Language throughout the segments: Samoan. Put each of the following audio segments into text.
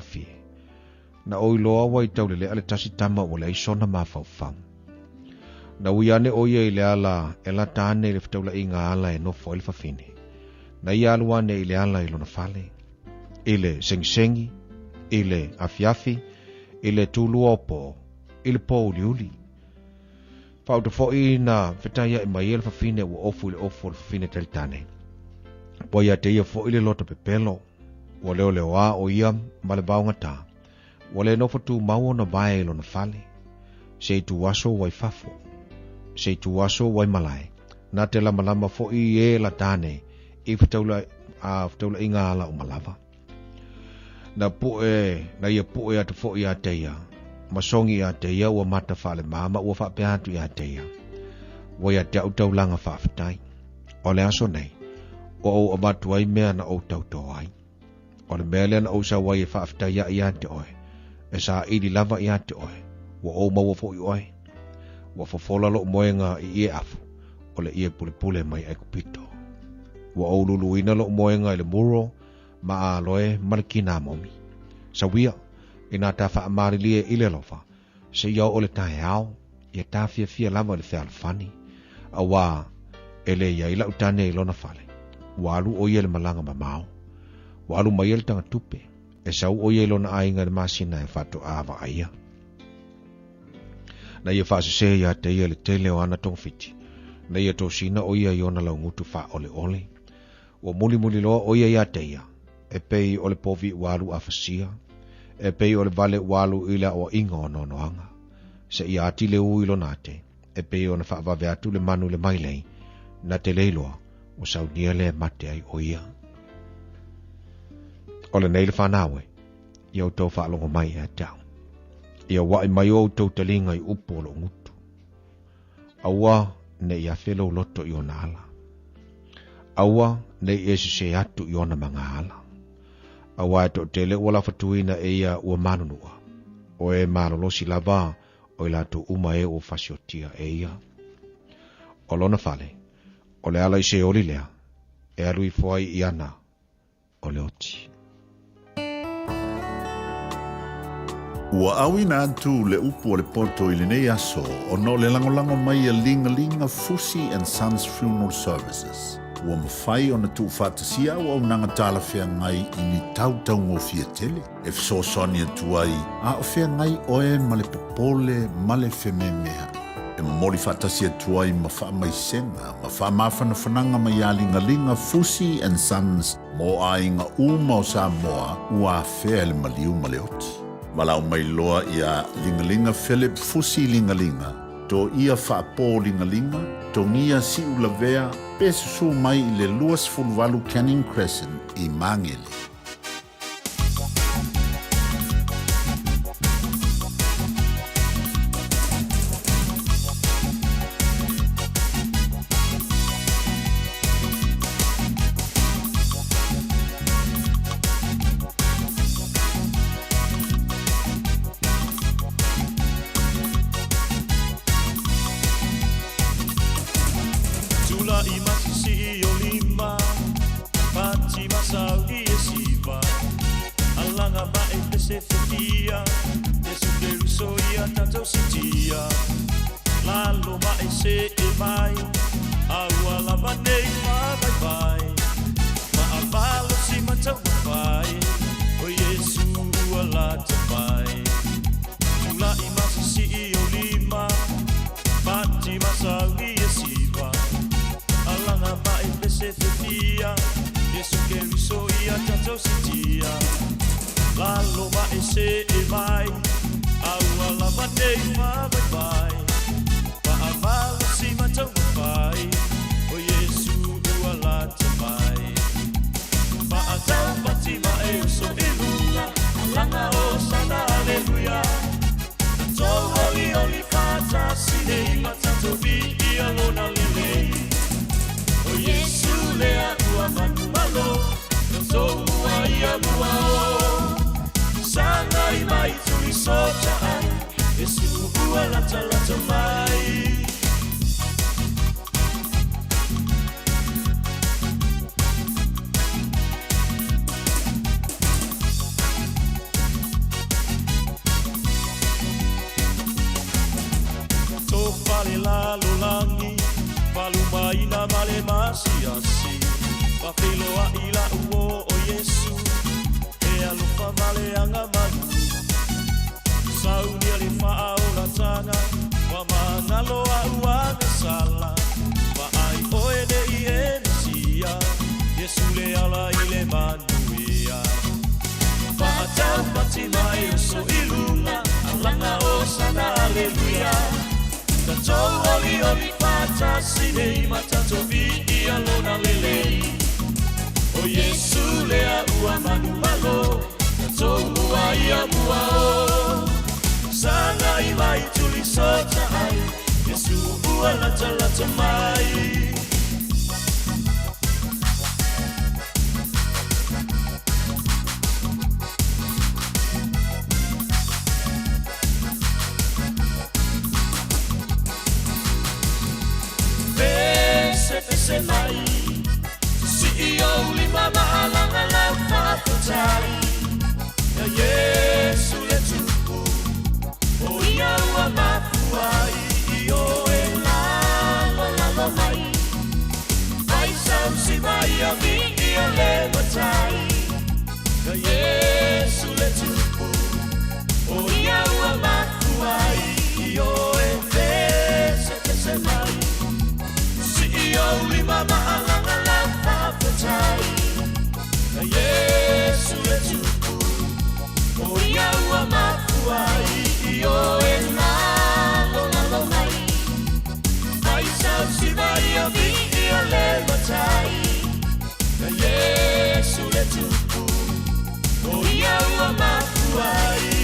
faigofie. Na ou iloa ua i taulele'a le tasi tama ua leai sona mafaufau. Na ui ane ʻo ia i le ala e lata ane i le fetaulaʻiga ala e nofo ai le fafine. Na ia alu ane i le ala i lona fale, i le segisegi, i le afiafi, i le tulua o po, i le po uliuli. Faauta foi na fetaiaʻi mai ai le fafine ua ofu i le ofu o le fafine talitane. Ua ia te ia foi le loto pepelo. Ua leoleoā ʻo ia ma le vaogatā. Ua le nofo tumau ona vae i lona fale. Se ituaso ua i fafo. Se ituaso ua i malae. Na te lamalama foi i e lata ane i fetaula, a fetaulaiga ala uma lava. Na puʻe, na ia puʻe atu foi iā te ia, ma sogi iā te ia ua mata faalemā ma ua faapea atu iā te ia, Ua ia te au taulaga faafetai. O le aso nei, ua ou avatu ai mea na ou tautō ai. O le mea lea na ou sau ai e faafetai aʻe iā te oe, e saili lava iā te oe, ua ou maua foi oe. Ua fofola loʻu moega i ie afu, o le ie pulepule mai Aikupito. Ua ou luluina loʻu moega i le muro ma aloe ma le kinamomi. Sauia, inā ta faamalilie i le alofa, seia oo le taeao, ia ta fiafia lava i le fealofani, auā e le i ai lau tane i lona fale. Ua alu ʻo ia i le malaga mamao. Ua alu mai ai le tagatupe, e sau ʻo ia i lona aiga i le masina e faatoa vaaia. Na ia faasesē iā te ia le tele o ana togafiti, na ia tosina ʻo ia i ona laugutu faaoleole. Ua mulimuli loa ʻo ia iā te ia, e pei o le povi ua alu afasia, e pei o le vale ua alu i le aʻoaʻiga o noanoaga. Seia ati le ū i lona ate, e pei ona faavave atu le manu i le mailei, na te le iloa, ua saunia lea e mate ai ʻo ia. O lenei le fanau e, ia outou faalogo mai ia te au. Ia uaʻi mai o outou taliga i upu o loʻu gutu. Aua ne i afe lou loto i ona ala. Aua ne i e sesē atu i ona magaala. Auā e toʻatele ua lafatuina e ia ua manunuʻa, o e malolosi lava o i latou uma e ua fasiotia e ia. O lona fale, o le ala i Seoli lea, e alu ifo ai i ana o le oti. Ua auina atu le upu o le poto i lenei aso ona o le lagolago mai a Ligalinga Fusi and Sons Funeral Services. Ua mafai ona tuufaatasia auaunaga talafeagai i ni tautaugofie tele e fesoasoani atu ai a o feagai oe ma le popole ma le fememeaʻi. E momoli faatasi atu ai ma faamaisega ma faamafanafanaga mai iā Ligaliga Fusi and Sons mo aiga uma o Samoa ua afea e le maliu ma le oti. Valaau mai loa iā Ligaliga Philip Fusi Ligaliga, to ia faapō Ligaliga, togia siu lavea pe susū mai i le 28 Canning Crescent i Magele. Tulaʻi masisi o lima Pati masau i e siva Alaga ma e pese fefia Yesu Keriso ia tatou sitia Lalo ma e se e mai A ua lava nei faavaivai Faamalosi ma taumafai O Iesu ua lata mai Tulaʻi ma sisii o lima Pati masau i e siva Alaga ma e pese fefia Yesu Keriso ia tatou sitia Lalo ma e se e mai A ua lava nei faavaivai Faamalosi ma taumafai O Iesu ua lata mai Faataupati ma e uso i luga Alaga hosana aleluia Tatou olioli faatasi nei ma tatou viia lona lelei O Iesu lea ua manumalo Tatou mua ia mua o Sagai mai tuli soca ai Iesu ua latalata mai. Faafeiloai la'u o o Iesu e alofa ma le agamalu saunia le faaolataga ua magalo a'u agasala vaai oe nei e Mesia Iesu le ala i le manuia faataupati mai uso i luga alaga o sana aleluia tatou olioli faatasi nei ma tatou viia lona lelei o Iesu lea ua manumalo tatou mua ia mua o sagai mai tulisota ai Iesu ua latalata mai. Pese pese mai sii ou lima maalaga lau faafetai ia Iesu le tupu o ia ua mafua ai i o e lalolalo mai ai sausi mai ia viia le matai ia Iesu le tupu o ia ua mafua ai i o e pese pese mai sii ou lima maalaga lau faafetai ia Iesu le tupu o ia ua mafua ai i o e lalolalo mai ai sausi mai ia viia le matai ia Iesu le tupu o ia ua mafua ai.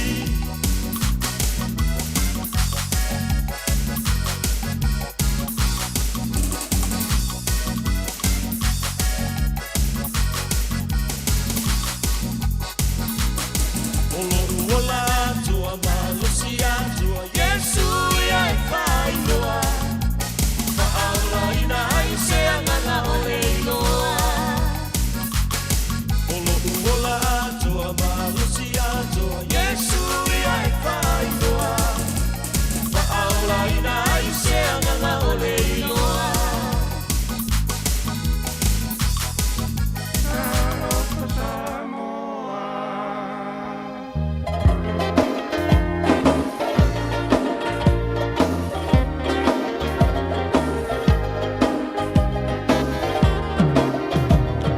O lo'u ola atua malosi atua Iesu ia e faailoa faaolaina ai se agaga o le iloa O lo'u ola atua malosi atua Iesu ia e faailoa faaolaina ai se agaga o le iloa.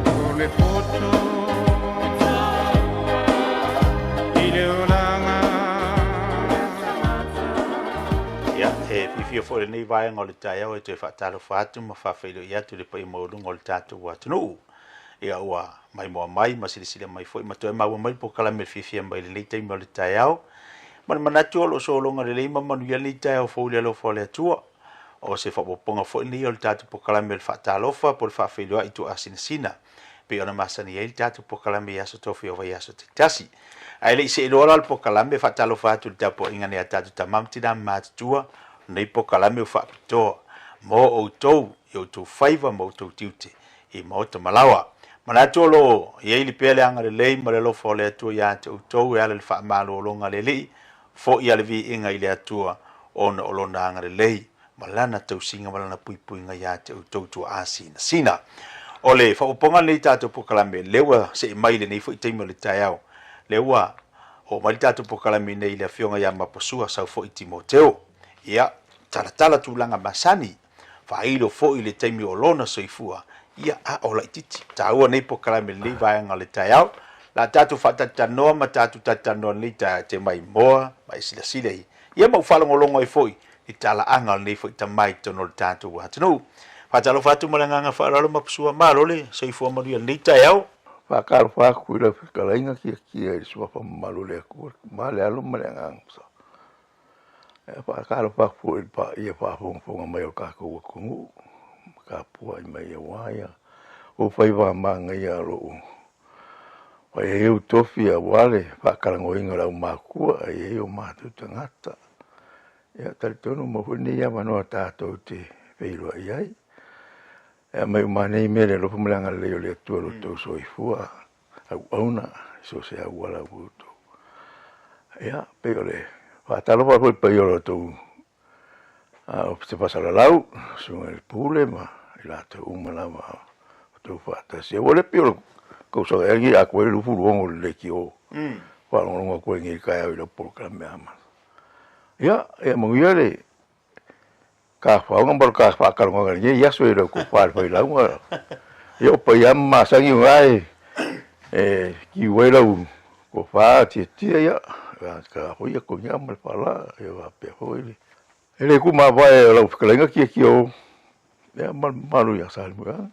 O le poto i le olaga. Ia, e fiafia foi lenei vaega o le taeao e toe faatalofa atu ma faafeiloai atu i le paia maualuga o le tatou atunuu. Ia, ua maimoa mai ma silasila mai foi ma toe maua mai le polokalame le fiafia mai i lenei taimi o le taeao. Ma le manatu o lo o sologa lelei ma manuia lenei taeao fou i le alofa o le Atua. O se faaopoopoga foi lenei o le tatou polokalame o le faatalofa po o le faafeiloai tuuasinasina pei ona masani ai le tatou polokalame i aso tofi o vaiaso taitasi. Ae le i seeloa la le polokalame, faatalofa atu i le tapuaiga nei a tatou tama ma tina ma matutua, lenei polokalame ua faapitoa mo outou i outou faiva ma outou tiute i maota malaoa. Manatu o lo o i ai le pea le agalelei ma le alofa o le Atua ia te outou e ala i le faamalologa a le Alii, foi a le viiga i le Atua ona o lona agalelei ma lana tausiga ma lana puipuiga ia te outou tuaasinasina. O le faaopoopoga lenei tatou polokalame, lea ua see mai lenei foi taimi o le taeao, lea ua oo mai le tatou polokalame nei i le afioga ia Mapasua Saufoi Timoteo. Ia, talatala tulaga masani, faailo foi le taimi o lona soifua, ia a o laitiiti. Taua nei polokalame lenei vaega o le taeao. La tatou faatalitanoa ma tatou talitanoa lenei taeao te maimoa ma e silasila i ia ma ou faalogologo ai foi i talaaga o lenei foi tama i totonu o le tatou atunuu. Faatalofa atu ma le agaga faaaloalo Mapasua, malo le soifua manuia lenei taeao. Faatalofa atu i lau fetalaiga tiatia i le suafa mamalu o le Atua, le Tama, le Alo ma le Agaga Sa. E faatalofa atu foi i le paia faafogafoga mai o le tatou atunuu, ma tapuai mai aua ia ou faiva manaia o lo o fai ai ou tofi aua le faatalanoaina o le aumatua e i ai o matou tagata. Ia talitonu mo foi lenei avanoa tatou te feiloai ai. E aumai uma nei mea le alofa ma le agalelei o le Atua lo outou soifua auauna i so o se auala ua outou. Ia, pei o le faatalofa foi i le paia o lo outou o se fasalalau, susuga i le Pule ma i latou uma lava o tatou faatasi. Ua le pei o le tausaga ea lenei atoa ai le 26 o le leitio. Faalogologo atu ai nei i le taeao i lau polokalame amata. Ia, ia manuia le tafaoga ma le ta faatalanoaga i lenei aso i lau tofa le failauga. Ia o paia ma masani o na e tiu ai lau tofa tiatia, ia, ta foi ia togia ma le fala, ia faapea foi le E le tumavae o lau fetalaiga Tiatia o ia ma le mamalu ia Salemuliaga.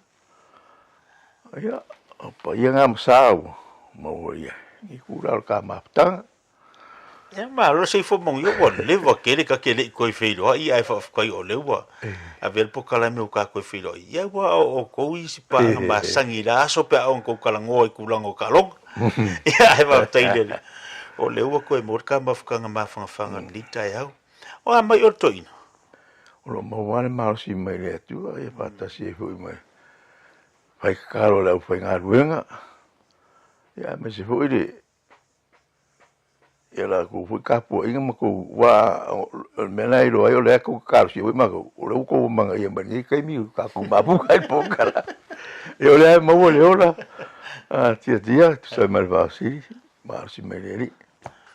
Ia, o paia na ma sa ua maua i lenei itula o le ta mafutaga. Ia malo le soifua manuia ua leva tele ta te le i toe feiloai ae faafetai o lea ua avea le polokalame ua ta toe feiloai. Ia aua o outou isi paaga masani i la aso pe a oo ina tou talanoa i tulaga o taaloga. Ia ae faafetai i le Alii o lea ua toe maua le ta mafutaga mafanafana i lenei taeao. O a mai oe le toeaina? O lo o maua lava le malosi mai le Atua, ia faatasi ai foi ma fai tatalo a le aufaigaluega, ia aemaise foi le ia latou foi tapuaiga ma tou aua o le mea lena e iloa ai o lea tou te talosia foi matou, o lea ua outou amanaia mai lenei taimi ua tatou mafuta ai le polokalame. Ia o lea e maua le ola tiatia e tusa ai ma le faafesili, malosi mai le Alii.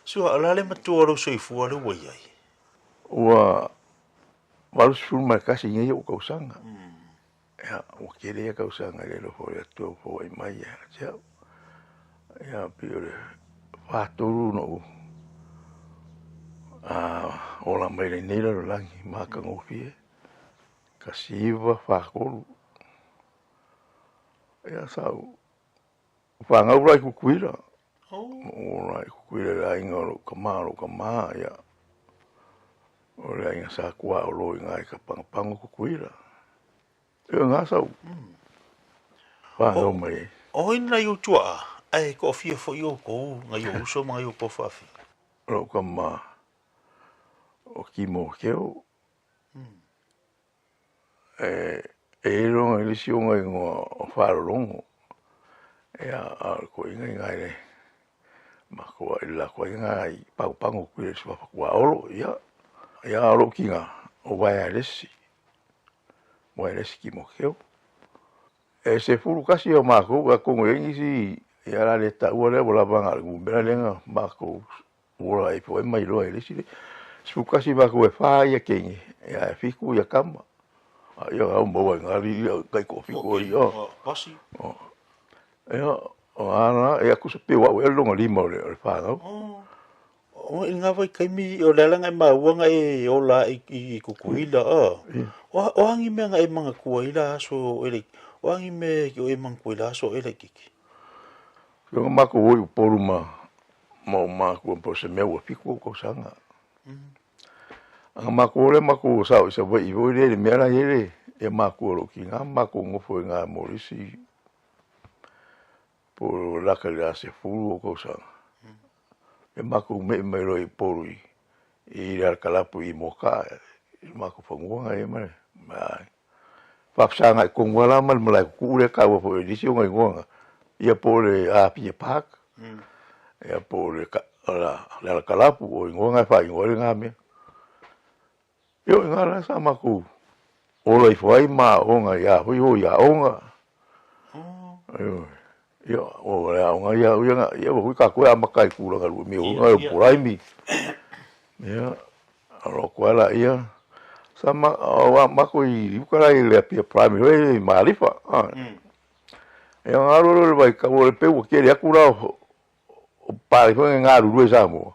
Sua, o le a le matua o lou soifua lea ua i ai? Ua 81 nei ou tausaga. Ia, ua tele ia tausaga i le alofa o le Atua ua foai mai ia te au. Ia, pei o le 43 na ou ola mai lenei lalolagi matagofie, 1943. Ia, sa ou fanau la i Tutuila. Ola i Tutuila i le aiga o lou tama, o lou tama, ia. O le aiga sa tuaolo i ina i Kapangapango, Tutuila. Ia na sau fanau mai ai. O ai nai ou tuaa, ae toafia foi outou nai ou uso ma nai ou tuafafine? O lou tama o Timoteo, E i ai lona le isi ona igoa o Faalologo, ia a o le toeaina lena i le matou i le latou aiga lena i Pagopago atu i le suafa Tuaolo, ia. Ia a o lou tina o Vaealesi, Vaealesi Timoteo. E 11 o matou, atonu e i ai nisi, ia o le a le taua lea ua lava na o le numera lea na matou Ua ai foi ma iloa i le isi 11 matou e fa ia teine, ae fitu ia tama. A ia au maua i ngā alii ia kai ko fitu ai o. Pasi. Ia, o ana, ia kusa pe wau e longa lima o le whanau. O i ngā vaitaimi o le ala nga e maua nga e ola i Kukuila, o. O angi mea nga e manatua i la aso e le, o angi mea o e manatua i la aso e laitiiti. Ia matou o i Upolu ma ma o matua po o se mea ua fitu ou tausaga. A matou o lea matou sao i Savaii foi lea i le mea la e i ai le ia matua o lou tina ma matou nofo i ina mo le isi po o lata i le 10 ou tausaga. Ia matou me'i mai loa i Upolu i le alakalapu i Moakaa i le matou fanua na i ai ma le aiga. Faafesagai tonu lava la ma le malae tutuu lea e taua foi e nisi ona igoa na, ia po o le Apia Park, ia po o le Alakalapu, o igoa na e faaigoa ai lena mea. Ia o i ina la sa matou ola ifo ai ma aoga ia foi o i aoga. Ioe. Ia, o le aoga ia au ia, ia ua hui tatou e amata i tulaga lua mea o o polaimi. Ia, alo atu ai laia, sa ma, o matou i uka la i le Apia Primary foi i Malifa. Ia, na alu alu le vaitau o le peu ua tele atu la o papalagi foi na galulue i Samoa.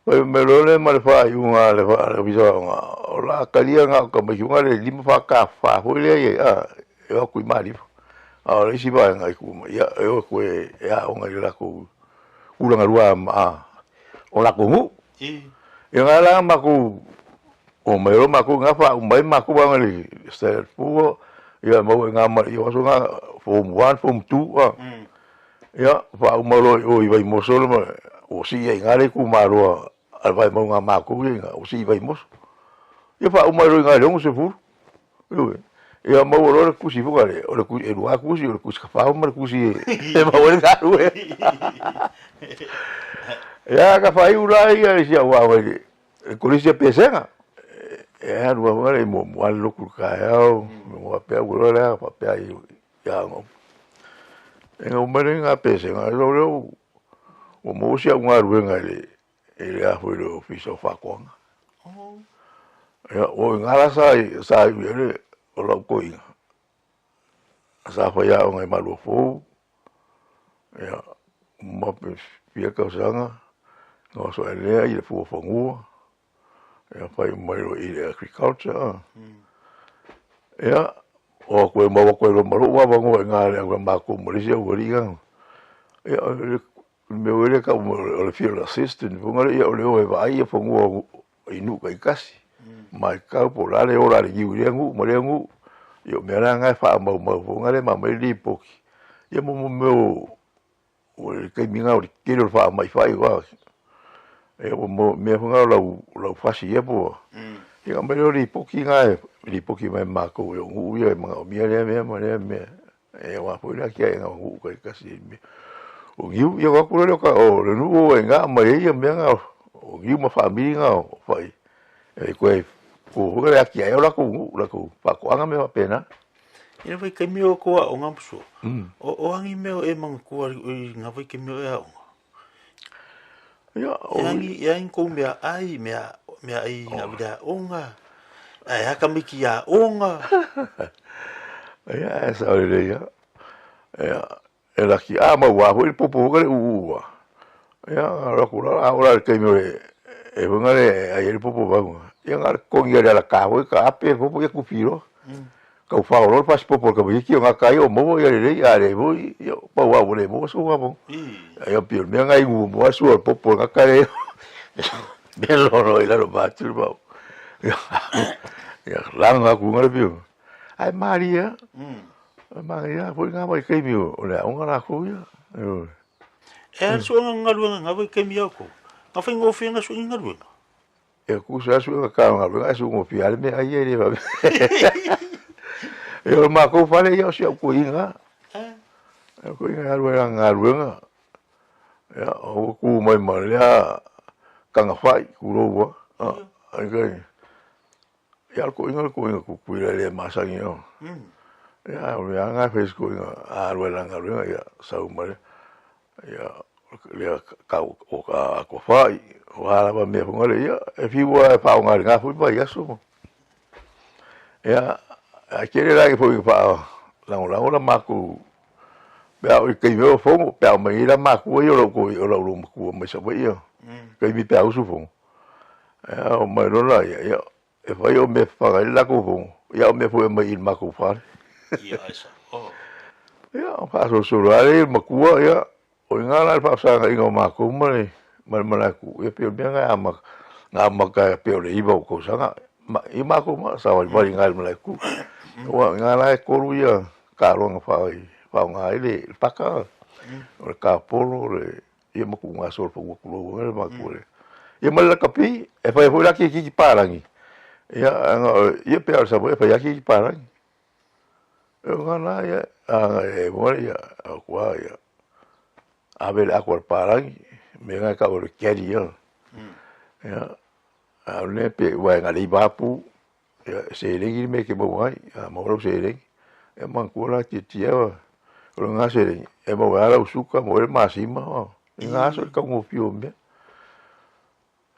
Fai mai loa lea ma le faaiuga a le Ofisa o Aoga, o le a talia na o tamaiti foi lea e 5 4 K 4 foi lea e o atu i Malifa. A o le isi vaega i tua mai, ia e o atu e aoga i le latou tulaga lua o latou nuu. Ia na la matou omai loa matou i ina faauma ai matou aoga i le standard 4, ia maua i ina ma le aso lena form 1, form 2. Ia, faauma loa i o i Vaimoso le ua sii ai i ina le itumalo a le Vaimauga a matou ia i ina, ua sii i Vaimoso. Ia faauma ai loa i ina i le 60. Ioe. Ia maua loa le tusi foi lea, o le tusi, e lua tusi, o le tusi kafao ma le tusi e maua ai le galuega. Ia, ka faaiu la ia i si au aoga i le Kolisi a Pesega. E alu lava foi lea i muamua le lotu i le taeao, faapea ua iloa lea, faapea i aoga. E gau mai lea i gapesega, e leo lea ua maua si au galuega i le i le a foi le Ofisa o Faatoaga. Ia, o i ina la sa sa iu i ai le o lau toeaina, sa faiaoga i Maluafou, ia, uma pe fia tausaga, na oso ae lea i le Fuafanua, ia fai mai loa i le Agriculture. Ia, o atu e maua atu ai loa ma lou avanoa i ina i le matou ma le isi aualii lea. Ia, o le mea foi lea e tau o le field assistant foi lea, ia o le o e vaai fanua i nuu taitasi, matau po o le a le ola a le niu i lea nuu ma lea nuu. Ia o mea la na e faamaumau foi lea ma aumai le lipoti. Ia mo mea o le taimi lena o le tele o le faamaifai aua ia mo mea foi na o lau lau fasi ia po ia aumai lea o lipoti na e lipoti mai e matou e o nuu ia e manaomia lea mea ma lea mea e aua foi le atiaega o nuu taitasi i mea o niu. Ia ona o atu lea o le nuu o i ina aumai ai ia mea na o niu ma faamili na o fai e toe tu foi le atiae o latou nuu, latou faatoaga, mea faapena. I le vaitaimi o kou aoga ma sua, o a ni mea o e manatua i na vaitaimi o e aoga? Ia, E a ni, e a ni kou meaai, meaai na ave i le aoga, ae a tamaiti aoga? Ia, e sao lelei lava. Ia, e laki a maua foi le popo foi le uua. Ia, alu atu la, a oo la i le taimi o le e foi le ai ai le popo mauga. Ia na o le totogi lava i le alata foi taape le popo ia tufi loa. Tau fao loa le fasipopo a le tamaitiiti o gata ai o maua ia lelei, a leai foi, ia pau lava ua le maua sou avanoa. Ia pei o le mea lena e inu muamua lava le sua o le popo o le gata lea. Mea lono i lalo vaeatu le maua. Ia laga atu i luga le pio. Ae malie lava. E manaia lava foi na vaitaimi o le aoga latou ia. Ioe. E a le suega galuega i na vaitaimi ia outou? Na faigofie na sue ni galuega? E tusa lava suega tala o galuega ae sugofie lava le meaai ia e le vave. Ia o le matou fale ia o si au toeaina lava. O toeaina e alu ai i lana galuega. Ia ua tu mai ma lea tagafai, tulou lava. Ia o le toeaina o le toeaina Tutuila e le masani ia. Ia o le mea lava lena e fai e si toeaina, a alu lava i lana galuega ia sau ma le ia lea tau o atoafai, o a lava mea foi lea, ia e fiu lava e faaaoga i lena foi vaiaso. Ia, ae tele la foi ina faalagolago la matou pe a oo i le taimi o fono, pe a omai nei la matua ia o lau o lau loomatua mai Savaii ia, taimi pe a usu fono. Ia omai loa laia, ia e fai o mea e fafaga ai le latou fono, ia a o mea foi e aumai i le matou fale. Ia, ae sao. Ia, faasolosolo lava lea i le matua, ia, o i ina la le faafesagaiga o matou ma le ma le malaetu, ia pei o le mea lena e amata, na amata pei o le 9 o tausaga, ia matou ma savalivali i ina i le malaetu. Aua o i ina la e tolu ia taaloga faaaoga ai le paka, o le tapolo, o le ia ma tuugasolo fanua tulou ai le matua lea. Ia ma le lakapi, e fai foi la kirikiti palagi. Ia, ia pe a o le Savaii e fai lava kirikiti palagi. E o ngana ia, a e moa ia, o kua ia, ave le ako a le palagi, mea nga e tau o le caddy ia. Ia, a o le pe ua e nga le ivapu, ia e seleni le mea e te maua ai, a maua lau seleni. Ia manatua la tiatia o lena seleni, e maua ai lau suka, maua ai le masima, i ngā aso e taugofie o mea.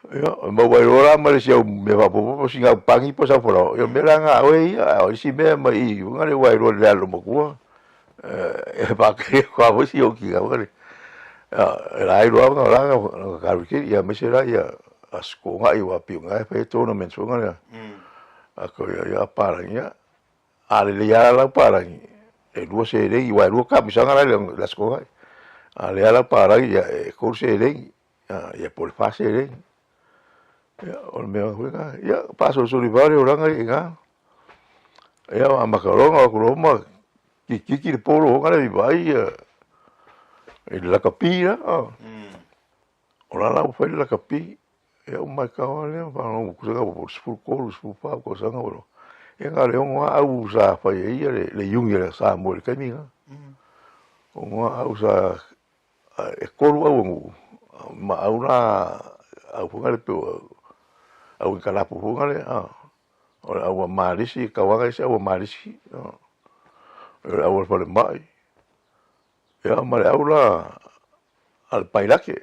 Ia, e maua ai loa la ma le isi au mea faaopoopo po o sina au pani po o sau falaoa, ia o mea la na a oe ia, a o isi mea mai i luga le ua iloa i le alo matua, e faatali atu lava foi si ou tina foi lea. E la iloa ona la na talu tele, ia aemaise la ia Aso Toonai aua pei o lena e fai ai tournaments foi lea. A toe ia palagi, ia, a lelei lava lau palagi, e lua seleni, aua e lua taamilosaga la i le Aso Toonai. A lelei lava lau palagi, ia e tolu seleni, ia po o le fa seleni. Ia, o le mea foi lena, ia, faasolosolo ifo lava le olaga ia i ina. Ia, amata loa ona o atu loa ma kikiki le polo foi lea i vaai ia i le lakapi la. O la la ua fai le lakapi, ia ua matau lava lea ma faalogo tusa na ua 13, 14 tausaga ua iloa. Ia na o le 6 lava au sa fai ai ia le iuni a Samoa i le taimi lena. 6 lava au sa, e tolu au o nuu, ma au la, au foi lea pei o au anikalapu foi lea, o le au a Malisi, Tauaga isi au a Malisi, o le au a le falemai. Ia ma le au la a le pailake,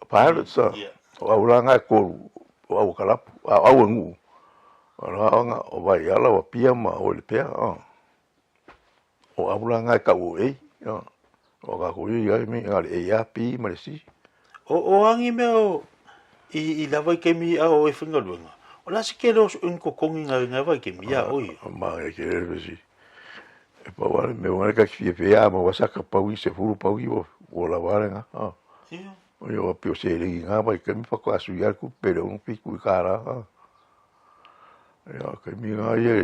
pilots a, o au la nga e kolu, o au a kalapu, a o au e nuu, o la aoga o Vaiala, o Apia ma Oelepea, o au la nga e kau o A, o kakou ia i ai me nga le A, B ma le C. O o agi mea o i i lava i kemi a o e faigaluega, o le a se kele o ni totogi nga nga vai kemi ia oi? Ma e kele le vesi. E pau lava le mea ua ka fiafia a maua saka paui 10 paui ua ua lava le ga. Ia. Ia ua pio seleni nga vai kemi faatoa sui a le tupe le 67 i kālā. Ia kemi nga ia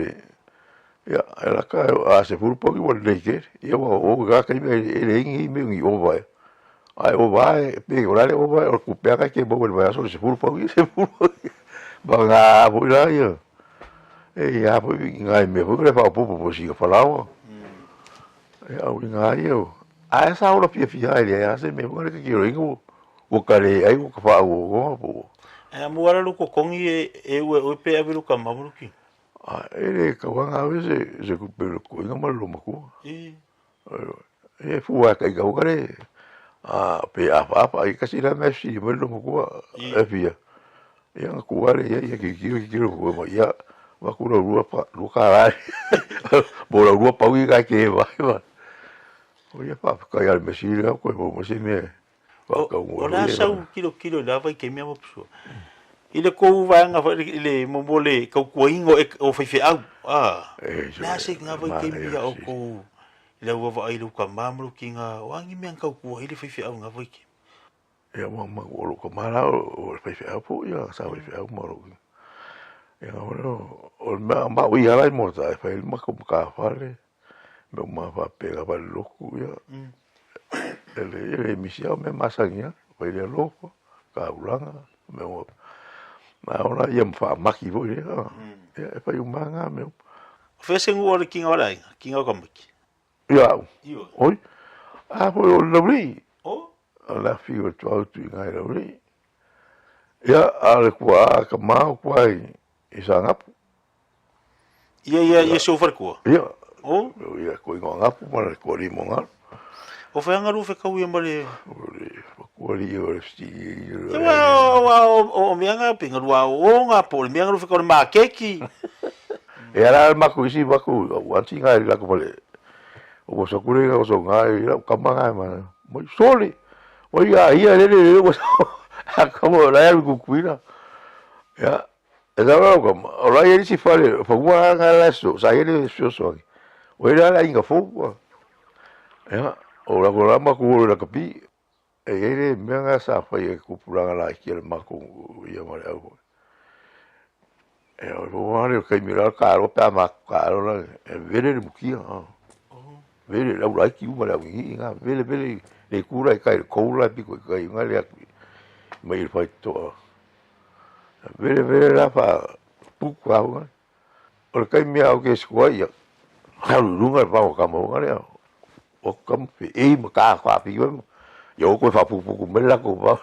ia e laka a 10 paui ua lelei tele. Ia ua o ga kemi e leai ni mea ni ova e. Ae ova e pe o le a le ova o le tupe lava e te maua i le vaiaso o le 10 paui 10 paui. Paga foi la ia. E ia foi ngai mea foi le faaopoopo po o sina falaoa. Ia o uiga lava ia o ae sa ola fiafia ai leai lava se mea foi lea e kiloina ua ua ka leai ua ka faaauauga po ua. Ae amu ala lou totogi e e ue oe pe ave lou tama ma lou tino? A e le tauaga ave se se tupe i le totogiga ma le loomatua. I. E fua e kai tauga le a pe afaafa ai kasi la mea fesili mai le loomatua e fia. Ia na tuu lava lea i ai, ia tilotilo tilotilo fua mai, ia avatu lau lua pa, lua kālā po o lau lua paui lena e te eva ai ma. O ia faafetai lava i le mea sili lea toe maua mai se mea e faataunuu O le a sau kilokilo i la vaitaimi a Mapusua? I le tou vaega foi i le mo le tautuaina o faifeau, a, le a se na vaitaimi ia outou i lau vaavaai i lou tama ma lou tina, o a ni mea na tautua ai le faifeau i na vaitaimi? Ia ma ma o lou tama la o le faifeau foi ia sa faifeau ma lou ia o le mea ma o ia la i maota e fai ai le matou matafale mea uma faapena faalelotu ia e le e le misi lava o mea masani lava fai le alofa taulaga mea uma a ola ia ma faamaki foi lea ia e fai uma lava na mea uma. O fea se nuu o le kiga o le aiga, kiga o tamaiti? Ia au. Oi. A foi o le laulii. O? O le afi o le tuautu i ngai laulii. Ia, a o le tuaa ka ma o kua i, i Sagapu. Ia, ia, ia se o kua? Ia. O? Ia, ko ingoa ngapu ma le kua limo ngalu. O whai anga ruwhe kau ia ma le... O le kua li o le fiti. Ia, wa, o, o mea ngā pinga rua o ngā po, le mea ngā ruwhe kau le mākeki. E ala le maku isi maku anti ngai la ko fale. O so kure o so ngai la kama ngai ma. Mo soli. O ia ia le le le so. A kamo la ya ku kuina. Ya. E la la ko o la ia si fale fa ua ngai la so sa ia le so so. O ia la inga fo. Ya. O la ko la maku la kapi. E i ai le mea nga sa fai e kupulaga laiti a le makou ia ma le au foi. E o le le kaimi la ka alo pe a makou ka alo la e vele le mukia. Vele le au laiti uma le au i nga vele vele le kula i kai le koula e piko i kai nga le aku mai le faitotoa. Vele vele la fa puku au nga. O le kaimi au ke sikoa ia alu i luga le pao kama nga lea. O kama pe e ma ka ka fi ma. Ia o koe whapupuku mai la ko pao.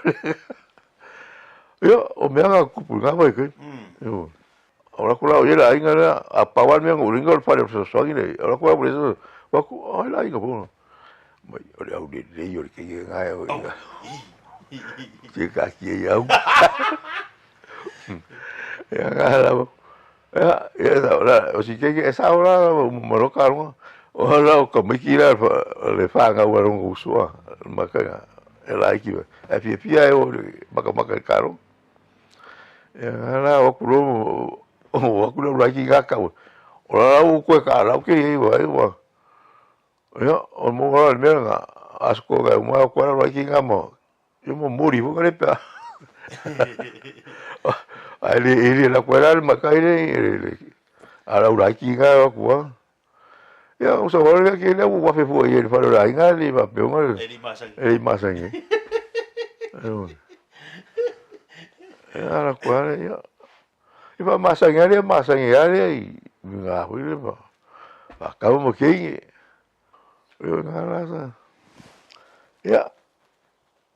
Ia o mea nga kupu nga vai kai. Io. O la kula o ia la inga la a pawa mea ngo ringa o le fale o sosoangi le. O la kula o le waku o la inga po. Mai o le au le le o le kei nga o. Te ka ki au. Ia nga la ia ia sa la o si kei e sa ora o mo ka ronga. O la o ka miki la le whanga ua ronga usua maka e la iki e fia fia e o maka maka ka ronga. Ia nga la o ku ro o aku la ki ga ka. O la o koe ka la ke i wa i wa. Ia o mo la mea nga asko ga uma ko la ki nga mo. Ia mo mori fo le pea. Ai le le la koe la le makai le le a la ura ki nga kua. Ia o sa wale ke le ua fe fua i le fale la inga le ma pe unga. E li masangi. E li masangi. Ia la koe le ia. I fa masangi ale masangi ale i nga hui le ma. Pa kau mo ke. Ia nga la sa. Ia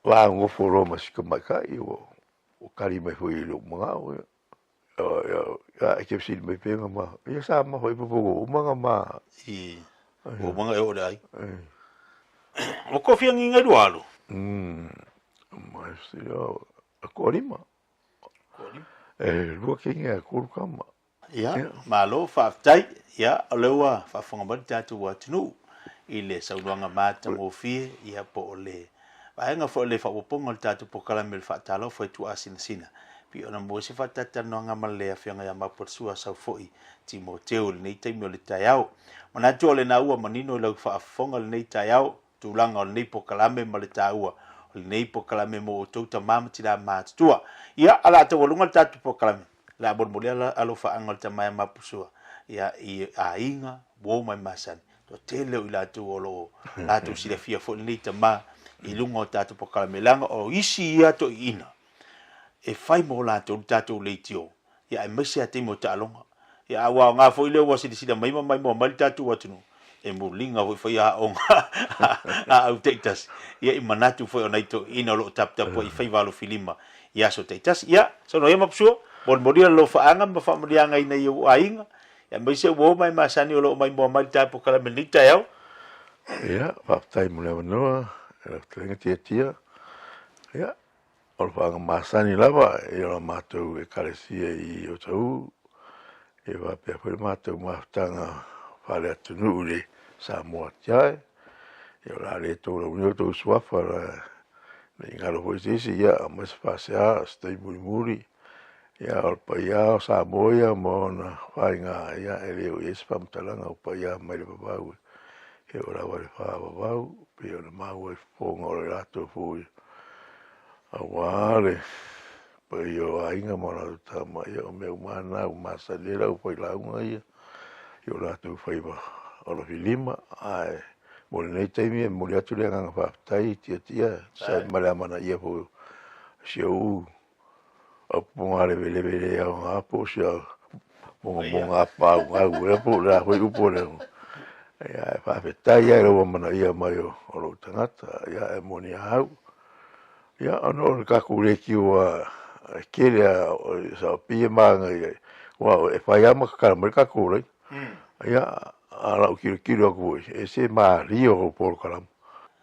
va ngofo loa ma si tamaitai ua ua kali mai foi i lou manao ia. Ia e te fesili mai pea ma ia sa ma foi popo uma nga ma I o manga e o le ai. Ua kofia ngiga i lua alu? Mai sila toalima. E lua kini ae tolu tama. Ia, malo faafetai. Ia, o lea ua faafofoga mai le tatou atunuu i le saunoaga matagofie, ia po o le vaega foi o le faaopoopoga o le tatou polokalame o le Faatalofa i Tuaasinasina. Pei ona maua ai se faatalatalanoaga ma le Afioga ia Mapuasua Saufoi Timoteo i lenei taimi o le taeao. Manatu o lena ua manino i lau faafofoga i lenei taeao tulaga o lenei polokalame ma le taua o lenei polokalame mo outou tama ma tina matutua. Ia, o le a taualuga le tatou polokalame, o le a molimoli alofaaga o le tama ia Mapusua, ia, i aiga, uo ma e masani. Toatele o i latou o lo o latou silafia foi lenei tama i luga o tatou polokalame, leaga o isi ia toeaiina e fai mo latou le tatou leitio, ia aemaise lava taimi o taaloga. Ia a ua aoga foi lea ua silasila mai ma maimoa mai le tatou atunuu, e muliga foi fai aoga a au taitasi, ia i manatu foi o nai toeaiina o lo o taputapuai i faiva alofilima i aso taitasi. Ia, saunoa ia Mapusua, molimoli le alofaaga ma faamanuiagaina i ou aiga, aemaise uo ma e masani o lo o maimoa mai le tatou polokalame i lenei taeao. Ia, faafetai mo le avanoa e lau fetalaiga Tiatia. Ia, O le faaga masani lava i o la matou Ekalesia i Otahuhu, e faapea foi le matou mafutaga faale-atunuu i le Samoa Atiae. Ia o le a le tolaulauina outou suafa ne i galo foi se isi, ia aumai se faasea se taimi mulimuli. Ia o le paia o Samoa ia ma ona faiga, ia e le oo i ai se faamatalaga, o paia mai le vavau e oo lava i le faavavau, pei ona maua i fofoga o le latou foi aua le paia o aiga ma latou tama, ia o mea uma lava na ua masani ai le aufailauga ia i o latou faiva alofilima. Ae mo lenei taimi e momoli atu le agaga faafetai i Tiatia e tusa ai ma le amanaia foi o si ou aupupuga lelevele le aoga po o si au mogamoga paugau ea po o le a foi upu o le Ia, ae faafetai lava i lou amanaia mai o lou tagata, ia e moni a au. Ia, ona o le tatou leitio e tele lava o sao pei e manaia, aua e fai lava ma tatala mai le tatou laina. Ia, a o lau tilotilo atu foi, e ese malie o lau polokalame.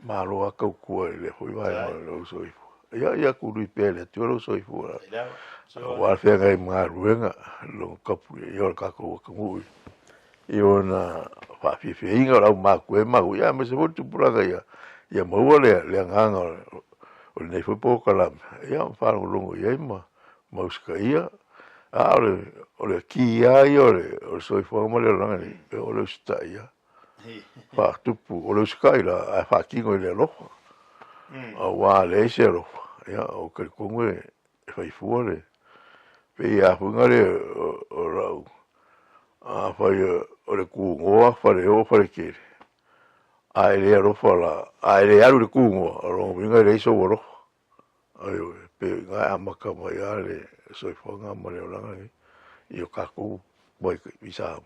Malo lava tautua i lea foi vaega o lou soifua. Ia, ia tului pea e le Atua lou soifua aua le feagai ma galuega lona tapuia o le tatou atunuu i ona faafiafiaina o le aumatutua e maua, ia aemaise foi le tupulaga ia, ia maua le, le agaga o lenei foi polokalame, ia ma faalogologo i ai ma, ma usitaia. A o le, o le ki lava ia o le, o le soifuaga ma le olaga nei, o le usitai lava. Faatupu, o le usitai la, ae faatino i le alofa. Aua a leai se alofa, ia, ou te talitonu e, e fai fua le, pei a fuiga le o lau, afai o le tunoa faleoo faletele, a e le alofa la, a e le alu i le tunoa, o lona uiga e leai sou alofa. Ioe, pei o i ina e amata mai lava le soifuaga ma le olaga lenei i o tatou mai i Samoa.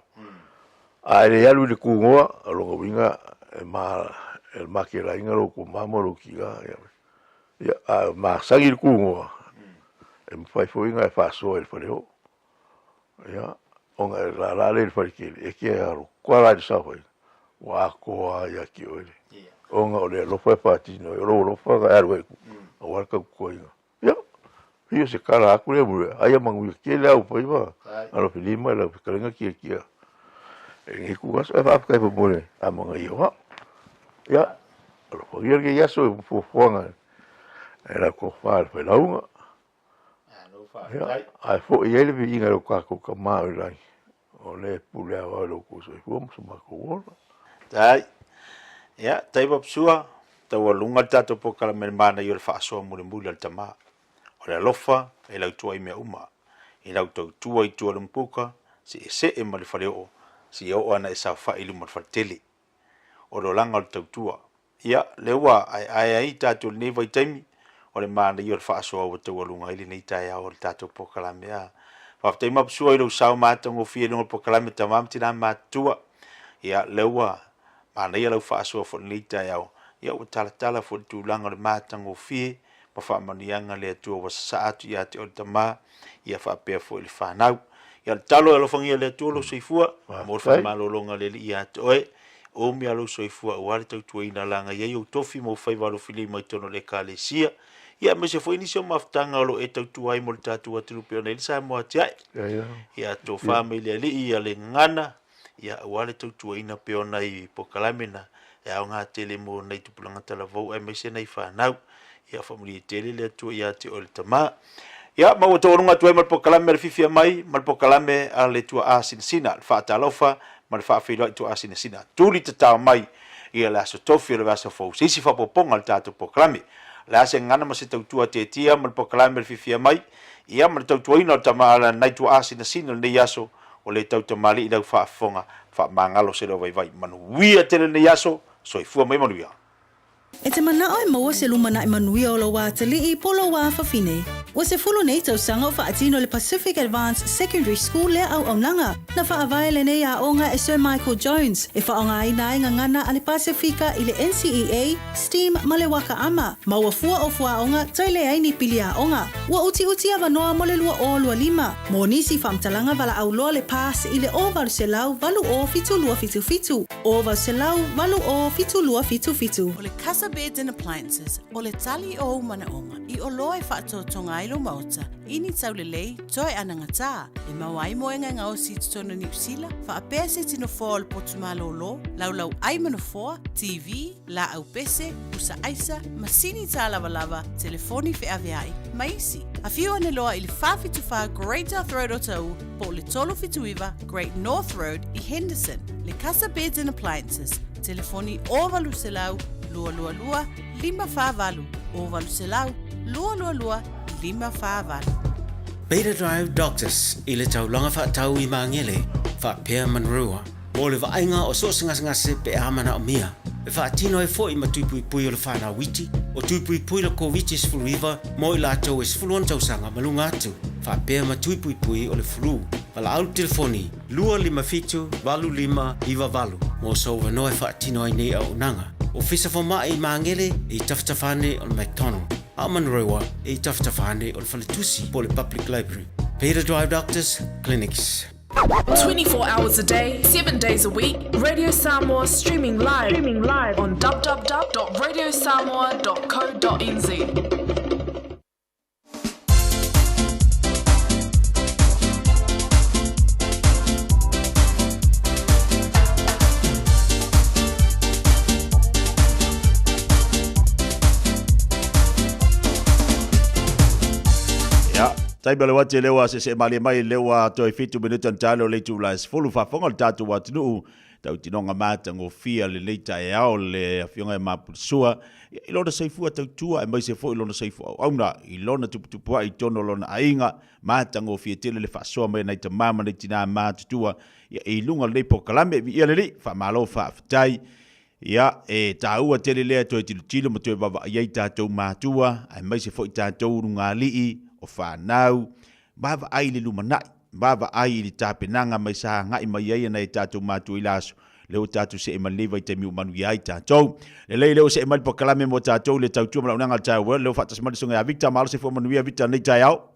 A e le alu i le tunoa, o lona uiga e ma, e matelaina lou tama ma lou tina. Ia, a masani le tunoa, e mafai foi ona e faasoa i le faleoo. Ia, ona e lala lea i le faletele, e te alu atu lava i le saofaiga, ua atoa lava ia te oe le, ona o le alofa e faatino ai, o lou alofa na e alu ai i tua, aua le tautuaina. Ia, pei o se tala atu lea, aia manuia tele au faiva, alofilima i lau fetalaiga Tiatia i lenei ituaso. Ae faafetai foi mo le amanaia o au. Ia, alofagia lenei aso i fuafuaga e lau tofa i le failauga. Ia, ae foi ai le viiga i lo tatou Tama o i lagi, o le e pule aoao i lo outou soifua ma so matou ola. Tai. Ia, tai Papsua, taualuga le tatou polokalame i le manaia o le faasoa mulimuli a le Tama. O le alofa e lautua i mea uma, i lau tautua i tua o le mukuka, seesee ma le faleoo, seia oo ana e saofai i luma o le faletele. O le olaga o le tautua. Ia, lea ua aeae ai tatou i lenei vaitaimi, o le manaia o le faasoa ua taualuga ai lenei taeao o le tatou polokalame. A faafetai Mapusua i lou sao matagofie i luga o le polokalame Tama ma Tina Matutua. Ia, lea ua manaia lau faasoa foi i lenei taeao. Ia, ua talatala foi le tulaga o le matagofie ma faamanuiaga a le Atua ua sasaa atu ia te oe le Tama, ia faapea foi le fanau. Ia, o le tatalo e alofagia e le Atua lou soifua, mo le Faafetai. faimalologa a le Alii ia te oe. Umi a lou soifua aua le tautuaina laga i ai ou tofi ma ou faiva alofilima i totonu o le Ekalesia, ia aemaise foi nisi o mafutaga o lo o e tautua ai mo le tatou atunuu pei ona i ai le Samoa atiae. Ia tofa mai le Alii ia le gagana, ia aua le tautuaina pei ona i polokalame na e aoga tele mo nai tupulaga talavou aemaise nai fanau. Ia faamanuia tele le Atua ia te oe le Tama. Ia, ma ua taualuga atu ai ma le polokalame a le Fifia Mai ma le polokalame a le Tuaa Sinasina, le Faatalofa ma le Faafeiloai Tuaa Sinasina. Tuli tatao mai ia le aso tofi o le vaiaso fou se isi faaopoopoga o le tatou polokalame. O le a se gagana ma se tautua tietia ma le polokalame a le Fifia Mai, ia ma le tautuaina o le tama a nai Tuaa Sinasina i lenei aso, o le tautamalii lau faafofoga, faamagalo se leo vaivai. Manuia tele lenei aso, soifua ma ia manuia. E te manao e maua se lumanai manuia o lou atalii po o lou afafine. Ua 10 nei tausaga o faatino le Pacific Advanced Secondary School lea auaunaga. Na faavae lenei aoga e Sir Michael Jones e faaaogaina ai gagana a le Pasefika i le NCEA, STEAM ma le Waka Ama. Ma ua fua o fuaaoga toe leai ni pili aoga. Ua utiuti avanoa mo le 2025. Mo nisi faamatalaga valaau loa le pass i le 0800 80 7277. 0800 80 7277. O le Casa Beds and Appliances, o le tali o ou manaoga i oloa e faatotoga ai lou maota i ni taulelei toe anagatā e maua ai moega e gaosi i totonu o Niu Sila, faapea se tino foa o le potu malōlō, laulau ai ma nofoa, TV, laau pese, pusa aisa, masini tālavalava, telefoni feaveai, ma isi. Afio ane loa i le 474 Great South Road o Taū po o le 379 Great North Road i Henderson, le Casa Beds and Appliances, telefoni 0800 222 548, 0800 222 548. Beta Drive Doctors i le taulaga faatau i Magele, faapea Manrua, mo le vaaiga o so o se gasegase pe a manaomia. E faatino ai foi ma tuipuipui o le whanau iti, o tuipuipui le Koviti-19 mo i latou e 16 tausaga ma luga atu, faapea ma tuipuipui o le flu. Valaau le telefoni 257 8598 mo sou avanoa e faatino ai nei auaunaga. Ofisa Fomai i Magele e i tafatafa ane o le McDonald, a o Manurewa e i tafatafa ane o le Faletusi po o le Public Library. Beta Drive Doctors Clinics. 24 hours a day, 7 days a week, Radio Samoa streaming live, streaming live on www.radiosamoa.co.nz. Ia, taimi o le uati lea ua seesee malie mai lea ua toe fitu minute ona taalo le itula e 10 faafofoga o le tatou atunuu tautinoga matagofie lenei taeao le afioga ia Mapulisua i lona soifua tautua aemaise foi lona soifua auauna i lona tuputupua'i i totonu o lona aiga matagofie tele le faasoa mai a nai tama ma nai tinā matutua i luga o lenei polokalame. Viia le Alii, faamalo faafetai. Ia, e taua tele lea e toe tilotilo ma toe vaavaai ai tatou matua, aemaise foi tatou ulugalii, o fanau, vaavaai i le lumanai, vaavaai i le tapenaga mai sa agai mai ai nai tatou matua i le aso, lea ua tatou see mai lenei vaitaimi ua manuia ai tatou. Lelei, lea ua see mai le polokalame mo tatou i le tautua ma le auaunaga a le Taeao World, lea ua faatasi mai le Susuga ia Victor, malo soifua manuia Victor i lenei taeao.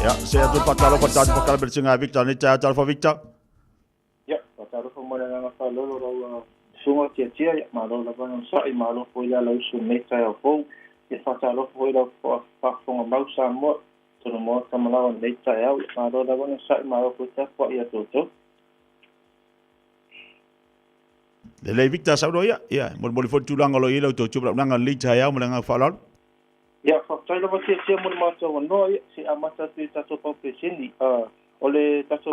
Ia, se atu whakalofa tātu whakalabere tūnga Victor, nei te talofa Victor. Ia, faatalofa mo le agaga faaaloalo lau susuga Tiatia, ia malo lava le onosai, malo foi le alausu i lenei taeao fou. Ia faatalofa foi i lau faafofoga mau Samoa, totonu maota ma laoa i lenei taeao, ia malo lava le onosai, malo foi tapuai ia te outou. Lelei Victor saunoa ia, ia molimoli foi le tulaga o lo o i ai lau tautua ma lau auaunaga i lenei taeao ma le agaga faaaloalo. Ia, faafetai lava Tiatia mo le matou avanoa, ia, se i amata atu i le tatou paupeseni. O le tatou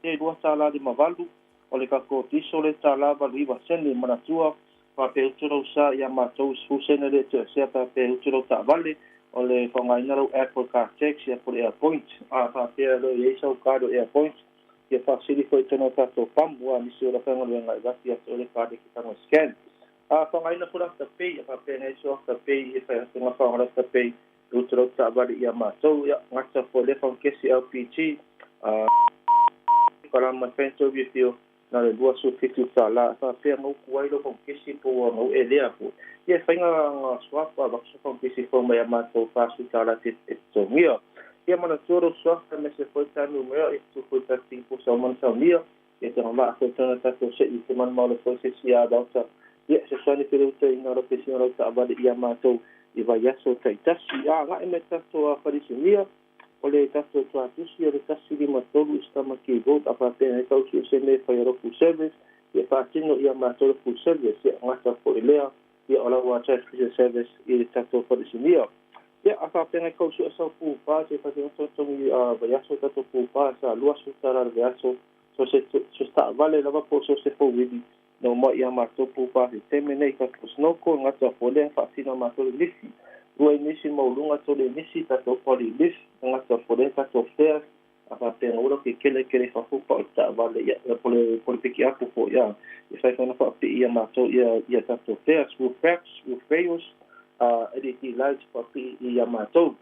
e $2.58, O le tatou diesel le tala 89 sene. Manatua faapea utu lou sa ia matou 10 sene le toesea faapea utu lau taavale o le faaaogaina lau app o le car tax ia po o le airpoint. A faapea e le o i ai sau card o airpoint, ia faasili foi i totonu o tatou pamu a nisi o le aufaigaluega e avatu ia te oe le card e te tago e scan. A faaaogaina foi le Afterpay, a faapea nei so Afterpay e fai atu faaaoga le Afterpay e utu lau taavale ia matou. Ia gata foi lea faamakesi LPG a kalama e fai na toe refill na o le $27 e faapea na utu ai lou faamakesi po ua na ue lea foi. Ia e fai na swap a avatu se faamakesi fou mai ia matou $40 e te totogia. Ia manatua lou suafa aemaise foi ta numera ia tutu foi ta tipusa o manasaunia. Ia te maa foi tona tatou se'i te manumalo foi se isi a vaota. Ia fesoasoani pele uta ina o lau pesina o lau taavale ia matou i vaiaso taitasi. A agai mai tatou a Falisinia, o le tatou tuatusi o le 153 i Stamaki Road a faapea ai tau suese me fai o lau full service. Ia faatino ia matou le full service. Ia gata foi lea, ia o lau transmission service i le tatou Falisinia. Ia a faapea ngai kau sue sau pupa se faatino totogi a vaiaso tatou pupa sa $20 le vaiaso so se so se taavale lava po o so se fouili no mai ia matou pupa se taimi nei tatou snorkel gata foi lea faatino matou le lifi lua inisi maualuga tolu inisi tatou poly lift gata foi lea tatou flares a faapea ua ke kele kele i fafo pa o le taavale ia po le po le pikiapu foi ia e fai foi ona faapipii ia matou ia ia tatou flares roof racks roof rails a LED lights faapipii ia matou.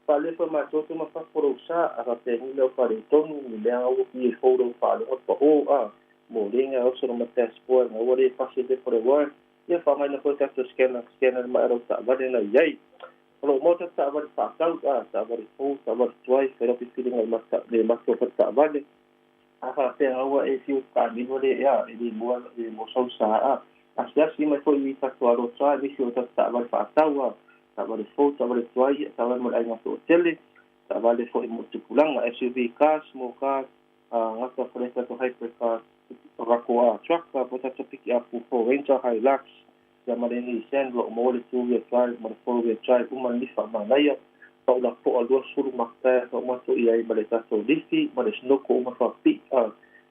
Faalefa matou te mafafo lou sa, a faapea ni mea o faaletonu, ni mea ua i fou lou faalogo pa o a mo lenga oso lo matas poa nga ua le pasi le po le warrant. Ia faaaogaina foi tatou scanner, scanner ma lau taavale na i ai. O loo maua tatou taavale faatau, a taavale fou, taavale tuai, fai lau filifiliga i mata le matou fale taavale. A faapea nga ua e fiu taamilo le ea, e le mua le mo sau sa a. Asiasi mai foi i tatou alotoa, nisi o tatou taavale faatau, a taavale fou, taavale tuai, taavale mo le aiga toatele, taavale foi mo tupulaga, SUV cars, small cars, a gata foi le tatou hybrid car, rako a truck, a po tatou piki apu Ford Ranger, Hilux, ia ma le Nissan, lo o maua le two wheel drive ma le four wheel drive uma le nifa manaia, paula poa 20 makatae sa uma atu i ai ma le tatou lifi ma le snoko uma faapipii a.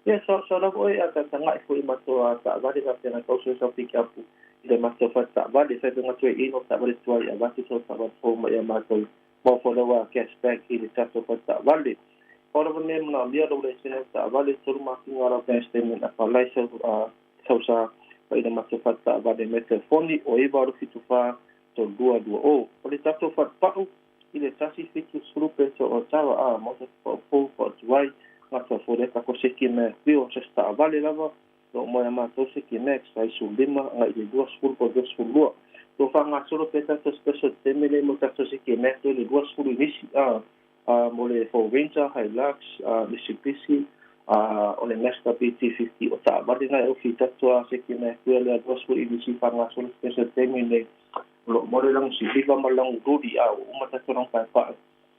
Ia sa sa lava oe a tataga'i foi i matou a taavale faapea tau sue sau piki apu i le matou fale taavale fai faiga toe ino taavale tuai avatu sau taavale fou mai ia matou mau foi lau a cash back i le tatou fale taavale. Pau lava mea e manaomia lou laisene o taavale, tolu masina lau bank statement a palai sau a sau sa mai le matou fale taavale mai telefoni o 9 8 74 3220. O le tatou fale pa'u i le 170 peso o tawa a mo se pa'u fou pa'u tuai gata foi lea tatou seki me whio se taavale lava lo mo ia matou seki max ai su lima agai i le 20 po o le 22. Lo faagasolo pea tatou special taimi lenei mo tatou seki max le 20 nisi a mo le Ford Ranger, Hilux, Mitsubishi, o le Mazda BT-50 o taavale na e ofi tatou a seki max lea 20 nisi faagasolo special taimi lenei o loo mo le lagu siliva ma le lagu luli a ua uma tatou lagu paepae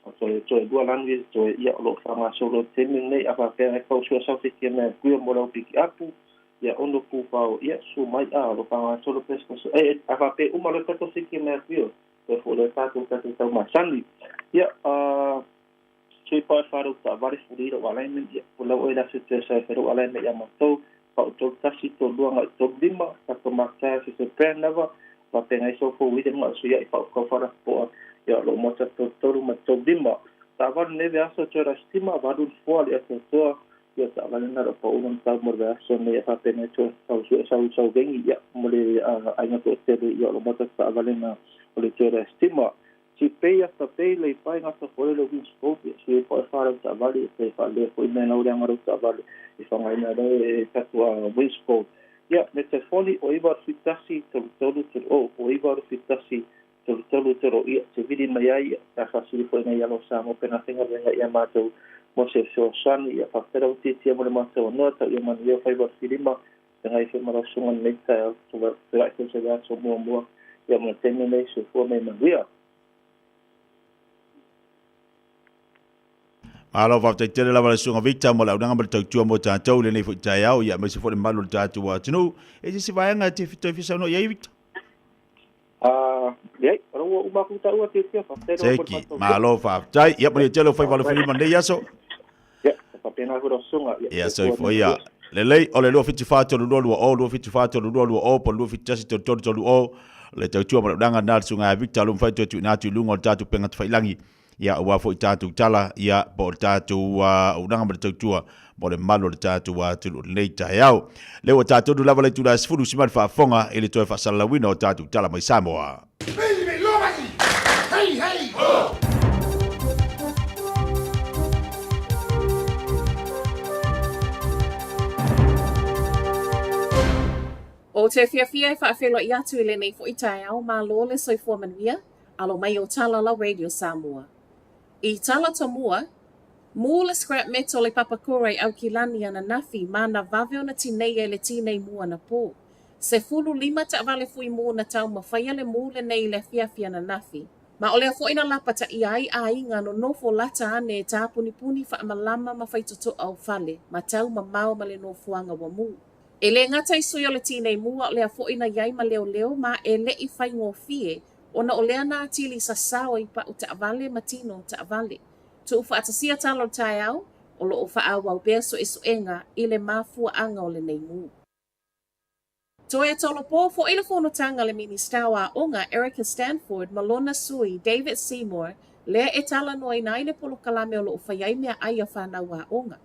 o toe toe lua lanu ia toe ia o loo faagasolo taimi lenei a faapea e fau sua sau seki max mo lau pikiapu ia ono pufao ia su mai a o loo faagasolo pea e a faapea uma loa tatou seki max toe foi le tatou tatou taumasani. Ia a sui pa whārau taavale fuli lou alignment ia po lau oe le aso toe sa e fai lou alignment ia matou pa'u 3 1 3 2 agai 3 5 tatou makatae se se brand lava faapea ngai sau fou ile ma sui ai pa'u kau falapoa ia o loo mo tatou 3 ma 3 5 taavale nei vaiaso toe rastima valu le foa le atoatoa ia taavale na loo pa'u na tau mo le vaiaso nei e faapea nei toe tau sue sau sau vengi ia mo le aiga toatele ia o loo mo tatou taavale na o le toe rastima si pei after pei le pai ngata foi le win scope ia sui po e whārau taavale e pe whaalea foi mea na ule anga rau taavale e whangaina rau e tatu a win scope. Ia me te foni o 9 71 33 3 o o 9 71 33 3 ia te vili mai ai ia ta whasiri foi ngai alo sa mo pena whenga ia mātou mo se fesoasoani ia whapera o titia mo le mātou anoa tau ia manu ia whai wa whirima te ngai whai marau sunga nei tae au te rai se aso mua mua ia mo te nei se fua me manuia. Malo faafetai tele lava le susuga Victor mo le auaunaga ma le tautua mo tatou i lenei foi taeao, ia aemaise foi le mamalu o le tatou atunuu. E se isi vaega e te toe fia saunoa i ai Victor? Leai, o la ua uma atu taua tiatia, faafetai lava mo le Seki, matou. malo faafetai. Ia manuia tele o faiva alofilima i lenei aso. Ia, faapena foi lau susuga. Ia, Ia soifua soifua me ia. manuia. Lelei, o le 274 32 20, 274 32 20, po o le 271 33 30, le tautua ma le ulaga lena a le Susuga ia Victor o lo o mafai ona toe tuuina atu i luga o le tatou upega tafailagi, ia aua foi tatou tala, ia po o le tatou auaunaga ma le tautua mo le malu o le tatou atunuu i lenei taeao. Lea ua tatou lava le itula e 10 usi mai le faafofoga i le toe faasalalauina o tatou tala mai Samoa. Ou te fiafia e faafeiloai atu i lenei foi taeao, malo le soifua manuia, alo mai o tala la Radio Samoa. I tala tomua, Mū le scrap metal i Papakura i Aukilani ananafi ma na vave ona tineia e le tinei mu anapō. 15 taavale fui mū na taumafaia le mū lenei i le afiafi ananafi. Ma o lea foi na lapataia ai aiga nonofo lata ane e tāpunipuni faamalama ma faitotoa o fale ma tau mamao ma le nofoaga ua mū. E lē gata i sui o le tinei mū a o lea foi na i ai ma leoleo ma e leʻi faigofie ona o lea na atili sasao i pau taavale ma tino taavale. Tuufaatasia tala o le taeao, o lo o faaauau pea suesuega i le mafuaaga o lenei mū. Toe tolopo foi le fonotaga a le Minisita o Aoga Erica Stanford ma lona sui David Seymour lea e talanoaina ai le polokalame o lo o fai ai meaai a fanau aoga.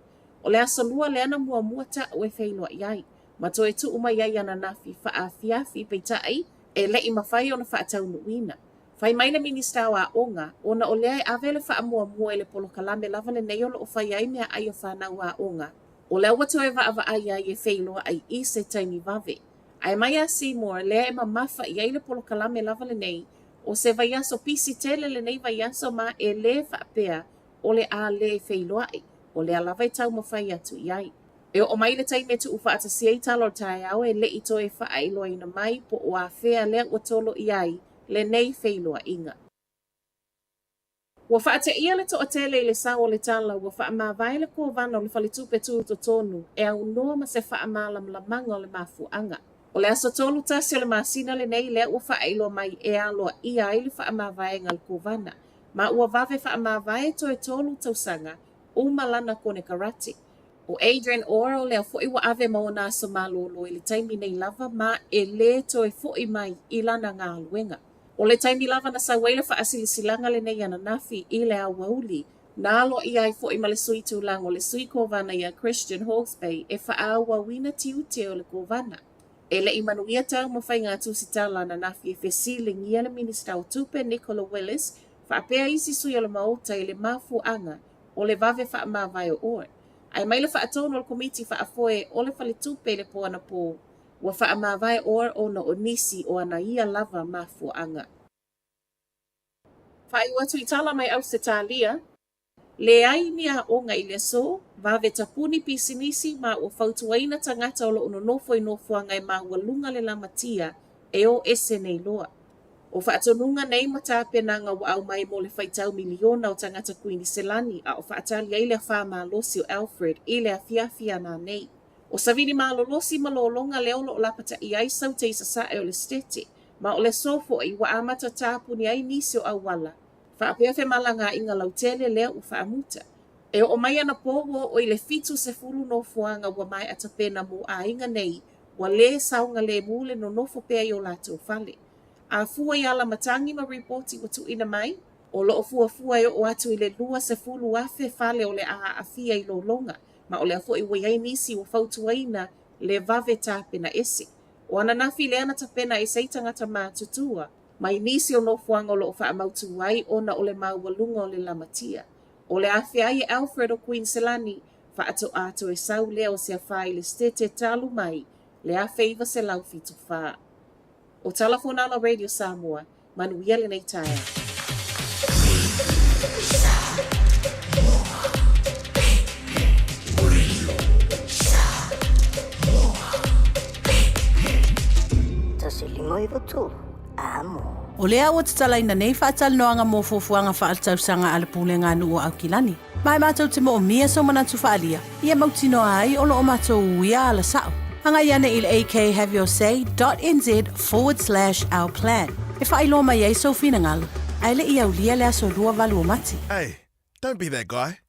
O le aso Lua lea na muamua taʻu e feiloai ai ma toe tuu mai ai ananafi faaafiafi peitai e leʻi mafai ona faataunuuina. Fai mai le Minisita o Aoga, ona o lea e ave le faamuamua i le polokalame lava lenei o lo o fai ai meaai a fanau aoga, o lea ua toe vaavaai ai e feiloai i se taimi vave. Ae mai a Seymour, lea e mamafa i ai le polokalame lava lenei, o se vaiaso pisi tele lenei vaiaso ma e lē faapea o le a lē feiloai, o lea lava e taumafai atu i ai. E oo mai le taimi e tuufaatasia ai tala o le taeao e leʻi toe faailoaina mai po o afea lea ua tolo i ai lenei feiloaiga. Ua faateia le toatele i le sao o le tala ua faamavae le Kovana o le Faletupe Tutotonu e aunoa ma se faamalamalamaga o le mafuaaga. O le aso 31 o le masina lenei lea ua faailoa mai e aloaia ai le faamavaega a le Kovana, ma ua vave faamavae toe tolu tausaga uma lana konekarate. ʻO Adrian Orr o lea foi ua ave ma ona aso malolo i le taimi nei lava ma e lē toe foʻi mai i lana galuega. O le taimi lava na sau ai le faasilasilaga lenei ananafi i le aoauli, na aloaia ai foi ma le sui tulaga o le sui kovana ia Christian Hawkesby e faaauauina tiute o le kovana. E leʻi manuia taumafaiga a Tusitala ananafi e fesiligia le Minisita o Tupe Nicola Willis faapea isi sui o le Maota i le mafuaaga o le vave faamavae o Orr. Ae mai le faatonu o le Komiti Faafoe o le Faletupe i le po anapō, ua faamavae Orr ona o nisi o ana ia lava mafuaaga. Faaiu atu i tala mai Ausetalia, Leai ni aoga i le aso, vave tapuni pisinisi ma ua fautuaina tagata o lo o nonofo i nofoaga e maualuga le lamatia e o ese nei loa. O faatonuga nei ma tapenaga ua aumai mo le faitau miliona o tagata Kuiniselani a o faatali ai le afā malosi o Alfred i le afiafi ana nei. O savili malolosi ma lologa lea o lo o lapataia ai Saute i sasae o le Setete, ma o le aso foi ua amata tapuni ai nisi o auala faapea femalagaaiga lautele lea ua faamuta. E oo mai anapō ua oo i le 70 nofoaga ua maea tapena mo aiga nei ua lē saogalemu le nonofo pea i o latou fale. A fua i ala matagi ma ripoti ua tuuina mai, o lo o fuafua e oo atu i le 20,000 fale o le a aafia i lologa, ma o lea foi ua i ai nisi ua fautuaina le vave tapena ese. O ananafi lea na tapena ese ai tagata matutua mai nisi o nofoaga o lo o faamautū ai ona o le maualuga o le lamatia. O le afea ai e Alfred o Kuiniselani, faatoa toe sau lea o se afā i le Setete talu mai le 1974. O Tala Fonala Radio Samoa, manuia lenei taeao. O lea ua tatalaina nei faatalanoaga mo fuafuaga faaletausaga a le Pulega a Nuu o Aukilani. Ma e matou te moomia sou manatu faaalia, ia mautinoa ai o lo o matou uia ala sao. Agai ane i le akhaveyourSay dot nz forward slash our plan e faailoa mai ai sou finagalo, ae le i aulia le aso 28 o Mati. Hey, don't be that guy,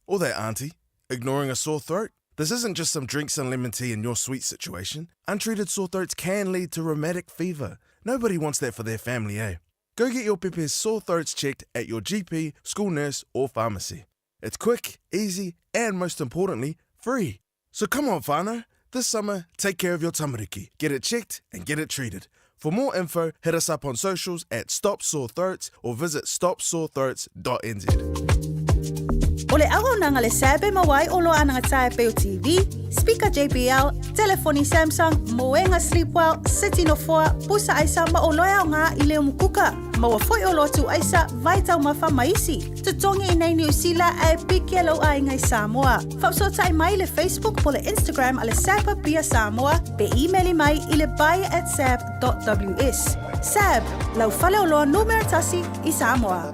or that auntie, ignoring a sore throat. This isn't just some drinks and lemon tea in your sweet situation. Untreated sore throats can lead to rheumatic fever. Nobody wants that for their family, eh? Go get your pepe's sore throats checked at your GP, school nurse, or pharmacy. It's quick, easy, and most importantly, free. So come on, whānau. This summer, take care of your tamariki. Get it checked and get it treated. For more info, hit us up on socials at Stop Sore Throats or visit stopsorethroats.nz. O le auaunaga le SAB e maua ai oloa anagata e pei o TV, speaker JBL, telefoni Samsung, moega Sleepwell, seti nofoa, pusa aisa ma oloa e aoga i leo mukuka. Maua foi oloa tuu aisa, vai taumafa ma isi. Totogi i nei Niu Sila ae piki e lou aiga i Samoa. Faafesootai mai i le Facebook po le Instagram a le SAB Apia Samoa pe imeli mai i le buy@sab.ws. SAB, lau faleoloa numera tasi i Samoa.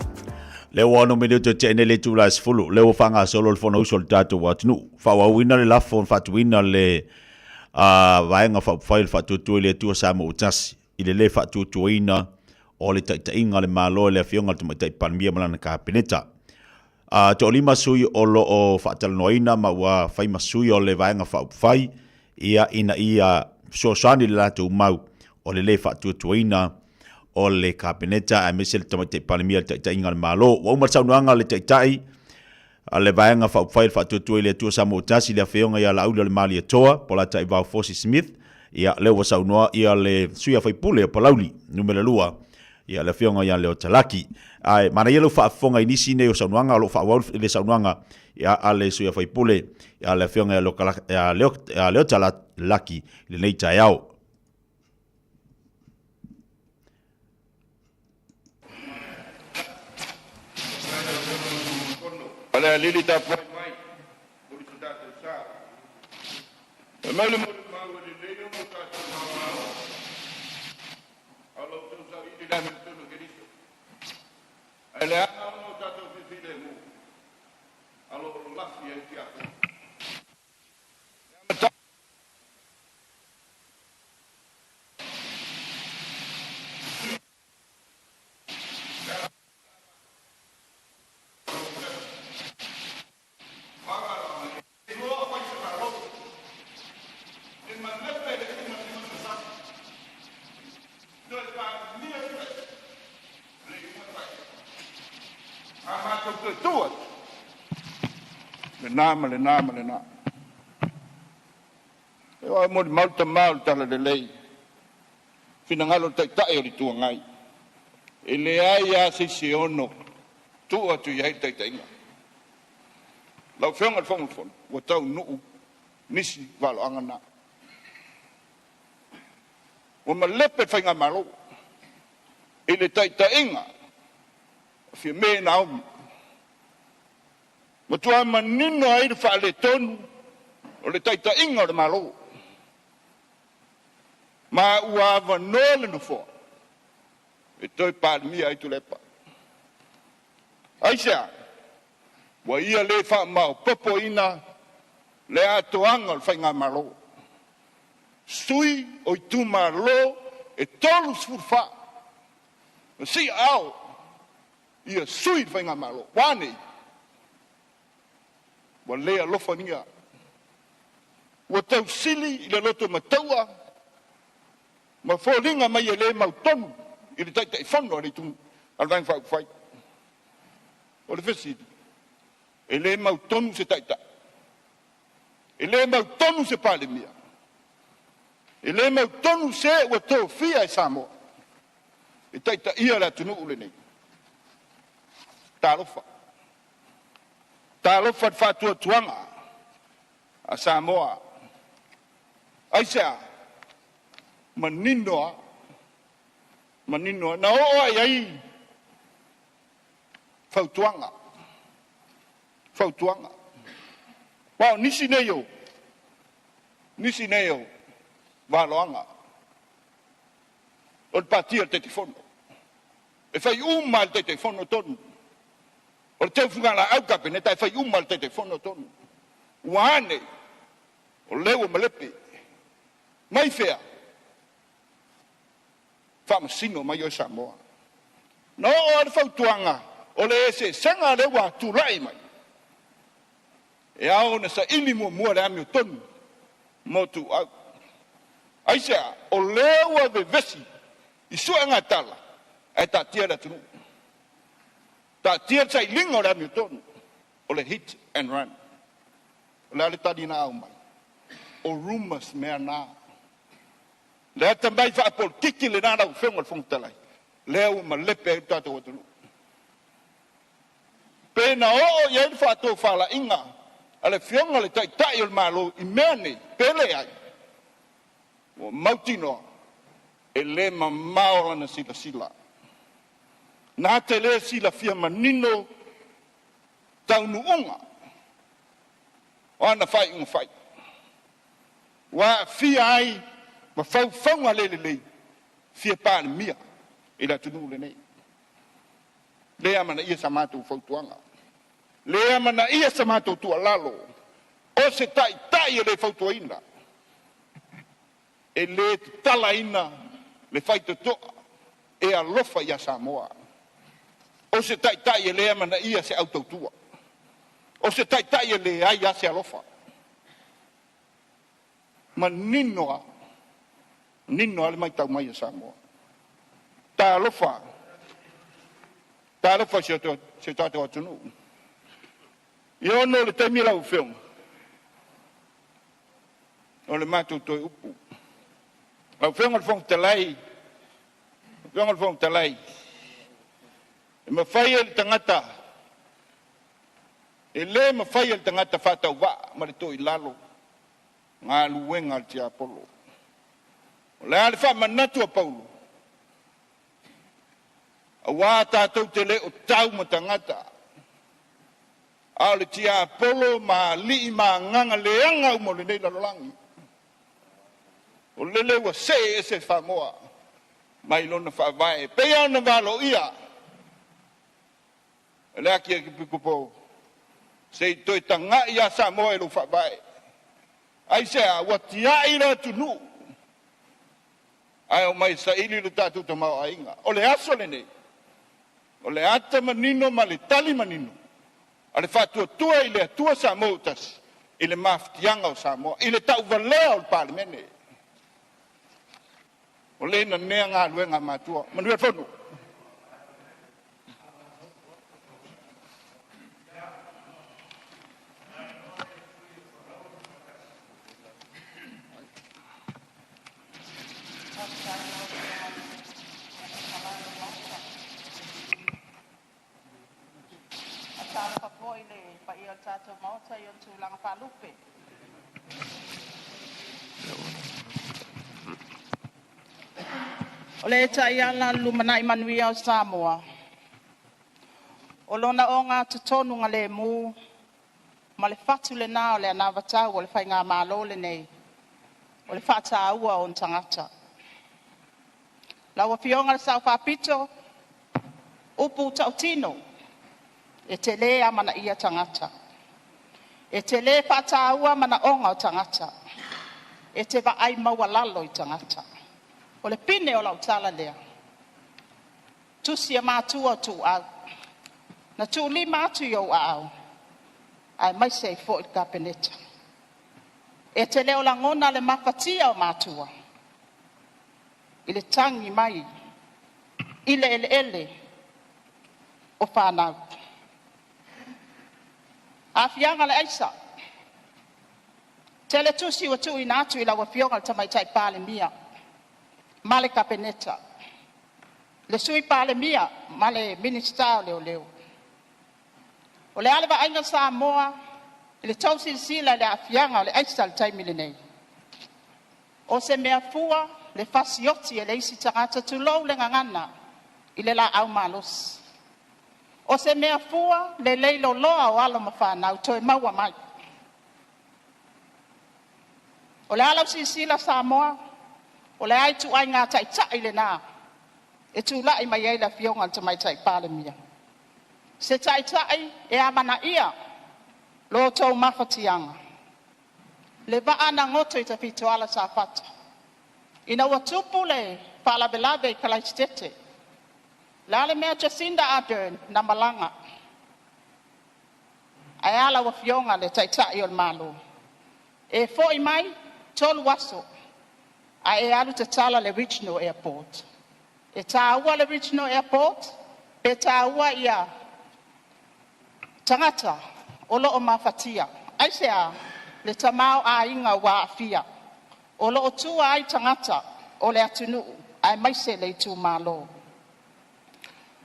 Le ua ono minute o tea nei le itula e 10, lea ua faagasolo le Fonousu a le tatou atunuu. Faaauauina le lafo na faatuina le Vaega Faaupufai o le Faatuatua i le Atua Samoa ua tasi i le lē faatuatuaina o le taitaiga a le Malo e le Afioga i le Tamaitai Palemia ma lana Kapeneta. Toalima sui o lo o faatalanoaina ma ua fai ma sui o le Vaega Faaupufai ia ina ia fesoasoani le latou mau o le lē faatuatuaina o le Kapeneta aemaise le Tamaitai Palemia i le taitaiga a le Malo. Ua uma le saunoaga a le Taitai a le Vaega Faaupufai o le Faatuatua i le Atua Samoa Tasi, le Afioga ia Laauli o le Malietoa, Polataivao Fosi Smith, ia, lea ua saunoa ia le sui a faipule o Palauli, numera 2, ia le Afioga ia Leota Laki. Ae manaia lou faafofoga i nisi nei o saunoaga, o lo o faaauau le saunoaga ia a le sui a faipule, ia le Afioga ia Leota Laki i lenei taeao. Falealili tapuai mai, muli so tatou sa. Fai mai le molimau e lelei ona o tatou maomao, a o la outou sailiili le amiotonu e Keriso. Ae leaga ona o tatou filemu, a o lo o lafi ai tiakono. Le amataga. Lena ma lena ma lena. E oa molimau le tama o le Talalelei, finagalo o le Taitai o le Itu Agai, e leai lava se isi e ono tuu atu i ai le taitaiga. Lau Afioga i le Fofoga o le Fono, ua taunuu nisi valoaga na. Ua malepe le Faigamalo i le taitaiga o Fiame Naomi. Matua manino ai le faaletonu o le taitaiga o le Malo, ma ua avanoa le Nofoa e toe Palemia ai Tuilaepa. Aisea? Ua ia le faamaopoopoina le atoaga o le Faigamalo. Sui o itumalo e 34 na siaao ia sui le Faigamalo. Ua a nei? Ua le alofagia. Ua tausili i le loto mataua ma foliga mai e le mautonu i le Taitaifono a le Itu a le Vaega Faaupufai. O le fesili, e le mautonu se Taitai? E le mautonu se Palemia? E le mautonu se ua tofia e Samoa e taitaia le atunuu lenei? Talofa. Talofa i le faatuatuaga a Samoa. Aisea? Manino lava, manino lava. Na oo lava i ai fautuaga, fautuaga. Aua o nisi nei o, nisi nei o valoaga o le patia o le Taitaifono. E fai uma lava e le Taitaifono tonu. O le teufugalaau Kapeneta e fai uma lava e le Taitaifono tonu. Ua a nei? O lea ua malepe. Mai fea? Faamasino mai oe Samoa. Na oo lava le fautuaga o le eseesega lea ua tulai mai. E ao ona saili muamua le amiotonu mo tuuau. Aisea? O lea ua vevesi i suega tala ae taatia le atunuu. Taatia le sailiga o le amiotonu, o le hit and run. O le a le tali na aumai? O rumors mea na. Le atamai faapolitiki lena lau Afioga i le Fofoga Fetalai, lea ua malepe ai le tatou atunuu. Pe na oo i ai le faatofalaiga a le Afioga i le Taitai o le Malo i mea nei, pe leai, ua mautinoa e le mamao lana silasila. Na te le silafia manino taunuuga o ana faaiuga fai, ua aafia ai ma faufauga le lelei fia Palemia i le atunuu lenei. Le amanaia sa matou fautuaga, le amanaia sa matou tuualalo, o se taitai e le fautuaina, e le tatalaina le faitotoa e alofa ia Samoa. O se taitai e le amanaia se autautua. O se taitai e leai lava se alofa. Manino lava, manino lava le matau mai a Samoa. Talofa, talofa i si o tatou atunuu. Ia ono o le taimi lau Afioga, o le matou toe upu. Lau Afioga i le Fofoga Fetalai, lau Afioga i le Fofoga Fetalai, e mafai e le tagata, e le mafai e le tagata faatauvaa ma le toilalo galuega a le tiapolo. O le a le faamanatu a Paulo? Aua tatou te le o tau ma tagata, a o le tiapolo ma alii ma agaga leaga uma o lenei lalolagi. O lele ua see ese Samoa mai lona faavae, e pei ona valoia e le Akiepikopo se i toe tagai ia Samoa i lou faavae. Aisea? Ua tiai le atunuu ae omai e saili le tatou tamaoaiga. O le aso lenei, o le ata manino ma le tali manino a le Faatuatua i le Atua Samoa ua tasi i le mafatiaga o Samoa, i le tauvalea o le Palemene. O le nanea galuega a matua. Manuia le fono. Faatalofa foi i le paia o le tatou Maota i ona tulaga faalupe. O le taiala o le lumanai manuia o Samoa, o lona ogatotonugalemu ma le fatu lena o le anavatau a le Faigamalo lenei, o le faataua o ona tagata. Lau Afioga i le Sao Faapito, upu tautino, e te le amanaia tagata. E te le faataua manaoga o tagata. E te vaai maualalo i tagata. O le pine o lau tala lea, tusi a matua o Tuuau, na tuulima atu i ou aao, aemaise ai foi le Kapeneta. E te le o lagona le mafatia o matua i le tagi mai i le eleele o fanau. Aafiaga o le aisa, tele tusi ua tuuina atu i lau Afioga i le Tamaitai Palemia ma le Kapeneta, le Sui Palemia ma le Minisita o Leoleo. O le a le vaaiga a Samoa i le tou silasila i le aafiaga o le aisa i le taimi lenei? O se mea fua le fasioti e le isi tagata, tulou le gagana, i le laau malosi. O se mea fua le leiloloa o alo ma fanau toe maua mai. O le a lau silasila Samoa? O le a ituaiga taitai lena e tulai mai ai le Afioga i le Tamaitai Palemia? Se taitai e amanaia lo outou mafatiaga, le vaa na goto i Tafitoala Safata ina ua tupu le faalavelave i Kalaisitete. Le a le mea Jacinda Ardern na malaga? Ae a lau Afioga i le Taitai o le Malo? E foi mai 3 aso ae e alu tatala le regional airport. E taua le regional airport pe taua ia tagata o lo o mafatia. Aisea? Le tamaoaiga ua aafia, o lo o tua ai tagata o le atunuu aemaise le itumalo.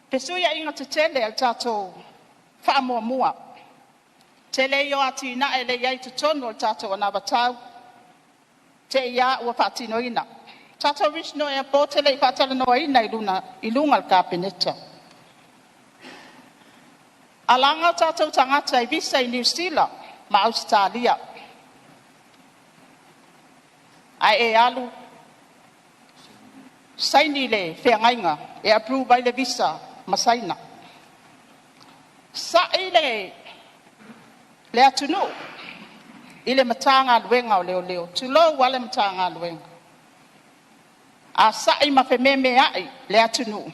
Fesuiaiga tetele a le tatou faamuamua, tele ia o atinae lea e i ai i totonu o le tatou anavatau, te i lava ua faatinoina. Tatou regional airport e le i faatalanoaina i luga o le Kapeneta. Alaga o tatou tagata i visa i Niu Sila ma Ausetalia, ae e alu saini le feagaiga e approve ai le visa ma Saina. Sa'i le atunuu i le Matagaluega o Leoleo, tulou lava le Matagaluega. A sa'i ma fememea'i le atunuu,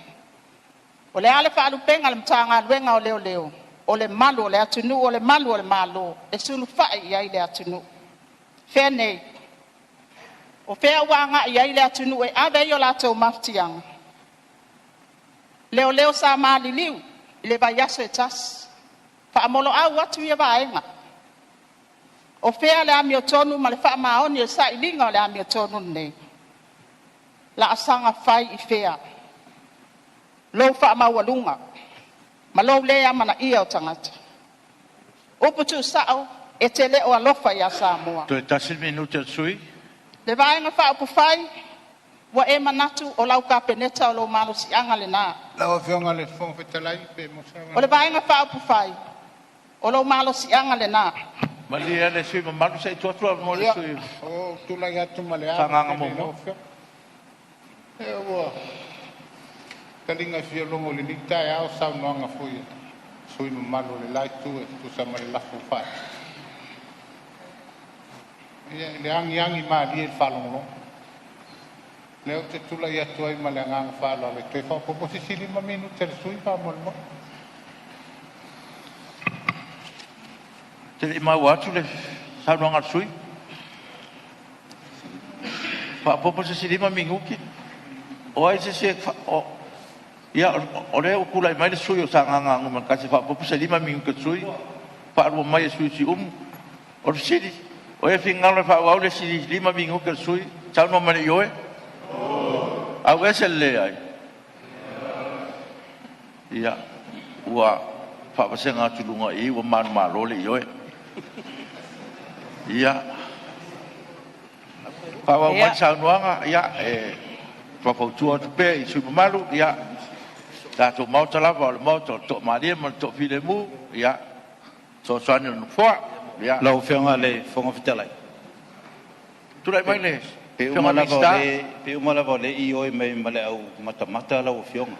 o le a le faalupega a le Matagaluega o Leoleo? O le malu o le atunuu, o le malu o le Malo, e sulufai i ai le atunuu. Fea nei? O fea ua agai i ai le atunuu e ave ai o latou mafatiaga? Leoleo sa maliliu i le vaiaso e tasi, faamoloau atu ia vaega. O fea le amiotonu ma le faamaoni o le sailiga o le amiotonu lenei? Laasaga fai i fea lou faamaualuga ma lou le amanaia o tagata? Upu tuusao, e te le o alofa ia Samoa. Toe tasi le minute o le sui usufono. Le Vaega Faaupufai, ua e manatu o lau Kapeneta o lou malosiaga lena. Lau Afioga i le Fofoga Fetalai pe maua se O le avanoa. Vaega Faaupufai, o lou malosiaga lena. Malie le sui usufono mamalu se i tuu atu le avanoa i le Ia, sui usufono ua ou tulai atu ma le o ava Sagaga tele i lau 1. Afioga. Se ua taliga fialogo i lenei taeao saunoaga foi a sui usufono mamalu o le la itu e tusa ma le lafo ua faatu. Ia, i le agiagi malie i le faalogologo. Lea ou te tulai atu ai ma le agaga faaaloalo e toe faaopoopo se isi 5 minute a le sui usufono faamolemole. Ou te le i maua atu le saunoaga a le sui usufono. Faaopoopo se isi 5 minute. O ai se isi e... Ia, o lea ua tulai mai le sui usufono o Sagaga 1 e faaopoopo se 5 minute o le sui usufono, faalua mai e le sui usufono o Siumu. O le fesili, o ai e finagalo e faaauau le isi 5 minute o le sui usufono? Saunoa mai i le ioe. Auese le leai. Ia, ua faavasega atu i luga i i ua manumalo le ioe. Ia, faaauau mai le saunoaga. Ia, e faufautua atu pea i sui usufono mamalu, ia, tatou Maota lava o le Maota o le toamalie ma le toafilemu. Ia, fesoasoani a le Nofoa. Ia, Lau Afioga i le Fofoga Fetalai, tulai pe mai le pe Afioga uma i le lava o Minisita. le pe uma lava o lea e ioe mai ma le au matamata lau Afioga.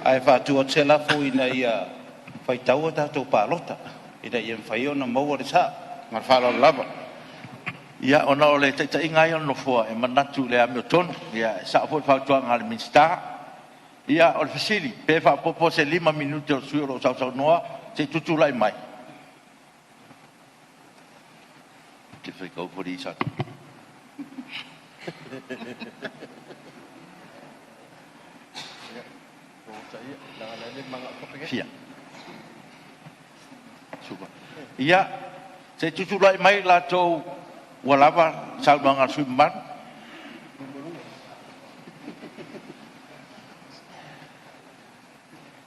Ae faatu atu se lafo, Ina ia faitau a tatou palota ina ia mafai ona maua le sao. Ma le faaaloalo lava. Ia, ona o le taitaiga lava ia o le Nofoa, e manatu i le amiotonu. Ia, e sao foi le fautuaga a le Minisita. Ia, o le fesili, pe faaopoopo se 5 minute o le sui usufono o lo o sausaunoa, se i tutulai mai. Ou te Fia. Suka. Ia, se i tutulai mai latou ua lava saunoaga a le sui usufono mamalu.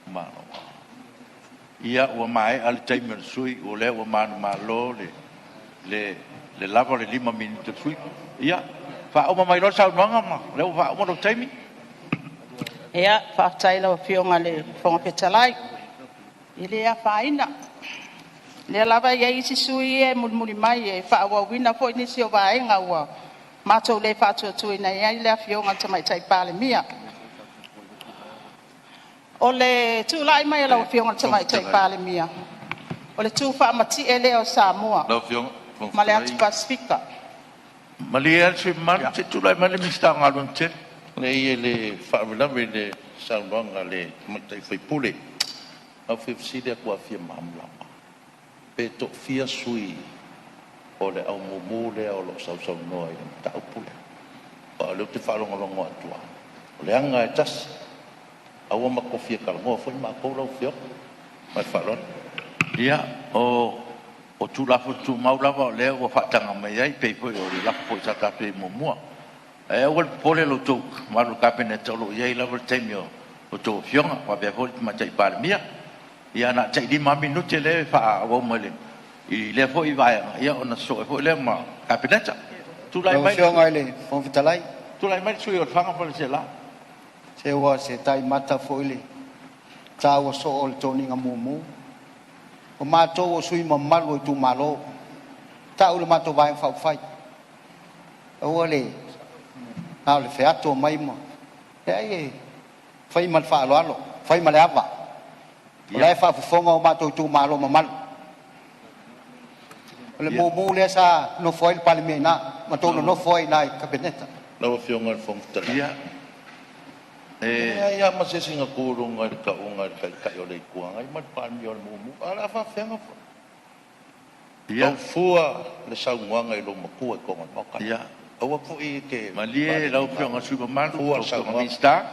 Malo. Ia, ua maea le taimi o le sui usufono, o lea ua manumalo le, le, le lava o le 5 minute o le sui usufono. Ia, faauma mai loa le saunoaga ma o lea ua faauma lou taimi. Ia, faafetai i lau Afioga i le Fofoga Fetalai. E le afaina, o lea lava e i ai isi sui usufono ia e mulimuli mai e faaauauina foi nisi o vaega ua matou le faatuatuaina ai le Afioga i le Tamaitai Palemia. O le tulai mai o lau Le Afioga i le Fofoga Tamaitai Fetalai. Palemia, o le tuufaamatie'e lea o Samoa Lau Afioga i le Fofoga ma le Atu Fetalai. Pasefika. Malie le sui usufono mamalu, se i tulai mai le Minisita o Galuega Tetele. Leai e le faalavelave i le saunoaga a le tamaitai sui usufono. Ae ou te fia fesili atu lava e fia malamalama. Pe toafia sui o le au mumu lea o lo o sausaunoa i le mataupu lea. Aua o lea ou te faalogologo atu lava, o le aga e tasi, a ua matou fia talanoa foi matou lau Afioga. Ma le faaaloalo. Ia, o Tulafono Tumau lava o lea ua faataga mai ai, pei foi o le lafo foi sa tatou i ai muamua. Ae aua le popole lo outou mamalu o le Kapeneta, o lo o i ai lava le taimi o a outou afioga, faapea foi le Tamaitai Palemia. Ia na o le tai 5 lava minute lea e faaauau mai i lea foi vaega, ia ona sosoo ai foi lea ma le Kapeneta. Tulai Lau mai le Afioga sui i le Fofoga Fetalai. Tulai mai le sui usufono o Lefaga ma Faleaseela. Se ua se taimata foi le taua soo o le toniga mumu. O matou o sui usufono mamalu o itumalo, ta'u le matou Vaega Faaupufai, aua le na o le feato mai ma… Leai, e fai ma le faaaloalo, fai ma le ava, o la e faafofoga o matou itumalo mamalu. O le mumu lea sa nofo ai le Palemia i ina, matou nonofo ai i ina i le Kapeneta. Lau Afioga i le Fofoga Fetalai, E e leai lava ma se isi na tu i luga i le tauga a le Taitai o le Itu Agai ma le Palemia o le mumu. Ae o le a faapefea ona tau fua le saunoaga i lou matua i totonu o le Maota lenei? Aua foi e te Malie lau faaleaganuu. Afioga i le sui usufono mamalu, Fua lau le Afioga i le saunoaga. Minisita.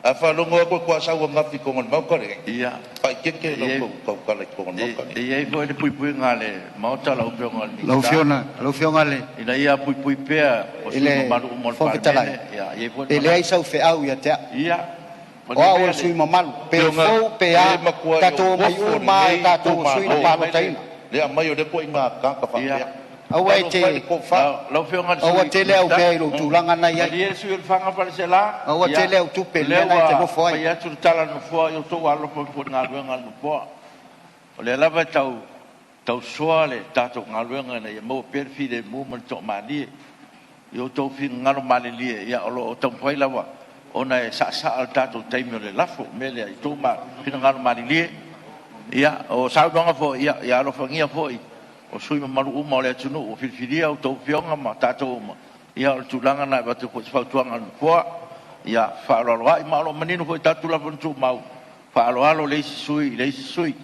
A faalogo atu e toa sau ananafi i totonu o le Maota lenei, faaeteete E i lau ai tautala i totonu o le Maota E lenei. i ai foi le puipuiga a le Maota lau Afioga i le Lau Minisita, Afioga, lau Afioga i le ina ia puipui pea o i sui usufono le mamalu uma o le Fofoga Fetalai, Palemene. E i ai foi le e leai manatu. sau feau ia te au. Ia, O malie au o maia le le sui mamalu, pe Afioga, fou pe e a, matuai tatou ou omai ofo uma lava o lenei tatou o sui na itumalo malie mai le palotaina. le aumai o lea ituaiga agaga faapea. Aua e Talofa e i le te, tofa. Lau Afioga i le aua Sui tele au Minisita, mea i lou tulaga na i ai. malie le sui usufono o Lefaga ma Faleaseela. Aua Ia, tele au tupe o i le lea mea lena e te ua nofo ai. fai atu le tala a le Nofoa, ia outou alolofa ifo i le galuega a le Nofoa. O lea lava e tau tausoa le tatou galuega ina ia maua pea le filemu ma le toamalie. I outou finagalo malilie, ia o lo o taumafai lava ona e saasaa le tatou taimi o le lafo. O le mea lea, i outou finagalo malilie, ia o saunoaga foi, ia alofagia foi o sui usufono mamalu uma o le atunuu ua filifilia a outou afioga ma tatou uma. Ia o le tulaga lena e avatu ai foi se fautuaga a le Nofoa, ia faaaloaloai, ma o lo o manino foi i tatou Tulafono Tumau, faaaloalo le isi sui i le isi sui.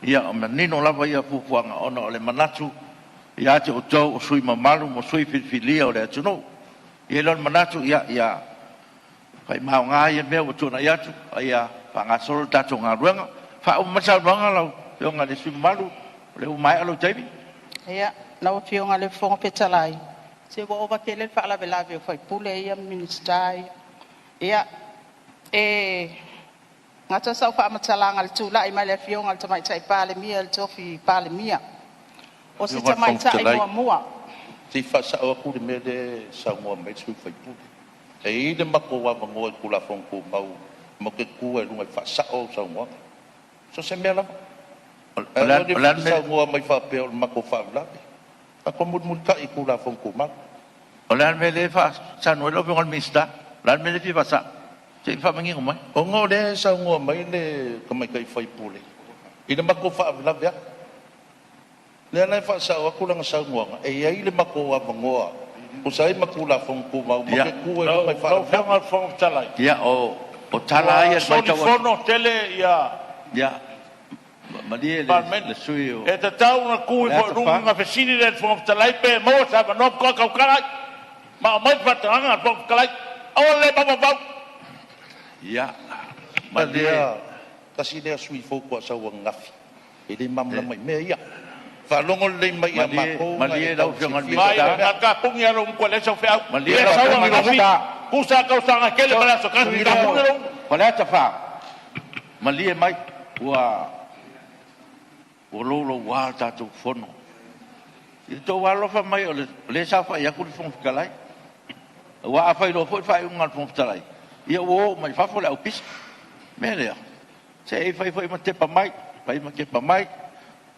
Ia o manino lava ia fuafuaga ona o le manatu ia te outou o sui usufono mamalu ma sui usufono filifilia o le atunuu. E i ai lea o le manatu, ia fai ma ia mea ua tuanai atu, a ia faagasolo le tatou galuega. Faauma mai le saunoaga lau Afioga i le sui usufono mamalu, o lea ua maea lou taimi. Ia, lau Afioga i le Fofoga Fetalai, se ua ova tele le faalavelave o faipule ia ma Minisita ia. Ia, e gata sau faamatalaga i le tulai mai o le Afioga i le Tamaitai Palemia i le tofi Palemia. O se Afioga i le Fofoga tamaitai Fetalai, muamua. se i faasao atu le mea lea e saunoa mai ai le sui usufono. E i ai le matou avanoa i Tulafono Tumau matou te tu ai i luga e faasao au saunoaga. So o se mea lava. O Ae le aua a le le mea, saunoa mai faapea o le matou faalavelave. Tatou mulimulitai i Tulafono Tumau. O le a le mea lea e faasanoa ai lau Afioga i le Minisita? O le a le mea lea e fia faasao? Se i faamanino mai. Ona o lea e saunoa mai le tamaitai sui usufono i le matou faalavelave atu. Lea la e faasao atu lana saunoaga, e i ai le matou avanoa e tusa ai ma Tulafono Tumau matou te tu ai i luga e Lau Afioga faalavelave. i le Fofoga Fetalai, Ia, o tala lava ua ia i le matau atu. solifono tele ia Ia, malie Palemene. le sui usufono o E tatau ona tu ifo i Faleata luga 4. ona fesili lea i le Fofoga Fetalai pe maua se avanoa faatoa tautala ai. Ma aumai le faatagaga a le Fofoga Fetalai. Aua le mafaufau. Ia, malie. Lea, tasi lea sui usufono fou faatoa sau ananafi, e le malamalama i mea ia. Faalogo lelei mai ia Malie, matou na malie e lau tau Afioga i le silafia Vaai, ia na Minisita. mea. tapuni lava lou gutu e leai sau feau. Malie Le lau sau Afioga i le ananafi, Minisita. tusa lava tausaga e tele ma le aso tasi, Sui lea tapuni o lou gutu. Faleata 4, malie mai, ua louloua le tatou fono. I le tou alolofa mai o lea e saofai atu le Fofoga Fetalai. Aua a fai loa foi le faaiuga a le Fofoga Fetalai, ia ua o uma i fafo le aupisa. O le mea lea, se i fai foi ma tepa mai, fai ma tepa mai.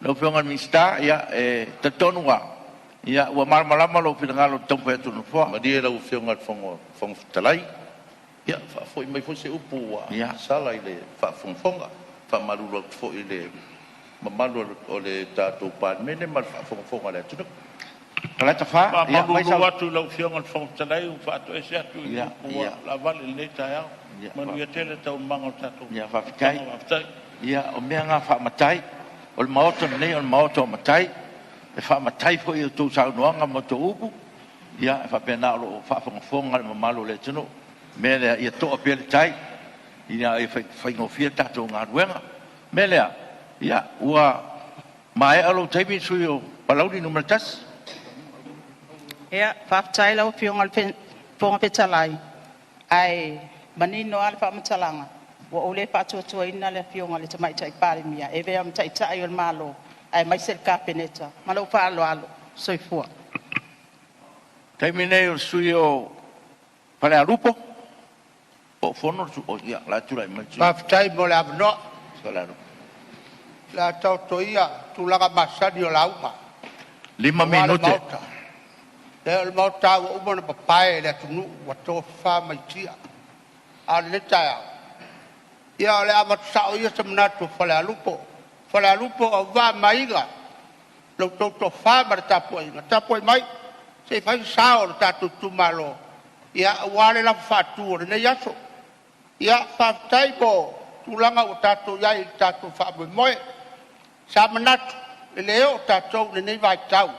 Lau Afioga i le Minisita, ia, e talitonu lava, ia, ua malamalama lou finagalo i le taumafai atu o le Nofoa. Malie lau Afioga i le Fofoga Fetalai, ia faafoi mai foi se upu ua sala i le faafogafoga. E faamalulu atu foi i le mamalu o le tatou Palemene ma le faafogafoga a le atunuu. Faleata 4, ia, aumai Faamalulu sau. atu i lau Afioga i le Fofoga Fetalai ua faatoese atu i le upu ua laavale i lenei taeao. Ia, Manuia tele taualumaga o le tatou ia faafetai. fonotaga. Faafetai. Ia, o mea na faamatai. O le Maota lenei o le Maota o Matai, e faamatai foi i a outou saunoaga ma outou upu, ia e faapena o lo o faafogafoga le mamalu o le atunuu. O le mea lea, ia toa pea le tai ina ia faigofie le tatou galuega. O le mea lea, ia ua maea lou taimi le sui usufono o Palauli 1. Ia, faafetai i lau Afioga i le Fofoga Fetalai, ae manino lava le faamatalaga, ua ou le faatuatuaina le Afioga i le Tamaitai Palemia e avea ma Taitai o le Malo aemaise le Kapeneta. Ma lou faaaloalo. Soifua. Taimi lenei o le sui usufono o Falealupo po o fono le sui usufono. Ia, o la e tulai mai le sui usufono Faafetai mo le avanoa. o Falealupo. O le a taoto ia tulaga masani o lauga 5 aua le minute. Maota. E o le Maota lava ua uma ona papae e le atunuu ua tofafa maitia. A o lenei taeao, ia o le a avatu sao ia se manatu o Falealupo. Falealupo auvaa ma aiga, lo outou toafa ma le tapuaiga, tapuai mai se i fai se sao o le tatou itumalo aua le lafo faatu o lenei aso. Ia, faafetai mo tulaga ua tatou i ai i le tatou faamoemoe. Sa manatu e le oo tatou i lenei vaitau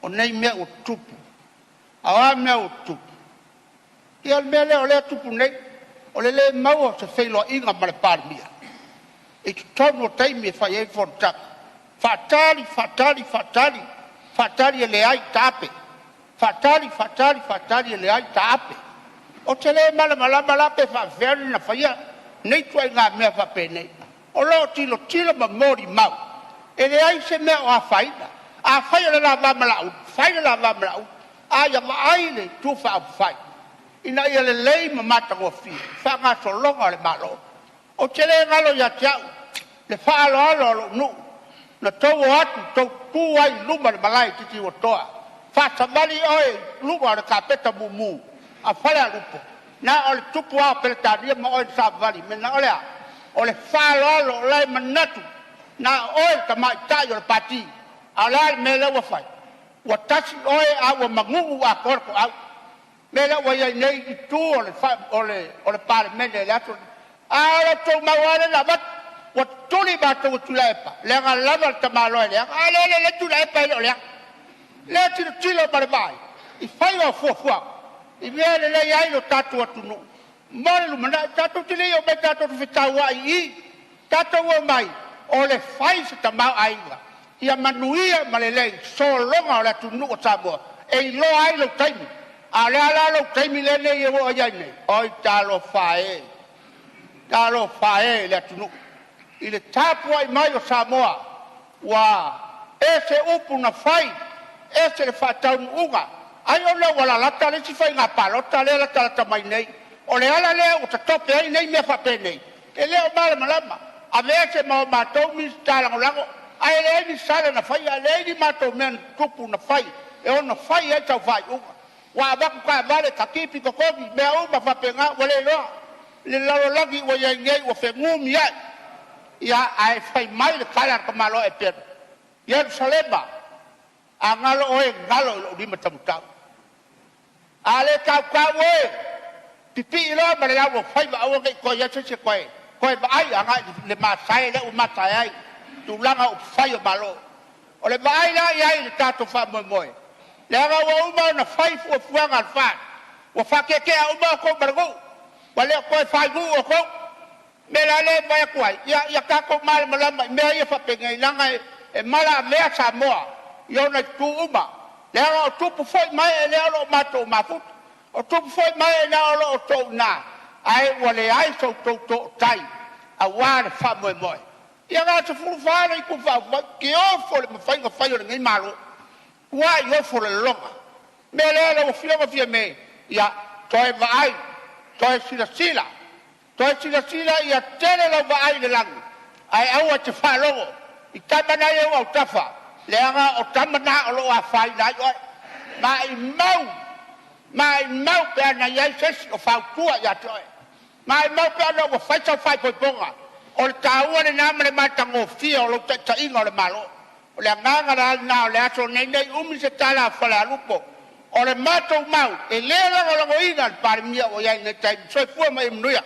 o nei mea ua tutupu. A o a mea ua tutupu? Ia o le mea lea o lea e tupu nei, o le le maua o se feiloaiga ma le Palemia i totonu o taimi e fai ai fonotaga. Faatali, faatali, faatali, faatali e leai, taape. Faatali, faatali, faatali e leai, taape. Ou te le malamalama la pe faapefea ona faia nei ituaiga mea faapenei. O lo o tilotilo ma molimau, e leai se mea o afaina. Afai o le la va ma Laauli, fai le la va ma Laauli, a ia vaai le Itu Faaupufai ina ia lelei ma matagofie le faagasologa o le Malo. Ou te le galo ia te au le faaaloalo a lou nuu na outou o atu tou tutu ai i luma o le malae i Titiuatoa, faasavali oe i luga o le kapeta mumu a Falealupo. Na o le tupu lava o Peretania ma oe na savavali mai. Na o le a? O le faaaloalo o la e manatu na o oe le tamaitai o le pati. A o le a le mea lea ua fai? Ua tasi oe ae ua magugu atoa le toau. O le mea lea ua i ai nei i itu o le Palemene i le aso lenei. A o le tou mau lava lea na avatu, ua tutuli matou e Tuilaepa leaga lava le tamaloa e leaga. A lea e lele Tuilaepa e le o leaga. Lea e tilotilo ma le vaai i faiga o fuafuaga i mea e lelei ai lo tatou atunuu mo le lumanai. Tatou te le i omai tatou te fetauai i i, tatou omai o le fai se tamaoaiga ia manuia ma lelei sologa o le atunuu o Samoa e iloa ai lou taimi. A o le a la lou taimi lenei ua i ai nei? Oi talofa e, talofa e i le atunuu i le tapuai mai o Samoa ua ese upu na fai, ese le faataunuuga. Ai ona ua lalata le isi faiga palota lea e latalata mai nei. O le ala lea ua tatope ai nei mea faapenei, e le o malamalama. Aveese ma o matou Minisita Lagolago, ae leai ni sala na faia, leai ni matou mea na tutupu na fai e ono fai ai sau faaiuga. Ua avatu taavale, tatipi totogi, mea uma faapena, ua le iloa le lalolagi ua i ai nei, ua fenumiai. Ia, ae fai mai le tala a le tamaloa Eperu, Ierusalema, a galo oe, galo i lou lima taumatau. A le tautau oe, pipii loa ma le lau aufaiva, aua ne i toe i ai se isi e toe toe vaai agai i le masae lea ua masae ai tulaga o upufai o Malo. O le vaai la i ai i le tatou faamoemoe, leaga ua uma ona fai fuafuaga a le FAST, ua faatetea uma outou ma le nuu, ua le o toe fainuu outou. O le mea la lea e fai atu ai, ia tatou malamalama i mea ia faapenei, leaga e malaavea Samoa i ona itu uma, leaga o tupu foi ma ee lea o lo o matou mafuta, o tupu foi ma ee lea o lo o outou i ina, ae ua leai so outou tootai aua le faamoemoe. Ia na o le 14 le Itu Faaupufai, tiofe le mafai ona fai o lenei Malo, matua ofo le lologa. O le mea lea lau Afioga Fiame, ia toe vaai, toe silasila, toe silasila ia tele lau vaai i le lagi, ae aua e te faalogo i tama na e i ou autafa, leaga o tama na o lo o afaina ai oe. Maumau, maumau pe ana i ai se isi o fautua ia te oe. Maumau pe ana ua fai sau faaipoipoga. O le taua lena ma le matagofie o lou taitaiga o le Malo. O le agaga la lena o le aso lenei, ne i umi se tala a Falealupo. O le matou mau, e le lagolagoina le Palemia ua i ai i lenei taimi. Soifua ma ia manuia.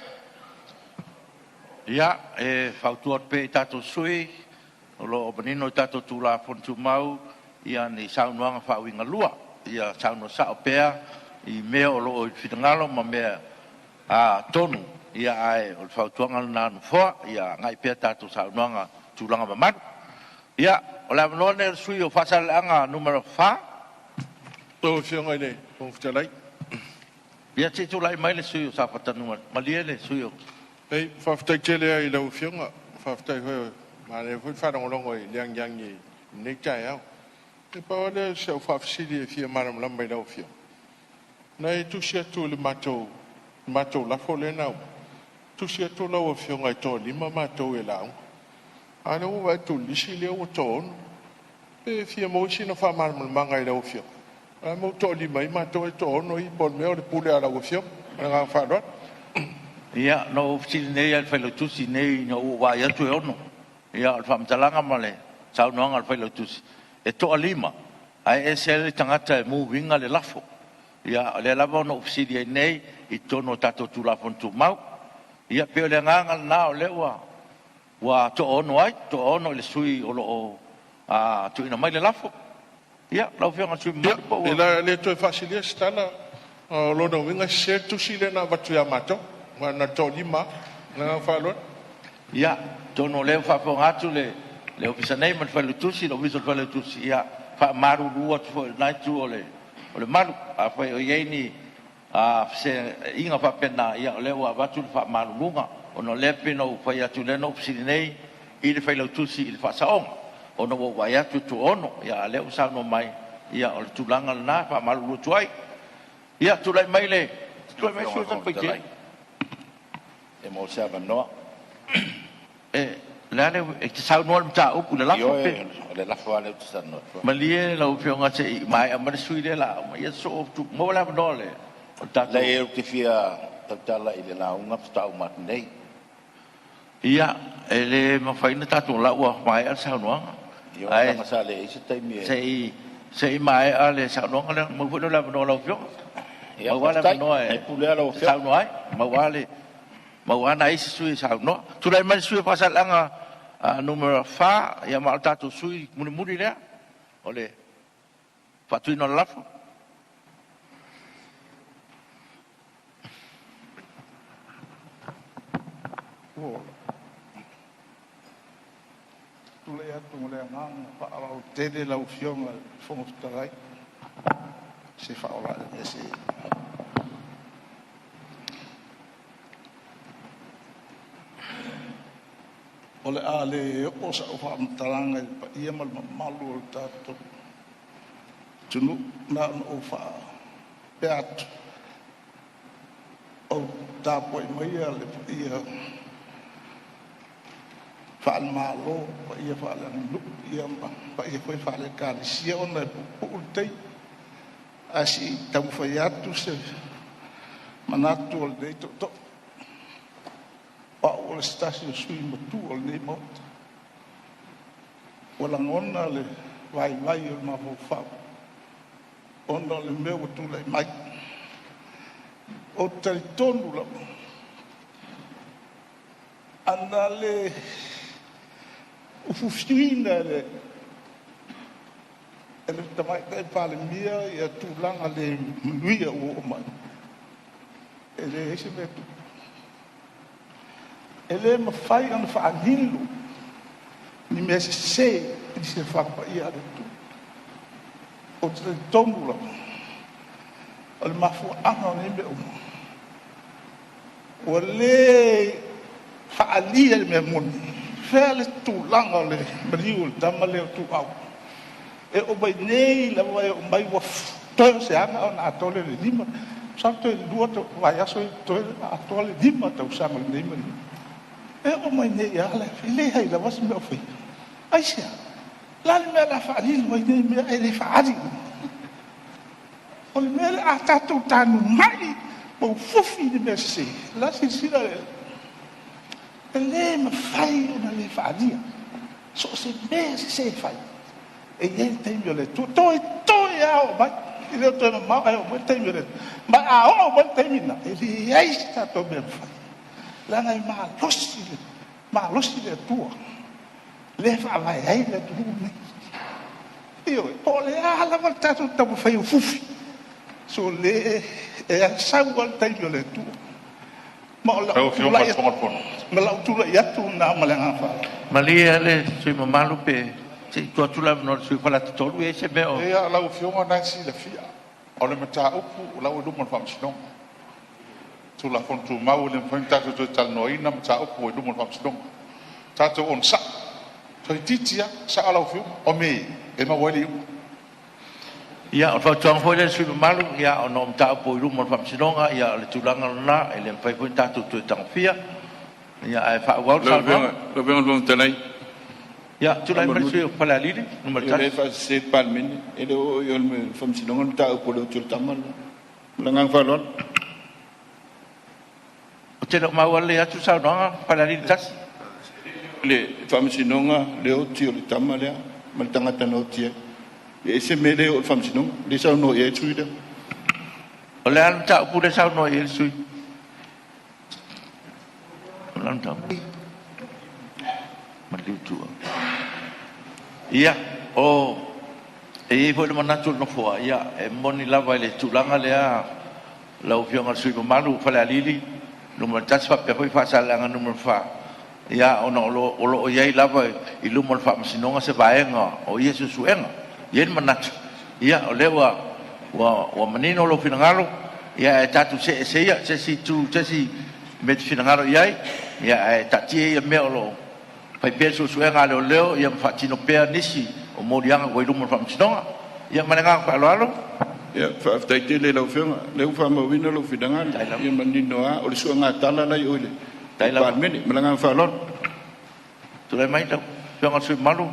Ia, e fautua atu pea i tatou sui usufono, O lo o manino i tatou Tulafono Tumau ia ni saunoaga faauigalua, ia saunoa sao pea i mea o lo o i finagalo ma mea tonu, ia ae o le fautuaga lena a le Nofoa, ia agai pea tatou saunoaga i tulaga mamalu. Ia, o le avanoa lenei o le sui usufono o Faasaleleaga 4. Lau Afioga i le Fofoga Fetalai. Ia se i tulai mai le sui usufono o Safata 1. Malie le sui usufono. Ei, faafetai tele lava i lau Afioga, faafetai foi, manaia foi le faalogologo i le agiagi i lenei taeao. E pau lava lea o si au faafesili e fia malamalama i lau Afioga, na e tusi atu i le matou lafo lea na aumai, tusi atu lau Afioga e toalima matou e lauga, a o lea ua ou vaai atu i le lisi lea ua toaono. Pe fia maua sina faamalamalamaga i lau Afioga, o le a le mea ua toalima ai matou ae toaono ia, po o le mea o le pule a lau Afioga. Ma le agaga faaaloalo. Ia, na ou fesili nei lava i le Failautusi nei ina ua ou vaai atu e 6. Ia, o le faamatalaga ma le saunoaga a le Failautusi, e toalima, ae ese ai le tagata e move ina le lafo. Ia, o lea lava na ou fesili ai nei i totonu o tatou Tulafono Tumau. Ia, pei o le agaga lena o lea ua toaono ai, toaono i le sui o lo o tuuina mai le lafo. Ia, lau Afioga i le sui usufono mamalu po ua... Ia, e le toe faasilia se tala, o lona uiga e sese le tusi lea na avatu ia matou, aua na o le toalima lava. Ma le agaga faaaloalo. Ia, atonu o lea ua faafofoga atu le Ofisa nei ma le Failautusi, le Ofisa o le Failautusi, ia, faamalulu atu foi i lena itu o le malu. Afai o i ai ni feseaiga faapena, ia o lea ua avatu le faamaluluga, ona o lea pei ona ou fai atu, lea na ou fesili nei i le Failautusi i le faasaoga, ona ua ou vaai atu e toaono, a o lea ua saunoa mai, ia o le tulaga lena e faamalulu atu ai. Ia, tulai mai le sui usufono o Satupaitea. E mo se avanoa. E, le a le, e te saunoa i le mataupu i le lafo pe? Ioe, o le lafo lava lea ou te talanoa atu ai. Malie lau Afioga se i maea mai le sui usufono lea la uma, ia soo maua le avanoa o le tatou. Leai, ou te fia tautala i le lauga faatoa uma atu nei. Ia, e le mafai ona tatou lau ua maea le saunoaga. Ioe, leaga sa leai se taimi e. Se i maea le saunoaga lea, maua foi lea o le avanoa o lau Afioga. Ia, Maua le faafetai. avanoa E e pule lava lau Afioga. saunoa ai. Maua le maua nai isi sui e saunoa. Tulai mai le sui usufono o Faasaleleaga 4, ia ma o le tatou sui mulimuli lea o le faatuina o le lafo. Ua tulai atu ma le agaga faaaloalo tele lau Afioga i le Fofoga Fetalai, se faaola se o le a le oo sau faamatalaga i le paia ma le mamalu o le tatou atunuu, na ona ou faapea atu, o tapuai maia le paia faale-Malo, paia faale-aganuu, ia ma paia foi faale-Ekalesia, ona e puupuu le taimi. Ae se i taumafai atu se manatu o lenei tootoo. O au o le se tasi o sui usufono matua o lenei Maota. Ua lagona le vaivai o le mafaufau ona o le mea ua tulai mai. Ou te talitonu lava, ana le ufiufiina e le Tamaitai Palemia ia tulaga le manuia ua oo mai, e leai se mea tupu. E le mafai ona faalilo ni mea sese i se faapaia a le Atua. Ou te talitonu lava, o le mafuaaga o nei mea uma, ua le faaalia le mea moni. Fea le tulaga o le maliu o le tama lea o Tuuau. E oo mai nei lava e oo mai ua toe o se aga ona atoa lea o le 5. Masalo toe 2 vaiaso toe atoa le 5 tausaga o lenei maliu. E oo mai nei lava, e leai lava se mea o faia. Aisea? O le a le mea o le a faalilo ai nei mea ae le faaali? O le mea le a tatou tanumai ma ufufi i le mea sese, la silasila le e le mafai ona le faalia. So o se mea sese e fai, e i ai le taimi o le Atua. Toe toe lava oo mai, e le o toe mamao ae oo mai le taimi o le Atua. Ma a oo mai le taimi lena, e leai se tatou mea mafai. Leaga e malosi le Atua. Lea faavae ai le atunuu lenei. Ioe, po o le a lava le tatou taumafai o fufi, so le e sau lava le taimi o le Atua. Ma o lau tulai atu, ma lau tulai atu lena ma le agaga faaaloalo. Malie le sui usufono mamalu pe se i tuu atu le avanoa i le sui usufono o Faleata 3, e i ai se mea o... Ia, lau Afioga o lena e silafia, o le mataupu o la ua i luma o le Faamasinoga. Tulafono Tumau e le mafai ona tatou toe talanoaina mataupu ua i luma o le Faamasinoga. Tatou onosai, toeitiiti lava sao lau Afioga, o mea e maua ai le iuga. Ia, o le fautuaga foi lea i le sui usufono mamalu, ia, ona o mataupu ua i luma o le Faamasinoga, ia o le tulaga lena, e le mafai foi ona tatou toe tagofia, ia ae faaauau le saunoaga. Lau Afioga i le Fofoga Fetalai, Ia, tulai mai le sui usufono mo Falealili O lea e 1. faasese le Palemene, e le o oo i o i le Faamasinoga le mataupu o le oti o le tama le la. Ma le agaga faaaloalo. Ou te le o maua lelei atu le saunoaga Falealili 1. Le Faamasinoga le oti o le tama lea ma le tagata na oti ai. E ese mea lea e oo i le Faamasinoga, lea e saunoa i ai le sui usufono lea. O le a le mataupu lea e saunoa i ai le sui usufono? O le a le mataupu? Maliu Tuua. Ia, o e i ai foi le manatu o le Nofoa, ia, e moni lava i le tulaga lea lau Afioga i le sui usufono mamalu o Falealili 1 faapea foi Faasaleleaga 4, ia, ona o lo o i ai lava i luma o le Faamasinoga se vaega o ia suesuega. E i ai le manatu, ia, o lea ua manino lou finagalo, ia ae tatou see ese ia i se isi itu, se isi mea e te finagalo i ai, ia ae taatia ia mea o lo o fai pea le suesuega a leoleo ia ma faatino pea nisi o moliaga ua i luma o le Faamasinoga. Ia ma le agaga faaaloalo. Ia, faafetai tele i lau Afioga, o lea ua faamauina lou finagalo, ia manino lava, o le suegatala la e i o i le Palemene. Ma le agaga faaaloalo. Tulai mai lau Afioga i le sui usufono mamalu.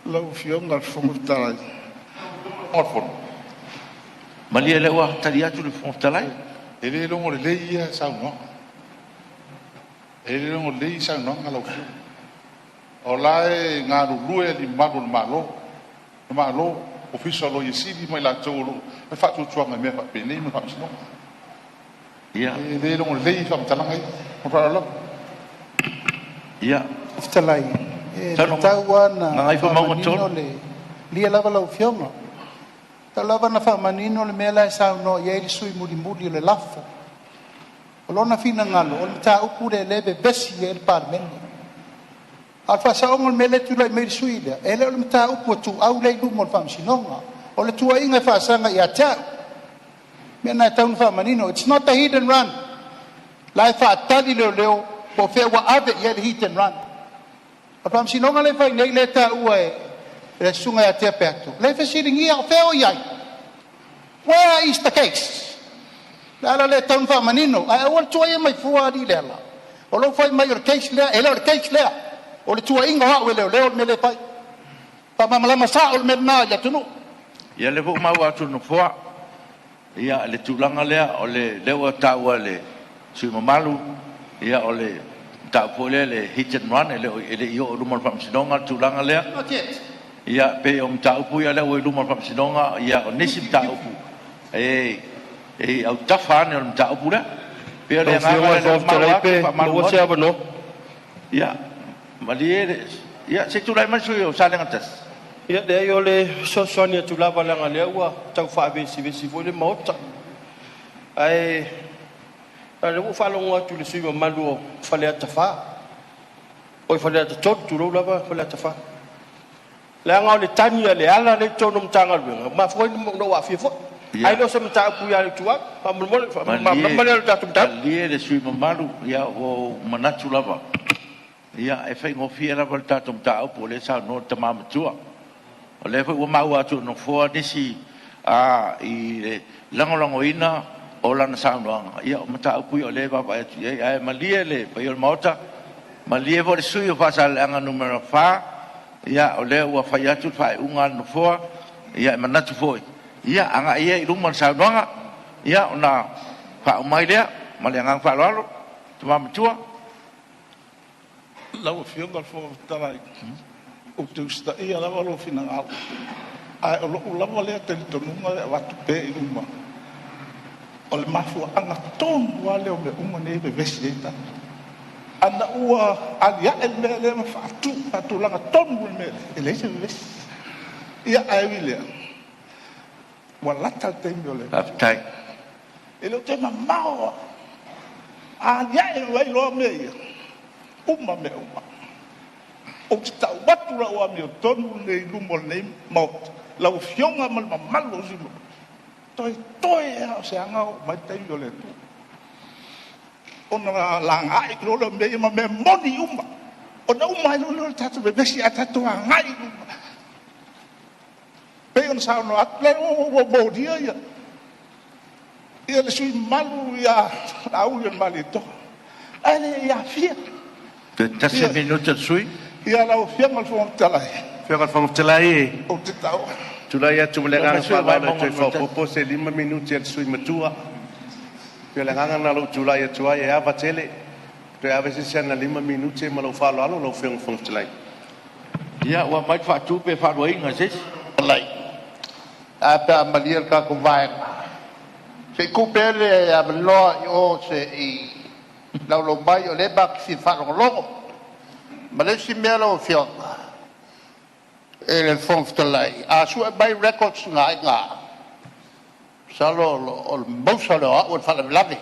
Lau Afioga i le Fofoga Fetalai. Malie o lea ua tali atu le Fofoga Fetalai. E le logo lelei ia saunoaga. E le logo lelei saunoaga lau Afioga. O la e galulue alii mamalu o le Malo, le Malo, Ofisa o Loia Sili ma i latou o lo o faatuatuaga i mea faapenei ma le Faamasinoga. Ia. E le logo lelei faamatalaga ia. Ma le faaaloalo lava. Ia. Fetalai, e tatau lava ona faamanino le malie lava lau Afioga. E tatau lava ona faamanino le mea la e saunoa i ai le sui usufono mulimuli o le lafo. O lona finagalo, o le mataupu lea o lea e vevesi ai le Palemene. A o le faasaoga o le mea lea e tulai mai ai le sui usufono lea, e le o le mataupu a Ituau lea e i luma o le Faamasinoga. O le tuuaiga e faasaga ia te au. O le mea lena e tatau ona faamanino. It's not a hit and run. La e faatali leoleo po o fea ua ave i ai le hit and run. O le faamasinoga lea e fai nei lea e taua e le susuga ia Tea Peato, lea e fesiligia o fea o i ai? Where is the case? O le ala lea e tatau ona faamanino, ae aua le tuuaia mai fua alii Leala. O lou fai mai o le case lea, e le o le case lea. O le tuuaiga o au e leoleo le mea lea e fai. Faamalamalama sao le mea lena i le atunuu. Ia, lea foi ua maua atu e le Nofoa, ia, le tulaga lea, o le lea ua taua e le sui usufono mamalu, ia, o le mataupu foi lea le hit and run, e le i oo i luma o le Faamasinoga le tulaga lea. Not yet. Ia, pei o mataupu ia lea ua i luma o le Faamasinoga, ia, o nisi mataupu e i autafa ane o le mataupu lea. Pei o le Lau agaga Afioga i lea le lea ua Fofoga maua Fetalai atu pe e faamalulu maua se atu. avanoa. Ia, malie le, ia, se i tulai mai le sui usufono o Salega 1. Ia, leai, o le fesoasoani atu lava leaga o lea ua tau faavesivesi foi le Maota. Ae o lea ua ou faalogo atu i le sui usufono mamalu o Faleata 4, oi Faleata 3, tulou lava Faleata 4. Leaga o le tagi a Leala lea i totonu o Matagaluega, ua mafua ai ona ou aafia foi. Ia. Ae le o se mataupu ia Ituau. Faamolemole, Malie, faamalamalama lea o le tatou mataupu. malie le sui usufono mamalu, ia ua ou manatu lava, ia e faigofie lava le tatou mataupu o lea e saunoa le tama matua. O lea foi ua maua atu e le Nofoa nisi i le lagolagoina o lana saunoaga, ia o mataupu ia o lea e vaavaai atu i ai. Ae malie le paia o le Maota, malie foi le sui usufono o Faasaleleaga 4, ia o lea ua fai atu le faaiuga a le Nofoa, ia e manatu foi, ia agai ia i luma le saunoaga, ia ona faauma ai lea ma le agaga faaaloalo. Tama matua. Lau Afioga i le Fofoga Fetalai, ou te usitaia lava lou finagalo, ae o lou lava lea talitonuga e avatu pea i luma, o le mafuaaga tonu lava lea o mea uma nei e vevesi ai tatou. Ana ua alia'e le mea lea ma faatulaga tonu le mea lea, e leai se vevesi. Ia, ae ui i lea, ua lata le taimi o le. Faafetai. E le o toe mamao lava. A alia'e mai loa mea ia, uma mea uma. Ou te tau atu lau amiotonu lenei i luma o lenei Maota, lau Afioga ma le mamalu o sui usufono mamalu, toetoe lava o se aga oo mai le taimi o le Atua. Ona lagaai loa lea o mea ia ma mea moni uma. Ona uma ai loa lea o le tatou vevesi ae tatou agai i luma. Pei ona saunoa atu, lea ua molia le sui usufono mamalu ia Laauli o le Malietoa, ae le i aafia. Toe tasi minute o le sui. Ia, lau Afioga i le Fofoga Fetalai. Afioga i le Fofoga Fetalai, ou te tau. Tulai atu ma le agaga faaaloalo e toe faaopoopo se 5 minute a le sui matua. E pei o le agaga lena o lou tulai atu ai e ava tele. Toe ave se isi ana 5 minute ma lou faaaloalo lau Afioga i le Fofoga Fetalai. Ia, ua aumai le faatu pe faaluaina e se isi. A pe a malie le tatou vaega, se i tuu pea le avanoa i o se i laulau mai, o lea matou te fia faalogologo. Ma le isi mea lau Afioga i le Fofoga Fetalai, a sue mai records na i ina, masalo o le mausa lea o au o le faalavelave.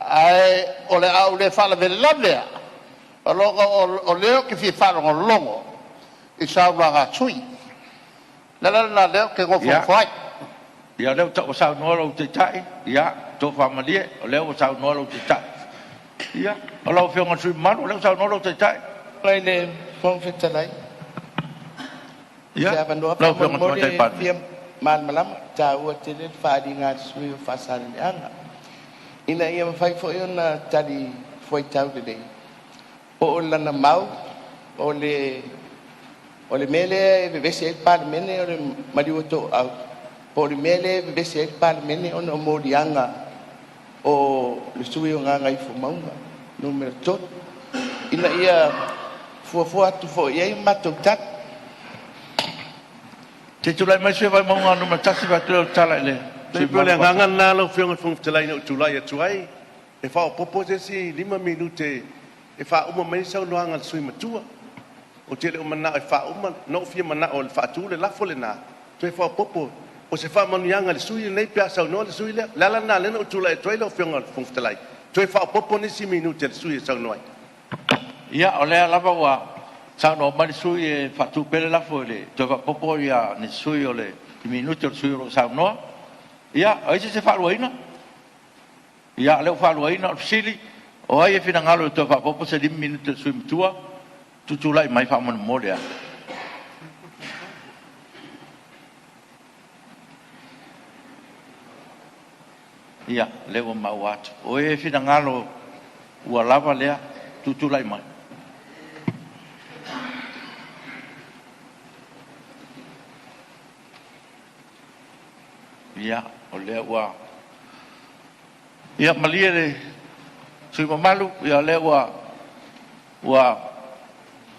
Ae o le a ou le faalavelave lava, ona o lea ou te fia faalogologo i saunoaga a sui usufono. O le ala lena o lea ou te nofonofo ai. Ia, o lea ua saunoa lou Taitai, ia, tofa malie, o lea ua saunoa lou Taitai. Ia, o lau Afioga i le sui usufono mamalu, o lea ua saunoa lou Taitai. I le Fofoga Fetalai, Ia, se avanoa lau Afioga i le faamolemole Tamaitai e Palemia. fia malamalama, e taua tele le faaaliga a le sui usufono o Faasaleleaga, ina ia mafai foi ona tali fuaitau lelei, po o lana mau o le mea lea e vevesi ai le Palemene o le maliu o toau, po o le mea lea e vevesi ai le Palemene ona o moliaga o le sui usufono o Gagaifomauga 3, ina ia fuafua atu foi i ai a matou tali. Se i tulai mai le sui usufono mo Vaimauga 1, faatu le tala i le E sui pei o le usufono mamalu. agaga lena lau Afioga i le Fofoga Fetalai na ou tulai atu ai, e faaopoopo se isi 5 minute e faauma mai ai le saunoaga a le sui usufono matua. Ou te le o manao e faauma, na ou fia manao e faatu le lafo lena, toe faaopoopo o se faamanuiaga i le sui usufono lenei pe a saunoa le sui usufono lea. O le ala lena lea na ou tulai atu ai lau Afioga i le Fofoga Fetalai, toe faaopoopo nisi minute a le sui usufono e saunoa ai. Ia, o lea lava ua saunoa mai le sui usufono e faatu pea le lafo i le toe faaopoopo ni sui o le minute o le sui usufono o lo o saunoa. Ia, o ai se isi e faaluaina? Ia, o lea ua faaluaina. O le fesili, o ai e finagalo e toe faaopoopo se 5 minute o le sui usufono matua? Tutulai mai faamolemole a. Ia, o lea ua maua atu. O e finagalo ua lava lea, tutulai mai. Ia, o lea ua. Ia, malie le sui usufono mamalu, ia o lea ua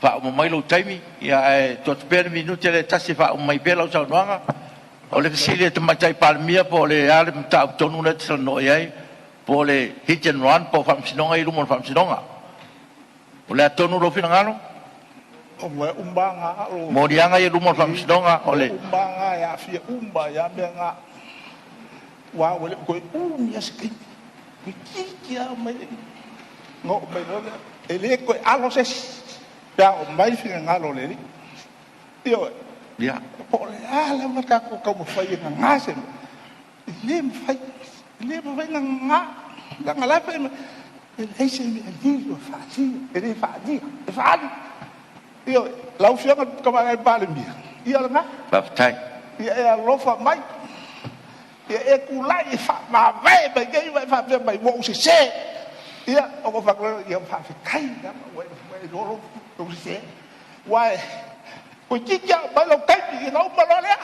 faauma mai lou taimi, ia ae tuu atu pea le minute lea e tasi e faauma mai pea lau saunoaga. O le fesili a le Tamaitai Palemia po o le a le mataupu tonu lea e te talanoa i ai, po o le hit and run po o faamasinoga ia i luma o le faamasinoga. O le a tonu lou finagalo? O mea uma lava o Moliaga ia i luma o le faamasinoga o le mea uma lava e aafia uma ai lava mea na. Aua ua le o toe umi lava se taimi. Toeitiiti lava oo mai ona oo mai loa lea. E le toe alo se isi pe a oo mai le finagalo o le Alii. Ioe. Po o le a lava le tatou taumafai e gaga se mea, e le mafai, e le mafai ona gaga. Leaga o la e fai mai, e leai se mea e lilo e faalia, e le faalia, e faaali. Ioe. Lau Afioga i le Tamaitai Palemia, ia o lena. Faafetai. Ia e alofa mai. Ia e tulai e faamavae mai nei ma e faapea mai, ua ou sese. Ia, ona ou fai atu lea, ia faafetai lava ua e iloa lou sese. Aua toeitiiti lava oo mai lou taimi, ia ona uma loa lea.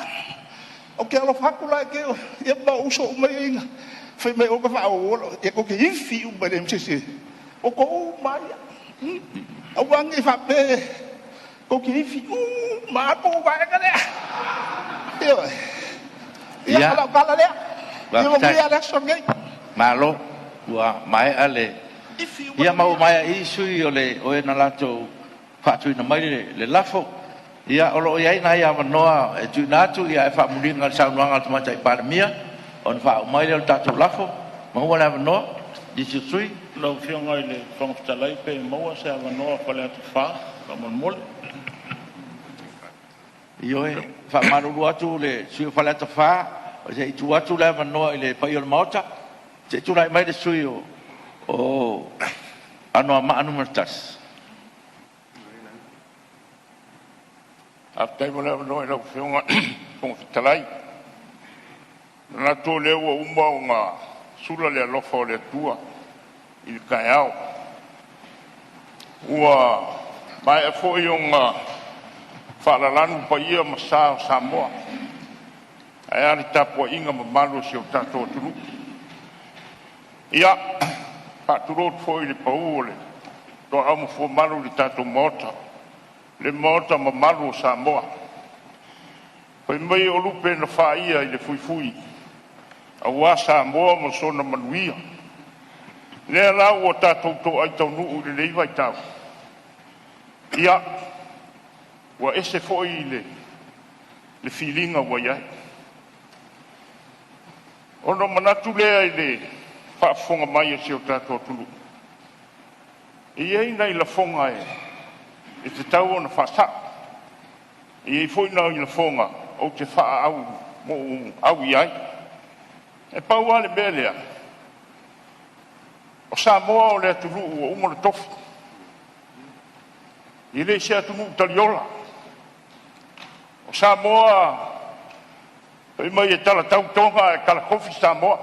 Ou te alofa atu la i te ia ma ou uso uma ia ina fai mai oe ma faaauau lau, ia tou te ifi uma i le MCC. O outou uma lava ia. Aua ne i faapea tou te ifi uma lava tou vaega lea. Ioe. Ia, o lau tala lea. Ia manuia le aso lenei. Malo, ua maea le Ia ma ua maea i i sui o le o e na latou faatuina mai le lafo. Ia o lo o i ai nai avanoa e tuuina atu ae faamuliga i le saunoaga a le Tamaitai Palemia ona faauma ai lea o le tatou lafo. Maua le avanoa nisi o sui. Lau Afioga i le Fofoga Fetalai pe maua se avanoa o Faleata 4 faamolemole. Ioe, e faamalulu atu le sui usufono o Faleata 4, se i tuu atu le avanoa i le paia o le Maota. Se i tulai mai le sui usufono o Anoamaa 1. Faafetai mo le avanoa i lau Afioga i le Fofoga Fetalai. E manatu o lea ua uma ona sula le alofa o le Atua i le taeao, ua maea foi ona faalalanu paia ma sa o Samoa, ae a le tapuaiga mamalu a si o tatou atunuu. Ia, e faatulou atu foi i le paū o le toaau ma fuamalu i le tatou Maota, le Maota mamalu o Samoa. Fai mai o lupe na faia i le fuifui aua Samoa ma sona manuia, lea la ua tatou toai taunuu i lenei vaitau. Ia, ua ese foi le filiga ua i ai. Ona manatu lea i le faafofoga mai a si o tatou atunuu, e i ai nai lafoga e tatau ona faasa'o, e i ai foi nai lafoga ou te faaauau i ai. E pau lava le mea lea, o Samoa o le atunuu ua uma ona tofi, e le o se atunuu taliola. O Samoa, fai mai e talatau Toga ae talatofi Samoa.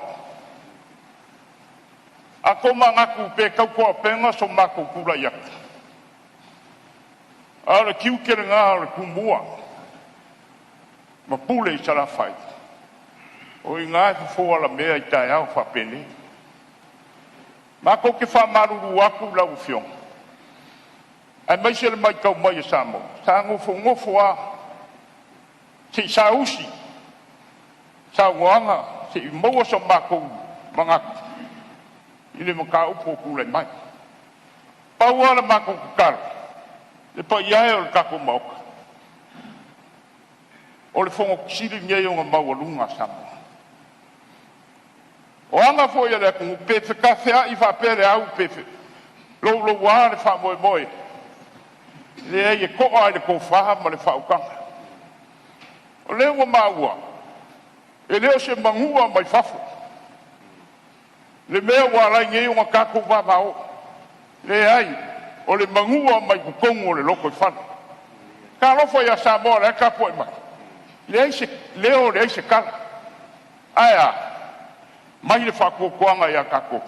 A tomanatu pe tautoapega so matou tulai atu, a o le tiute lena o le Tumua ma Pule i Salafai, o i ina e fofo alamea i taeao faapenei. Matou te faamalulu atu i lau Afioga, aemaise le matau mai a Samoa, sa nofonofo lava se i saausi saunoaga se i maua so matou manatu i le mataupu ua tulai mai. Pau lava le matou tatalo, le paia e o le tatou Maota, o le Fono Sili lenei ona maualuga a Samoa. O aga foi a le atunuu, pe fetafeai faapea le au pe louloua le faamoemoe, e leai e to'a lava i le tofa ma le faautaga. O lea ua maua, e le o se manua mai fafo le mea ua ala ai nei ona tatou vavao. Leai, o le manua mai totonu o le lotoifale. Talofa ia Samoa o la e tapuai mai, leai se leo leai se tala. Ae a? Mai le faatuatuaga ia tatou,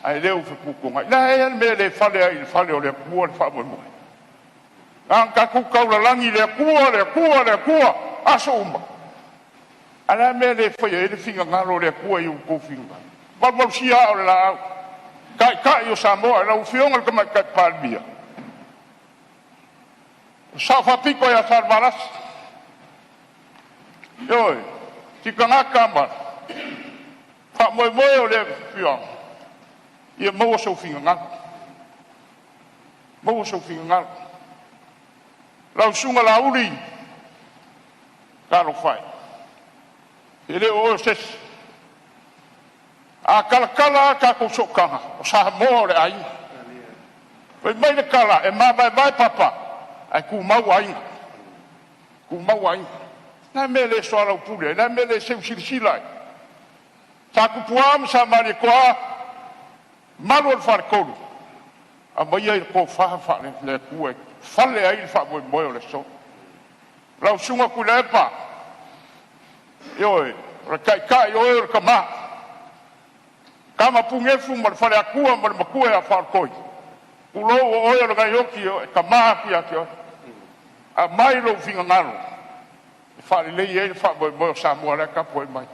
ae le o fetuatuanai. O le a ea le mea e le fale ai i le fale o le Atua le faamoemoe? Na ona tatou taulalagi i le Atua, le Atua, le Atua, aso uma. Ae o le a le mea e le faia ai le finagalo o le Atua i outou finagalo? Valuvalusia aa o le laau, Taitai o Samoa, lau Afioga i le Tamaitai Palemia, o Sao Faapito ia Salevalasi, ioe, Tikagata ma faamoemoe o le afioaga, ia maua sou finagalo, maua sou finagalo. Lau Susuga Laauli, talofa e, e le o oe o se isi. A talatala a tatou sootaga, o Samoa o le aiga. Fai mai le tala, e mavaevae papa ae tumau aiga, tumau aiga. O le a le mea e le soalaupule ai? O le a le mea e le seu silasila ai? Sa Tupua ma sa Malietoa, mamalu o le Faletolu, aumaia le tofa faale-Atua e fale ai le faamoemoe o le aso. Lau Susuga Tuilaepa, ioe, o le taitai o oe o le tama. Tama punefu ma le faleatua ma le matua ia Faletoi, tulou, o oe o le gaioki e tama atu ia te oe. Aumai lou finagalo e faalelei ai le faamoemoe o Samoa la e tapuai mai.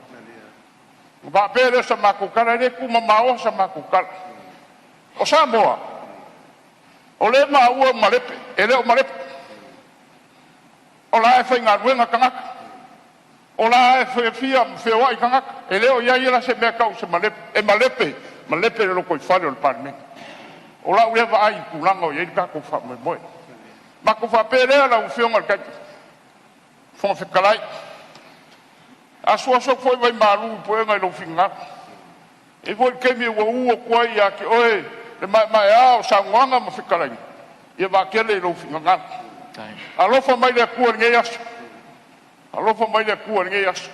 Ona faapea lea o sa matou tala, e le tuumamaoa sa matou tala. O Samoa, o lea e maua malepe, e le o malepe. O la e faigaluega tagata, o la e fiafia ma feoai tagata, e le o i ai la se mea e tau o se malepe. E malepe, malepe le lotoifale o le Palemene. O la'u lea vaai i tulaga o i ai le tatou faamoemoe. Matou faapea lea lau Afioga i le Fofoga Fetalai, asuasu atu foi vaimalu i puega i lou finagalo. E i ai foi le taimi ua u atu ai ia te oe le maemaea o saunoaga ma fetalaiga, ia vaatele i lou finagalo. Alofa mai le Atua i lenei aso. Alofa mai le Atua i lenei aso.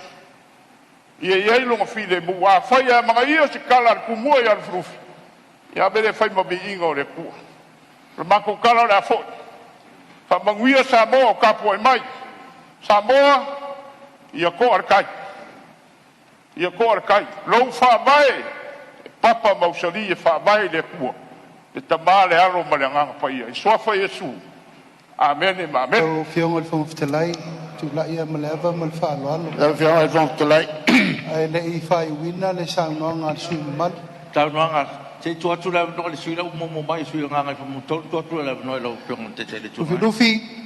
Ia i ai Lona filemu. Afai e amanaia se tala a le Tumua ia Lufilufi, ia ave lea e fai ma viiga o le Atua. O le matou tala o le a foi. Faamanuia Samoa o tapuai mai. Samoa, ia to'a le tai, ia to'a le tai, lou faavae e papa mausali e faavae i le Atua, le Tama le Alo ma le Agaga Paia. I le Suafa o Iesu, amene ma amene. Lau Afioga i le Fofoga Fetalai, tulai lava ma le ava ma le faaaloalo. Lau Afioga i le Fofoga Fetalai. Ae le i faaiuina le saunoaga a le sui usufono mamalu. Saunoaga, se i tuu atu le avanoa i le sui usufono la ua muamua mai, le sui usufono o Gagaifomauga 3, tuu atu le avanoa i lau Afioga i le Taitai o le Itu Agai. Lufilufi,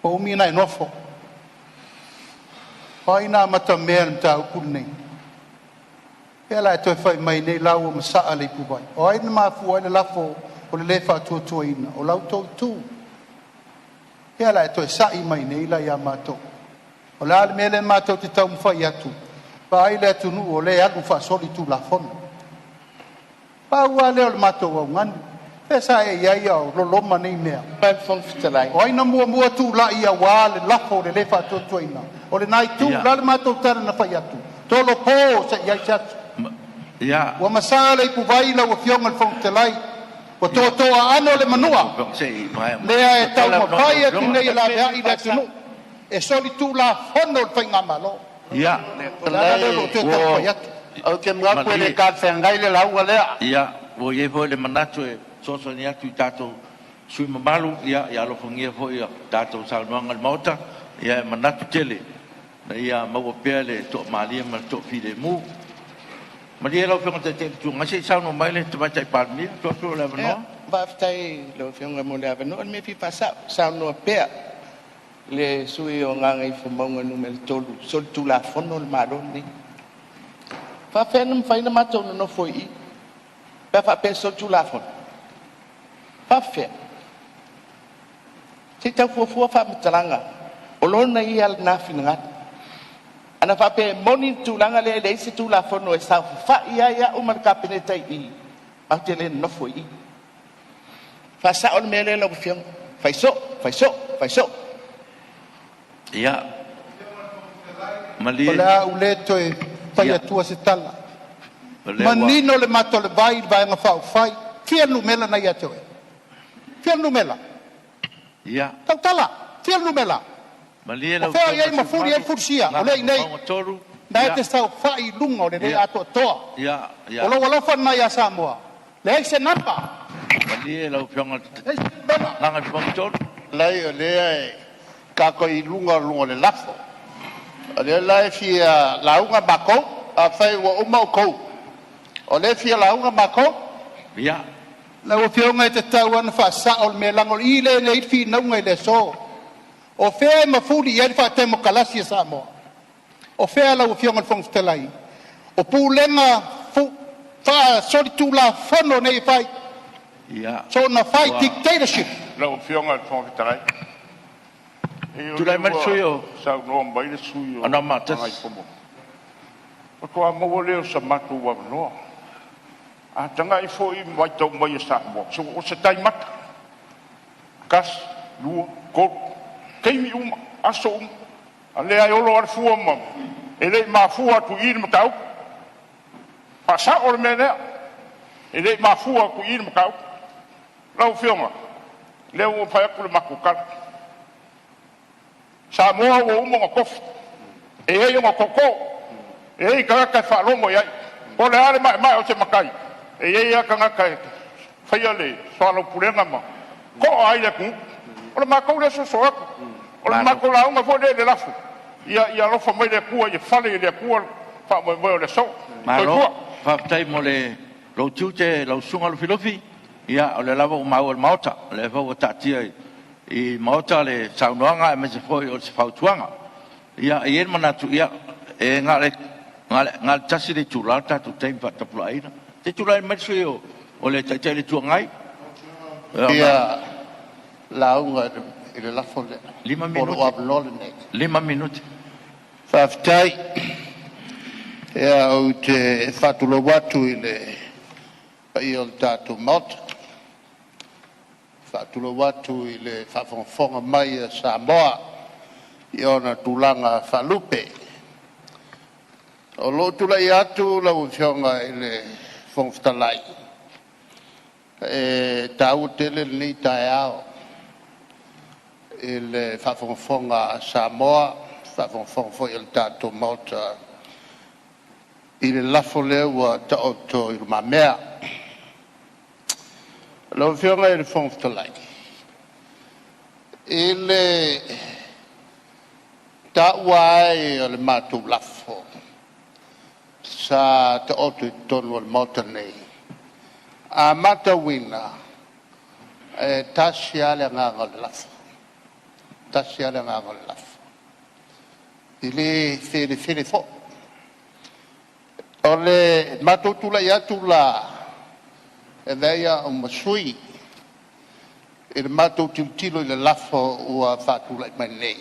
ua umi ona e nofo. O ai na amatamea i le mataupu lenei? O lea la e toe fai mai nei la ua masaa le ipuvai. O ai na mafua ai le lafo o le lē Faatuatuaina? O la outou itu. O lea la e toe sa'i mai nei la ia matou. O le a le mea lea matou te taumafai atu? Vaai le atunuu o lea e alu faasolitulafono. Pau lava lea o le matou augani. Fea sa e i ai a o loloma nei mea? O ai na muamua tulai aua le lafo o le lē Faatuatuaina? O lena itu. O le a le matou tala na fai atu? Tolopo seia i ai se aso. Ua masaa le ipuvai lau Afioga i le Fofoga Fetalai, ua totoa aano le manua, Se i maea mai. lea e Tuu atu le avanoa i lau taumafai atu Afioga. nei e laveai le atunuu e solitulafono le faigamalo. O le ala lea o lou toe Ua taumafai atu. Ou te manatu e le malie. talafeagai le lauga lea. Ia, ua i ai foi le manatu e fesoasoani atu i tatou sui usufono mamalu, ia alofagia foi a tatou saunoaga i le Maota, ia e manatu tele ina ia maua pea le toamalie ma le toafilemu. Malie lau Afioga i le Taitai o le Itu Agai, se i saunoa mai le Tamaitai Palemia. Tuu atu le Ia, avanoa. faafetai i lau Afioga mo le avanoa. O le mea e fia faasa'o, saunoa pea le sui usufono o Gagaifomauga Nu.3, solitulafono le Malo lenei. E faapefea ona mafai ona matou nonofo i i pe a faapea e solitulafono? E faapefea? Se i tau fuafua faamatalaga, o lona ia lena finagalo. Ana faapea e moni le tulaga lea e leai se Tulafono e saofafai ai au ma le Kapeneta i i, matou te le nonofo i i. Faasao le mea lea lau Afioga, fai so'o, fai so'o, fai so'o. Ia, O malie. le a ou le toe fai atua se tala. O lea ua Manino le mata o le vai i le Vaega Faaupufai. Fia le numera na ia te oe? Fia le numera? Tautala! Fia le numera? Malie O lau fea o i Afioga i ai le sui usufono mafuli ai mamalu le fulusía? O lea e i inei. Gagaifomauga 3. Na e te saofai i luga o le le atoatoa. O lou alofa lena ia Samoa. Leai se napa. Malie lau Afioga i le Gagaifomauga 3. Leai, o lea e tatou i luga o le lafo. O lea la e fia lauga matou, afai ua uma outou, o lea e fia lauga matou. Lau Afioga e tatau lava ona faasao le mea, leaga o i lea e i ai le finauga i le aso. O fea e mafuli i ai le faatemokalasi a Samoa? O fea lau Afioga i le Fofoga Fetalai? O pulega faasolitulafono nei e fai, soona fai dictatorship. Lau Afioga i le Fofoga Fetalai, e o Tulai lea mai le sui ua usufono saunoa mai le sui o usufono o Anoamaa 1. Gagaifomauga, faatoa maua lea o se matou avanoa. A tagai foi ma matau mai e Samoa, o se taimata, tasi, lua, tolu, taimi uma, aso uma, a lea e olo lava le fua ma e le i mafua atu i i le mataupu. Faasao le mea lea, e le i mafua atu i i le mataupu. Lau Afioga, lea ua fai atu le matou tala, Samoa ua uma ona tofi, e i ai ona tootoo, e i ai tagata e faalogo i ai. Po o le a le maemae o se matai, e i ai lava tagata e faia le soalaupulega ma toa ai le atunuu. O le matou lea soso atu, o le Malo. matou lauga foi lea i le lafo, ia alofa mai le Atua ia fale i le Atua le faamoemoe o le aso. Malo, Soifua. faafetai mo lou tiute lau Susuga Lufilufi. Ia, o lea lava ua maua e le Maota, o lea foi ua taatia i Maota le saunoaga aemaise foi o se fautuaga. Ia, e i ai le manatu, ia, e na o le tasi le itula le tatou taimi faatapulaaina. Se i tulai mai le sui usufono O le Taitai o le Itu Agai. Ia lauga i le lafo lea. 5 Po o minute. lou avanoa lenei. 5 minute. Faafetai. Ia, ou te faatulou atu i le paia o le tatou Maota. E faatulou atu i le faafogafoga mai a Samoa i ona tulaga faalupe. O lou tulai atu lau Afioga i le Fofoga Fetalai, e taua tele lenei taeao i le faafogafoga a Samoa, faafogafoga foi a le tatou Maota i le lafo lea ua taoto i lumamea. Lau Afioga i le Fofoga Fetalai, i le taua ai o le matou lafo sa taoto i totonu o le Maota nei, a matauina, e tasi lava le agaga o le lafo, e tasi lava le agaga o le lafo, e le felefele foi. O le matou tulai atu la e avea ai au ma sui i le matou tilotilo i le lafo ua faatulai mai nei,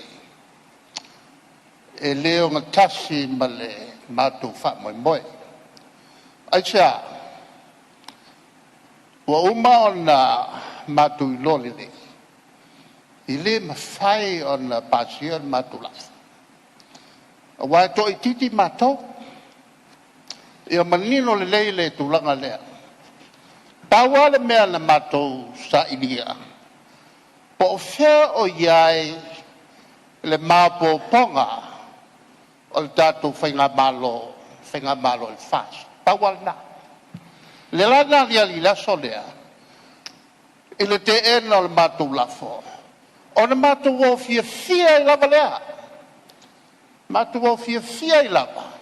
e le ogatasi ma le matou faamoemoe. Aisea? Ua uma ona matou iloa lelei, e le mafai ona pasia le matou lafo, aua e toaitiiti matou. Ia manino lelei le tulaga lea. Pau lava le mea na matou sailia, po o fea o i ai le maopoopoga o le tatou Faigamalo, Faigamalo a le FAST. Pau lava lena. O lea la na aliali i le aso lea i le teena o le matou lafo, ona matou o fiafia ai lava lea. Matou o fiafia ai lava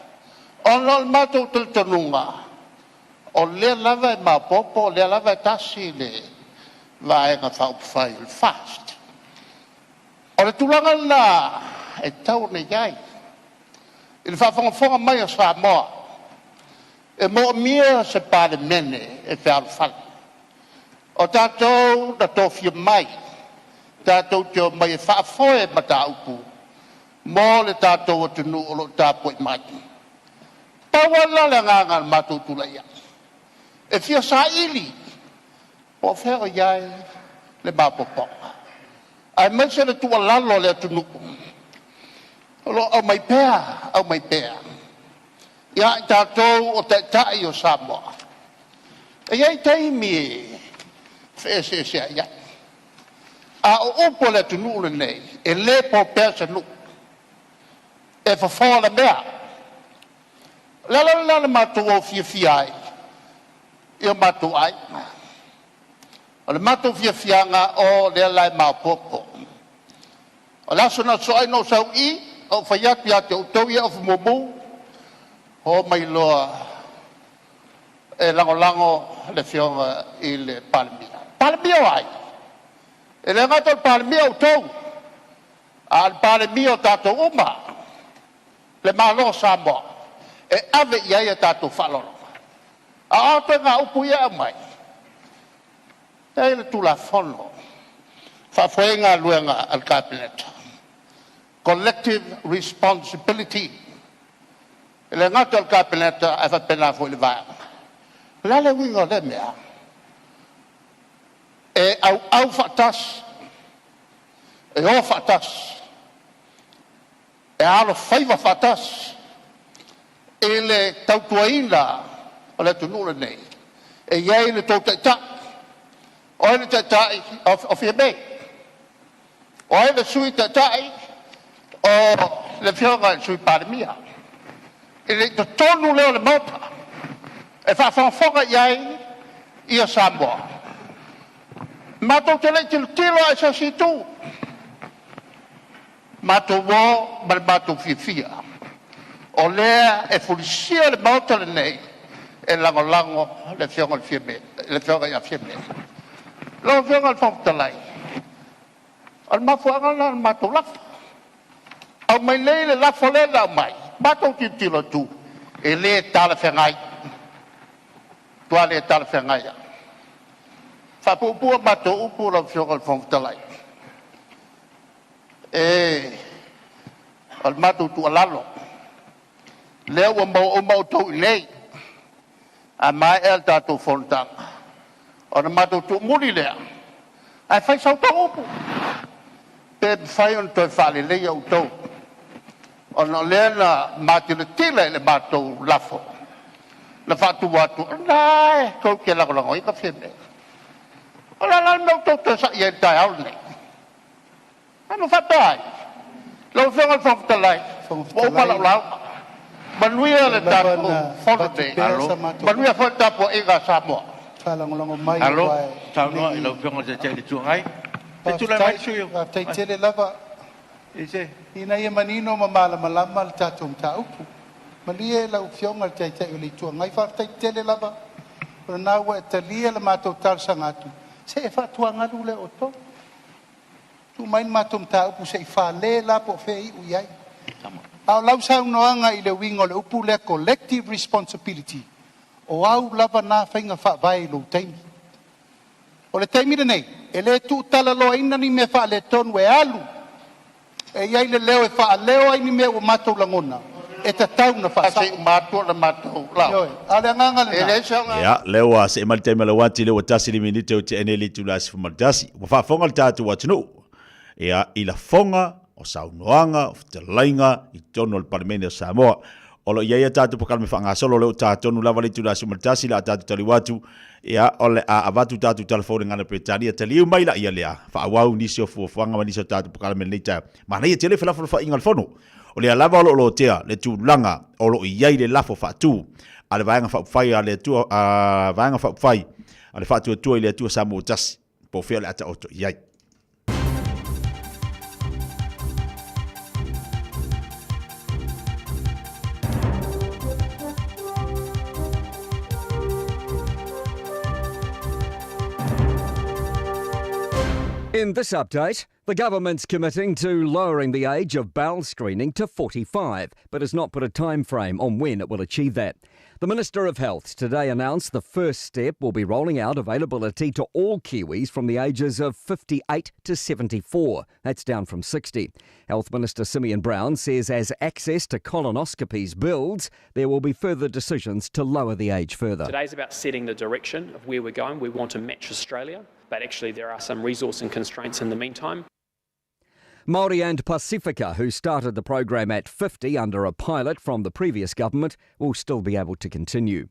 ona o le matou talitonuga, o lea lava e maopoopo o lea lava e tasi le Vaega Faaupufai o le FAST. O le tulaga lena e tatau ona i ai i le faafogafoga mai a Samoa, e moomia se Palemene e fealofani. O tatou na tofia mai tatou te omai e faafoe mataupu mo le tatou atunuu o lo o tapuai mai. Pau lava lena o le agaga na matou tulai ai, e fia saili po o fea o i ai le maopoopoga, aemaise le tuualalo a le atunuu o lo o aumai pea, aumai pea ia i tatou o Taitai o Samoa. E i ai taimi e feeseeseai ai, a o upu a le atunuu lenei, e le po pea se nuu, e fofo alamea. O le ala lena na matou o fiafia ai i o matou aiga. O le matou fiafiaga o lea la e maopoopo. O le aso na sosoo ai na ou sau i i, ou fai atu ia te outou ia e ofi mumu, o mai loa e lagolago le Afioga i le Palemia. Palemia o ai? E le gata o le Palemia o outou, a o le Palemia o tatou uma, le Malo o Samoa e ave i ai a tatou faaaloaloga. A o a ituaiga upu ia e aumai? E i ai le Tulafono e faafoe ai galuega a le Kapeneta, Collective Responsibility. E le gata o le Kapeneta ae faapena foi i le Vaega. O le a le uiga o lea mea? E auau faatasi, e o faatasi, e alofaiva faatasi i le tautuaina o le atunuu lenei. E i ai le tou Taitai. O ai le Taitai? O Fiame. O ai le Sui Taitai? O le Afioga i le Sui Palemia. I le totonu lea o le Maota e faafogafoga i ai ia Samoa. Matou te le i tilotilo lava i se isi itu, matou o ma le matou fiafia, o lea e fulisia le Maota lenei e lagolago le Afioga i le Fiame, le Afioga ia Fiame. Lau Afioga i le Fofoga Fetalai, o le mafuaaga lena o le matou lafo. Aumai nei le lafo lea na aumai, matou tilotilo atu, e le talafeagai, matua le talafeagai lava. Faapuupuu a matou upu lau Afioga i le Fofoga Fetalai, e o le matou tuualalo, lea ua maua uma outou i inei. A maea le tatou fonotaga ona matou tuumuli lea ae fai sa outou upu, pe mafai ona toe faaleleia outou ona o lea na matilatila i le matou lafo na faatu atu, o lena lava e tou te lagolagoina Fiame. O le a la le mea ua outou toe sa'i ai i le taeao lenei? A na faapea ai? Lau Afioga i le Fofoga Fetalai, ua uma lau lauga. Manuia le tatou Fono nei, manuia foi le tapuaiga a Samoa. Malo saunoa i lau Afioga i le Taitai o le Itu Agai. Se i tulai mai le sui usufono. Faafetai tele lava. Ina ia manino ma malamalama le tatou mataupu. Malie lau Afioga i le Taitai o le Itu Agai, faafetai tele lava o lena ua e talia le matou talosaga atu, se e faatuagalu lea o outou. Tuu mai le matou mataupu se i fale la po o fea e iu i ai. A o lau saunoaga i le uiga o le upu lea collective responsibility, o au lava na faiga faavae i lou taimi. O le taimi lenei, e le tuutalaloaina ni mea faaletonu e alu e i ai le leo e faaleo ai ni mea ua matou lagona e tatau ona Se faasao. i uma atu le matou Ioe, lauga. a o le agaga E lena. leai se aga. Ia, lea ua see mai le taimi o le uati, lea ua tasi le minute o tea nei le itula e 11. Ua faafofoga le tatou atunuu, ia, i lafoga o saunoaga, o fetalaiga i totonu o le Palemene o Samoa. O lo o i ai a tatou polokalame faagasolo, lea ua ta tonu lava le itula e 11, le a tatou taliu atu, ia, o le a avatu tatou tala fou i le gagana Peretania, taliu mai laia lea, faaauau nisi o fuafuaga ma nisi o tatou polokalame i lenei taeao. Manaia tele felafolafoaiga a le Fono. O lea lava o lo o lotea le tulaga o lo o i ai le lafo faatu a le Vaega Faaupufai a le Atua, a Vaega Faaupufai a le Faatuatua i le Atua Samoa Tasi, po o fea o le a taoto i ai. In this update, the government's committing to lowering the age of bowel screening to 45, but has not put a time frame on when it will achieve that. The Minister of Health today announced the first step will be rolling out availability to all Kiwis from the ages of 58 to 74. That's down from 60. Health Minister Simeon Brown says as access to colonoscopies builds, there will be further decisions to lower the age further. Today's about setting the direction of where we're going. We want to match Australia, but actually there are some resource and constraints in the meantime. Māori and Pasifika, who started the program at 50 under a pilot from the previous government, will still be able to continue.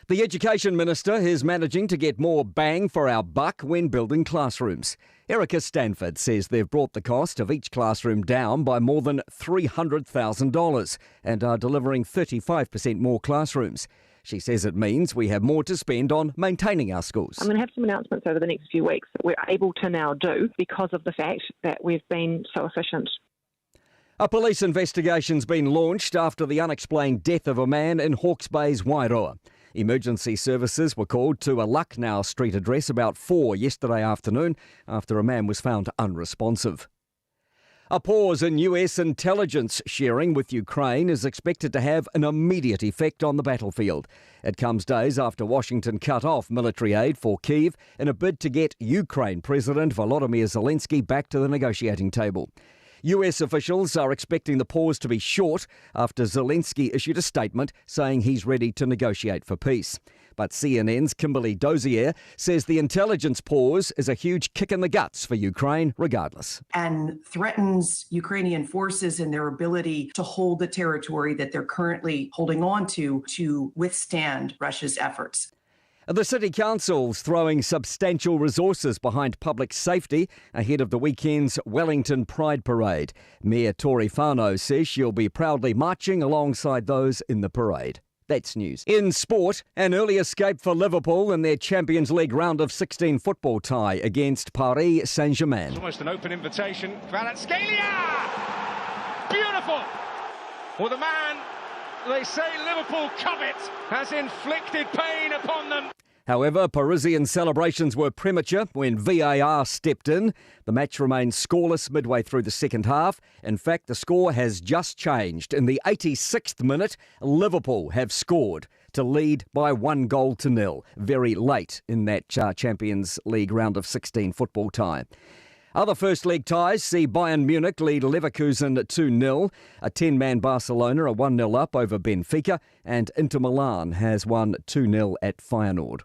The Education Minister is managing to get more bang for our buck when building classrooms. Erica Stanford says they've brought the cost of each classroom down by more than $300,000 and are delivering 35% more classrooms. She says it means we have more to spend on maintaining our schools. I'm going to have some announcements over the next few weeks that we're able to now do because of the fact that we've been so efficient. A police investigation's been launched after the unexplained death of a man in Hawke's Bay's Wairoa. Emergency services were called to a Lucknow street address about 4 yesterday afternoon after a man was found unresponsive. A pause in US intelligence sharing with Ukraine is expected to have an immediate effect on the battlefield. It comes days after Washington cut off military aid for Kyiv in a bid to get Ukraine President Volodymyr Zelensky back to the negotiating table. US officials are expecting the pause to be short after Zelensky issued a statement saying he's ready to negotiate for peace. But CNN's Kimberly Dozier says the intelligence pause is a huge kick in the guts for Ukraine, regardless. And threatens Ukrainian forces and their ability to hold the territory that they're currently holding on to, to withstand Russia's efforts. The City Council's throwing substantial resources behind public safety ahead of the weekend's Wellington Pride Parade. Mayor Tory Whanau says she'll be proudly marching alongside those in the parade. That's news. In sport, an early escape for Liverpool in their Champions League round of 16 football tie against Paris Saint-Germain. It's almost an open invitation. Kvaratskhelia! Beautiful! Well, the man they say Liverpool covet has inflicted pain upon them. However, Parisian celebrations were premature when VAR stepped in. The match remained scoreless midway through the second half. In fact, the score has just changed. In the 86th minute, Liverpool have scored to to lead by one goal to nil very late in that Champions League round of 16 football tie. Other first leg ties see Bayern Munich lead Leverkusen 2 0, a 10 man Barcelona are 1 0 up over Benfica, and Inter Milan has won 2 0 at Feyenoord.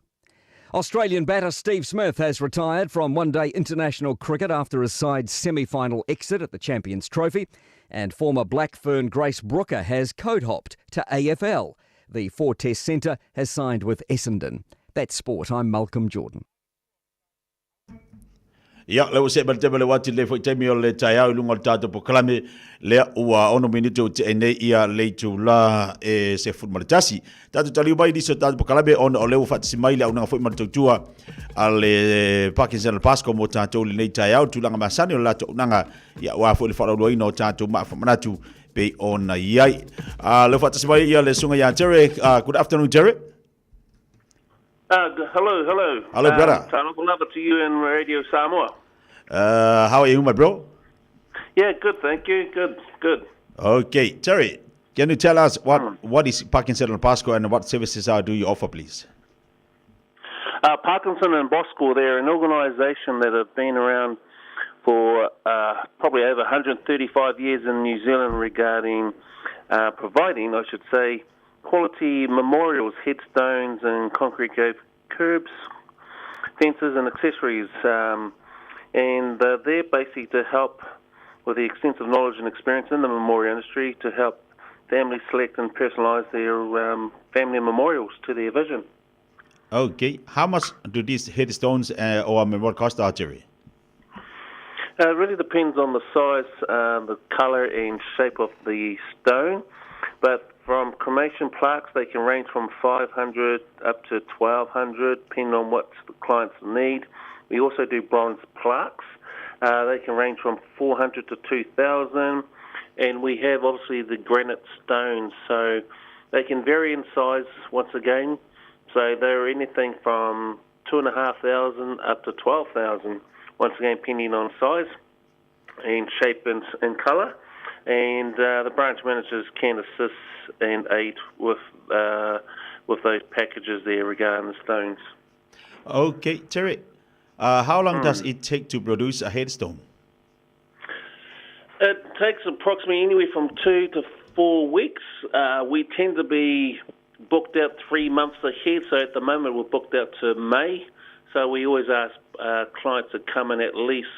Australian batter Steve Smith has retired from one day international cricket after his side's semi final exit at the Champions Trophy. And former Black Fern Grace Brooker has code hopped to AFL. The four Test Centre has signed with Essendon. That's sport. I'm Malcolm Jordan. Ia, lea ua see mai le taimi o le uati lenei foi taimi o le taeao i luga o le tatou polokalame, lea ua ono minute o tea nei ia le itula e 11. Tatou taliu mai i nisi o tatou polokalame ona o lea ua faatasi mai le auaunaga foi ma le tautua a le Parkinson Pasco mo tatou i lenei taeao, tulaga masani o le latou auaunaga, ia aua foi le faalualuaina o tatou maa faamanatu pei ona i ai. Lea ua faatasi mai ia le susuga ia Terry. Good afternoon, Terry. Hello, hello. Hello, brother. Um, to you and Radio Samoa. How are you, my bro? Yeah, good, thank you. Good, good. Okay, Terry, can you tell us what, what is Parkinson and Pasco and what services do you offer, please? Parkinson and Bosco, they're an organisation that have been around for probably over 135 years in New Zealand regarding providing, I should say, quality memorials, headstones and concrete curbs, fences and accessories. And they're basically to help with the extensive knowledge and experience in the memorial industry to help families select and personalise their family memorials to their vision. Okay. How much do these headstones or memorial cost, Jerry? It really depends on the size, the colour and shape of the stone. But from cremation plaques, they can range from 500 up to 1200, depending on what the clients need. We also do bronze plaques. They can range from 400 to 2,000. And we have obviously the granite stones, so they can vary in size once again. So they're anything from 2,500 up to 12,000, once again depending on size and shape and, and colour. And the branch managers can assist and aid with with those packages there regarding the stones. Okay, Terry, how long does it take to produce a headstone? It takes approximately anywhere from 2 to 4 weeks. We tend to be booked out 3 months ahead, so at the moment we're booked out to May. So we always ask clients to come in at least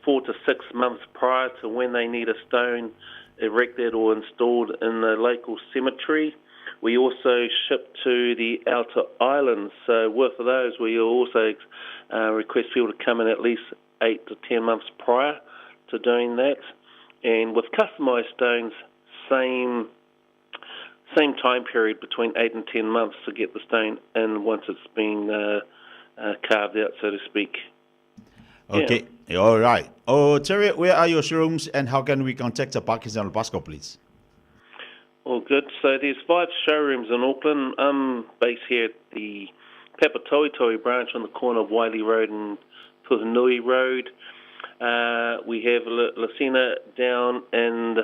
4 to 6 months prior to when they need a stone erected or installed in the local cemetery. We also ship to the outer islands, so with those we also request people to come in at least 8 to 10 months prior to doing that. And with customised stones, same time period, between 8 and 10 months to get the stone in once it's been carved out, so to speak. Okay, yeah. All right. Oh, Terry, where are your showrooms and how can we contact the Parkinson Pasco, please? All good. So there's 5 showrooms in Auckland. I'm based here at the Papatoetoe branch on the corner of Wiley Road and Puhinui Road. We have Lucina down in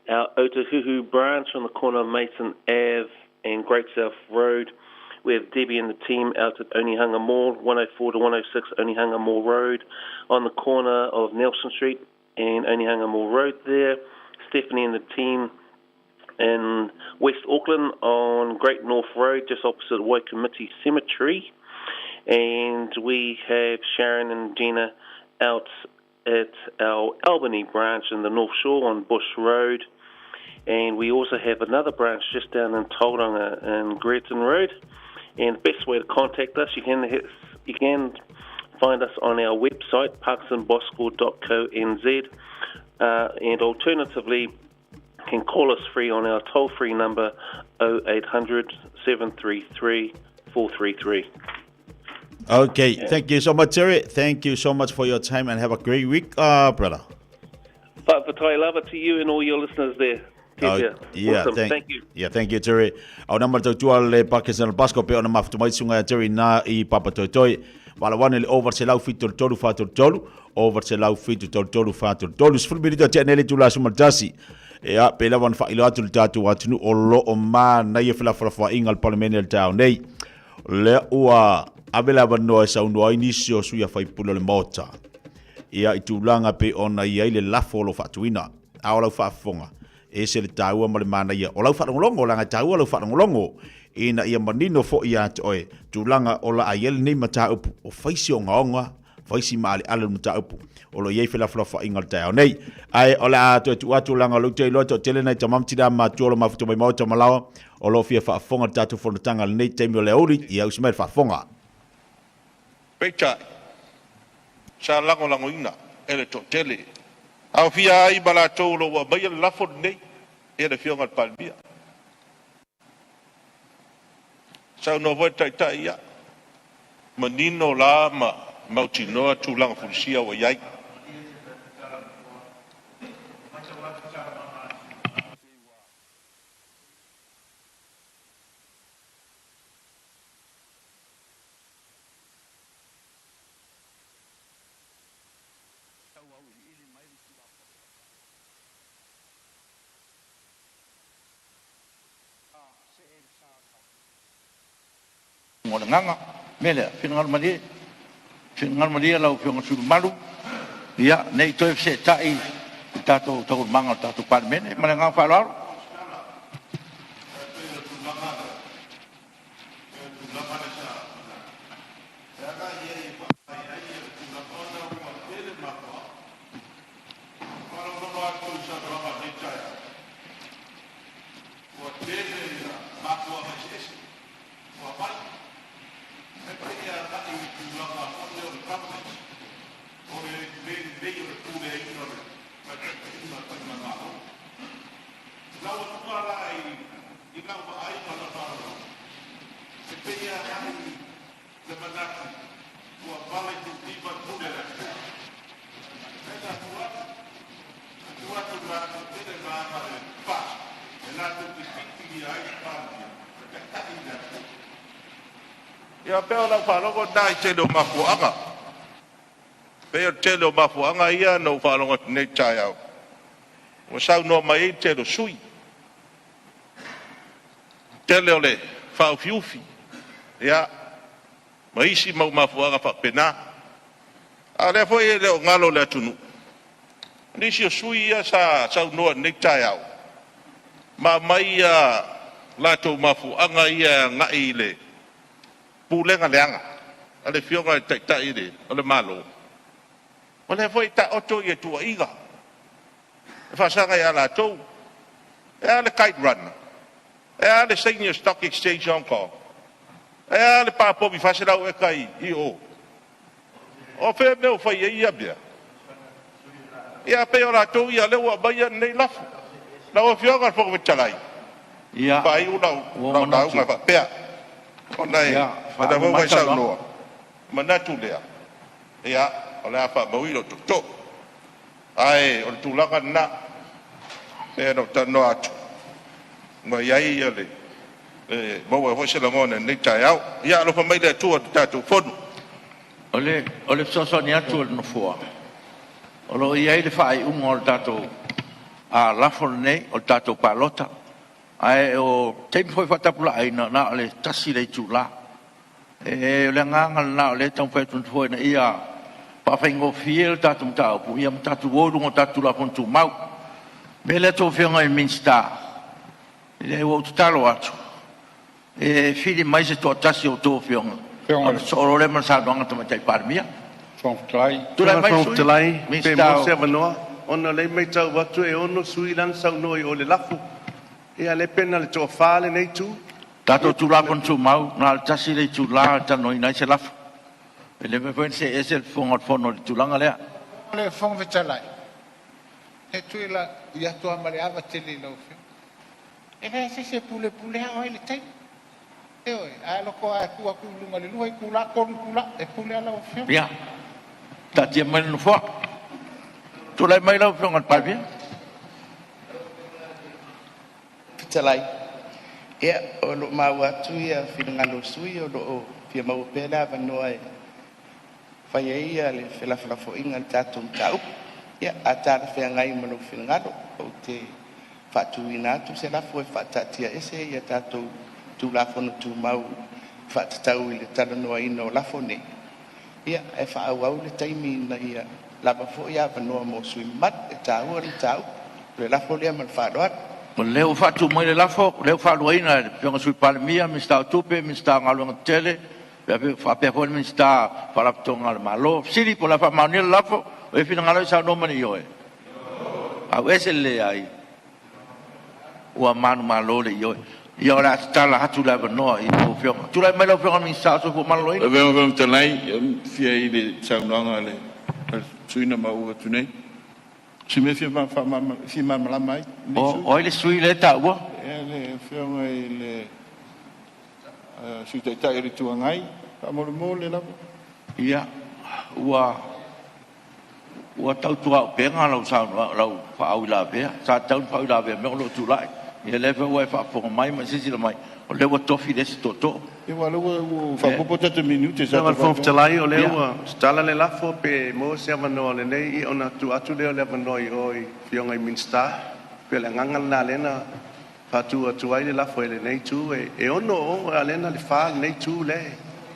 our Otahuhu branch on the corner of Mason Ave and Great South Road. We have Debbie and the team out at Onehunga Mall, 104 to 106 Onehunga Mall Road, on the corner of Nelson Street and Onehunga Mall Road there. Stephanie and the team in West Auckland on Great North Road, just opposite Waikumete Cemetery. And we have Sharon and Gina out at our Albany branch in the North Shore on Bush Road. And we also have another branch just down in Tauranga in Greerton Road. And the best way to contact us, you can find us on our website, parkinsonbosco.co.nz, and alternatively, you can call us free on our toll-free number, 0800 733 433. Okay, yeah. Thank you so much, Terry. Thank you so much for your time and have a great week, brother. Fa'afetai lava to you and all your listeners there. Yeah, awesome. Thank you. Yeah, thank you, Terry. Au nama le tautua le Parkinson Pasco pe ona mafutu mai sunga ia Terry na i Papatoetoe. Wala wane le over se lau fitu tolu fa tolu tolu, over se lau fitu tolu tolu fa tolu tolu. Sefulu minute o tea nei le itula suma le tasi. Ia, pei lava ona faailoa atu i le tatou atunuu o lo o manaia felafolafoaiga a le Palemene i le taeao nei. O lea ua ave le avanoa e saunoa ai nisi o sui usufono o le Maota ia i tulaga pei ona i ai le lafo o lo o faatuina. A o lau faafofoga, e ese le taua ma le manaia o lau faalogologo, leaga e taua lau faalogologo ina ia manino foi ia te oe tulaga o la a i ai lenei mataupu, o fai si ogaoga, fai si maaleale o le mataupu o lo o i ai felafolafoaiga o le taeao nei. Ae o le a toe tuu atu leaga o lea ou te iloa e toatele nai tama ma tina matutua o lo o mafuta mai Maota ma Laoa o lo o fia faafofoga i le tatou fonotaga i lenei taimi o le aoauli. Ia usi mai le faafofoga. Peitai, sa lagolagoina e le toatele, aofia ai ma latou o lo o ua aumaia le lafo lenei e le Afioga i le Palemia. Saunoa foi le Taitai, ia, manino la ma mautinoa tulaga fulisia ua i ai. O le agaga mea lea, finagalo malie, finagalo malie lau Afioga i le sui usufono mamalu, ia, ne i toe feseetai i tatou taualumaga o le tatou Palemene. Ma le agaga faaaloalo. Ua tele ia mafuaaga eseese ua aumai, ae pei e agai i tulaga foi lea o le governance, o le lelei o le puleaina o le taitaiga o le faigamalo. I lau atuga la i lau vaai ma lau faalogologo, e pei e agai le manatu ua pala i tuutiva le pule a le atunuu. Ae na tuu atu, na tuu atu i le vaega toatele le vaega a le FAST e latou te filifilia ai le Palemia e taitai le atunuu. Ia pei o lau faalogo lena i tele o mafuaaga. Pei o le tele o mafuaaga ia na ou faalogo atu nei i le taeao ua saunoa mai ai le tele o sui usufono. Tele o le faaufiufi ia ma isi mau mafuaaga faapena. A o lea foi e le o galo i le atunuu nisi o sui usufono ia sa saunoa i lenei taeao ma aumai a latou mafuaaga ia e agai i le pulega leaga a le Afioga i le Taitai o le Malo. O lea foi e taoto tuuaiga e faasaga ia latou. E a le Kite Runner? E a le saini o Stock Exchange Hong Kong? E a le pa povi 400 eka i o? O fea mea ua fai ai ia mea? Ia pei o latou ia lea ua aumaia lenei lafo. Lau Afioga i le Fofoga Fetalai, faaiu lau lauga e faapea, ona o lea foi ua e saunoa, manatu lea, ia, o le a faamauina lou tootoo. Ae o le tulaga lena, pei ona ou talanoa atu, ua i ai le maua ai foi se lagona i lenei taeao. Ia alofa mai le Atua i le tatou Fono. O le fesoasoani atu a le Nofoa, o lo o i ai le faaiuga o le tatou lafo lenei o le tatou palota, ae o taimi foi faatapulaaina, na o le 1 le itula. O le agaga lena o lea e taumafai atu le Nofoa ina ia faafaigofie le tatou mataupu ia ma tatou o i luga o tatou Tulafono Tumau. O le mea lea a outou Afioga i Minisita, ua ou tatalo atu, e fili mai se toatasi o outou afioga ona sosoo loa lea ma le saunoaga a le Tamaitai Palemia. Tulai mai le sui Fetalai, pe Minisita maua o se avanoa, ona o lea e matau atu e 6 sui usufono la na saunoa i o i le lafo. Ia lea pe na o le toa-4 lenei itu. Tatou Tulafono Tumau, na o le 1 le itula e talanoaina ai se lafo. E le mafai foi ona see ese le Fofoga o le Fono i le tulaga lea. Le Fofoga Fetalai, e tui atu lava ma le ava tele i lau Afioga, e leai se isi e pulepulea oe i le taimi. Ioe, a loko lava e tu atu i luga i le 2 itula, 3 itula, e pule lava lau Afioga. Ia, taatia mai le Nofoa. Tulai mai lau Afioga i le Palemia. Fetalai, ia, o lo o maua atu ia finagalo o sui usufono o lo o fia maua pea le avanoa e fai ai ia le felafolafoaiga i le tatou mataupu. Ia, a talafeagai ma lou finagalo, ou te faatuina atu se lafo e faataatiaese ia tatou Tulafono Tumau e faatatau i le talanoaina o lafo nei, ia, ae faaauau le taimi ina ia lava foi avanoa mo sui usufono mamalu. E taua le mataupu. O le lafo lea ma le faaaloalo. O lea ua faatu mai le lafo, o lea ua faaluaina e le Afioga i le Sui Palemia, Minisita o Tupe, Minisita o Galuega Tetele, faapea foi le Minisita o Faalapotopotoga a le Malo. Fesili po o le a faamaonia le lafo? O i ai finagalo e saunoa ma le ioe? Le Leai. Ua manumalo le ioe. Ia o le a tatala atu le avanoa i lau Afioga. Tulai mai lau Afioga i le Minisita o le Soifua Maloloina. Lau Afioga i le Fofoga Fetalai, e fia i le saunoaga a le sui usufono na maua atu nei. O si mea e fia malamalama ai lenei sui O ai le sui usufono lea e taua? usufono. Le Afioga i le Sui Taitai o le Itu Agai, faamolemole lava. Ia, ua tautuaupega lau saunoaga, lau faauilavea. Sa tatau ona faauilavea mai o lou tulai. Ia lea foi ua e faafofoga mai ma e silasila mai, o lea ua tofi le isi tootoo. Ia aua o lea ua faaopoopo tatou minute Lau sa Afioga i le Fofoga Fetalai, o lea ua tatala le lafo, pe maua se avanoa o lenei, ia ona tuu atu lea o le avanoa i o i Afioga i Minisita. E pei o le agaga lena lea na faatu atu ai le lafo e lenei itu. E 6 o, a o lea na o le 4 lenei itu lea e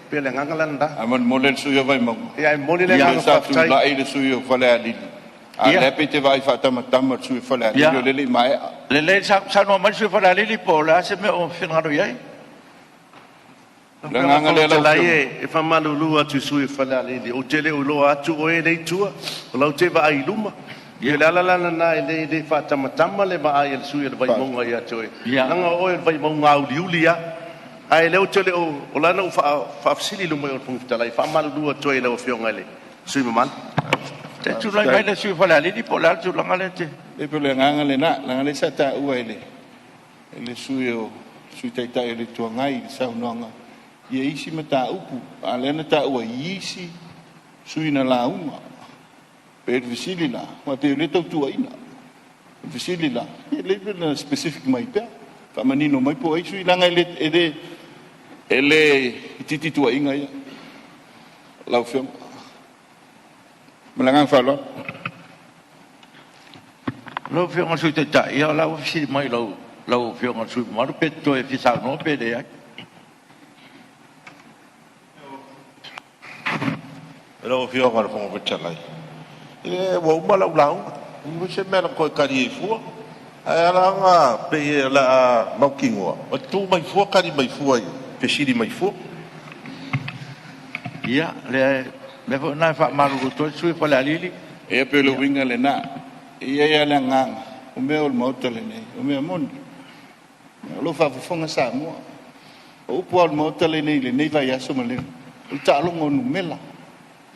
pei o le agaga la lena. Ae molemole le sui usufono o Vaimauga, Ia ae momoli le lea agaga sa faafetai. tulai le sui usufono o Falealili, a o lea pei e te vaai faatamatama i le sui usufono o Falealili o lea e le i maea. Lelei, saunoa mai le sui usufono o Falealili po o le a se mea o finagalo i ai. O Lau le Afioga i le agaga Fofoga lea lau Fetalai, Afioga. e faamalulu atu i le sui usufono o Falealili, ou te le o iloa atu oe lea e i tua, o la ou te vaai i luma. Ia o le ala la lena e le faatamatama le vaai a le sui usufono o le Vaimauga ia te oe, leaga o oe o le Vaimauga auliuli lava. Ae o lea ou te le o… o la e na ou faafesili i luma i o i le Fofoga Fetalai, e faamalulu atu ai i lau Afioga i le sui usufono mamalu. Se i tulai Faafetai. mai le sui usufono o Falealili po o le a le tulaga lea e te… E pei o le agaga lena, leaga o lea sa taua e le sui usufono Sui Taitai o le Itu Agai i le saunoaga isi mataupu, a o lea na taua i isi sui usufono na lauga. Pei o le fesili la, aua pei o lea e tau tuuaiina. O le fesili la, pe lelei pe na specific mai pea, faamanino mai po o ai sui usufono, leaga e le itiiti tuuaiga ia lau Afioga. Ma le agaga faaaloalo. Lau Afioga i le Sui Taitai, ia o la ua fesili mai lau Afioga i le sui usufono mamalu pe e te toe fia saunoa pe leai. Lau Afioga i le Fofoga Fetalai, ia ua uma lau lauga, e leai se mea na toe tali ai fua. Ae ala ona pei o le a mautinoa, e tu mai fua tali mai fua i fesili mai fua. Ia, o le mea foi lena e faamalulu atu ai le sui usufono o Falealili. Ia pei o le uiga lena. E i ai lava le agaga, o mea o le Maota lenei, o mea moni. O lo o faafofoga Samoa. O upu lava o le Maota lenei i lenei vaiaso ma le, o le taaloga o numera.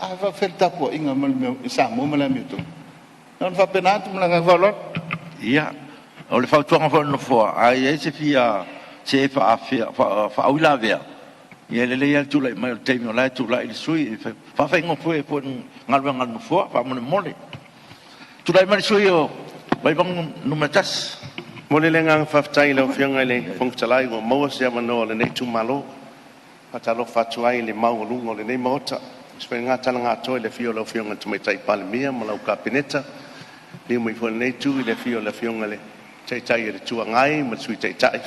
A faapefea le tapuaiga ma le mea i Samoa ma le amiotonu? Na ona faapena atu ma le agaga faaaloalo. Ia, o le fautuaga foi a le Nofoa, a i ai se se faauilavea, ia e lelei lava le tulai mai o le taimi o la e tulai le sui usufono, e faafaigofie ai foi le galuega a le Nofoa, faamolemole. Tulai mai le sui usufono o Vaimauga 1. Momoli le agaga faafetai i lau Afioga i le Fofoga Fetalai ua maua se avanoa o lenei itumalo. E faatalofa atu ai i le maualuga o lenei Maota, aemaise foi lena talaga atoa i le afio o lau Afioga i le Tamaitai Palemia ma lau Kapeneta, liliu mai foi i lenei itu i le afio o le Afioga i le Taitai o le Itu Agai ma le Sui Taitai,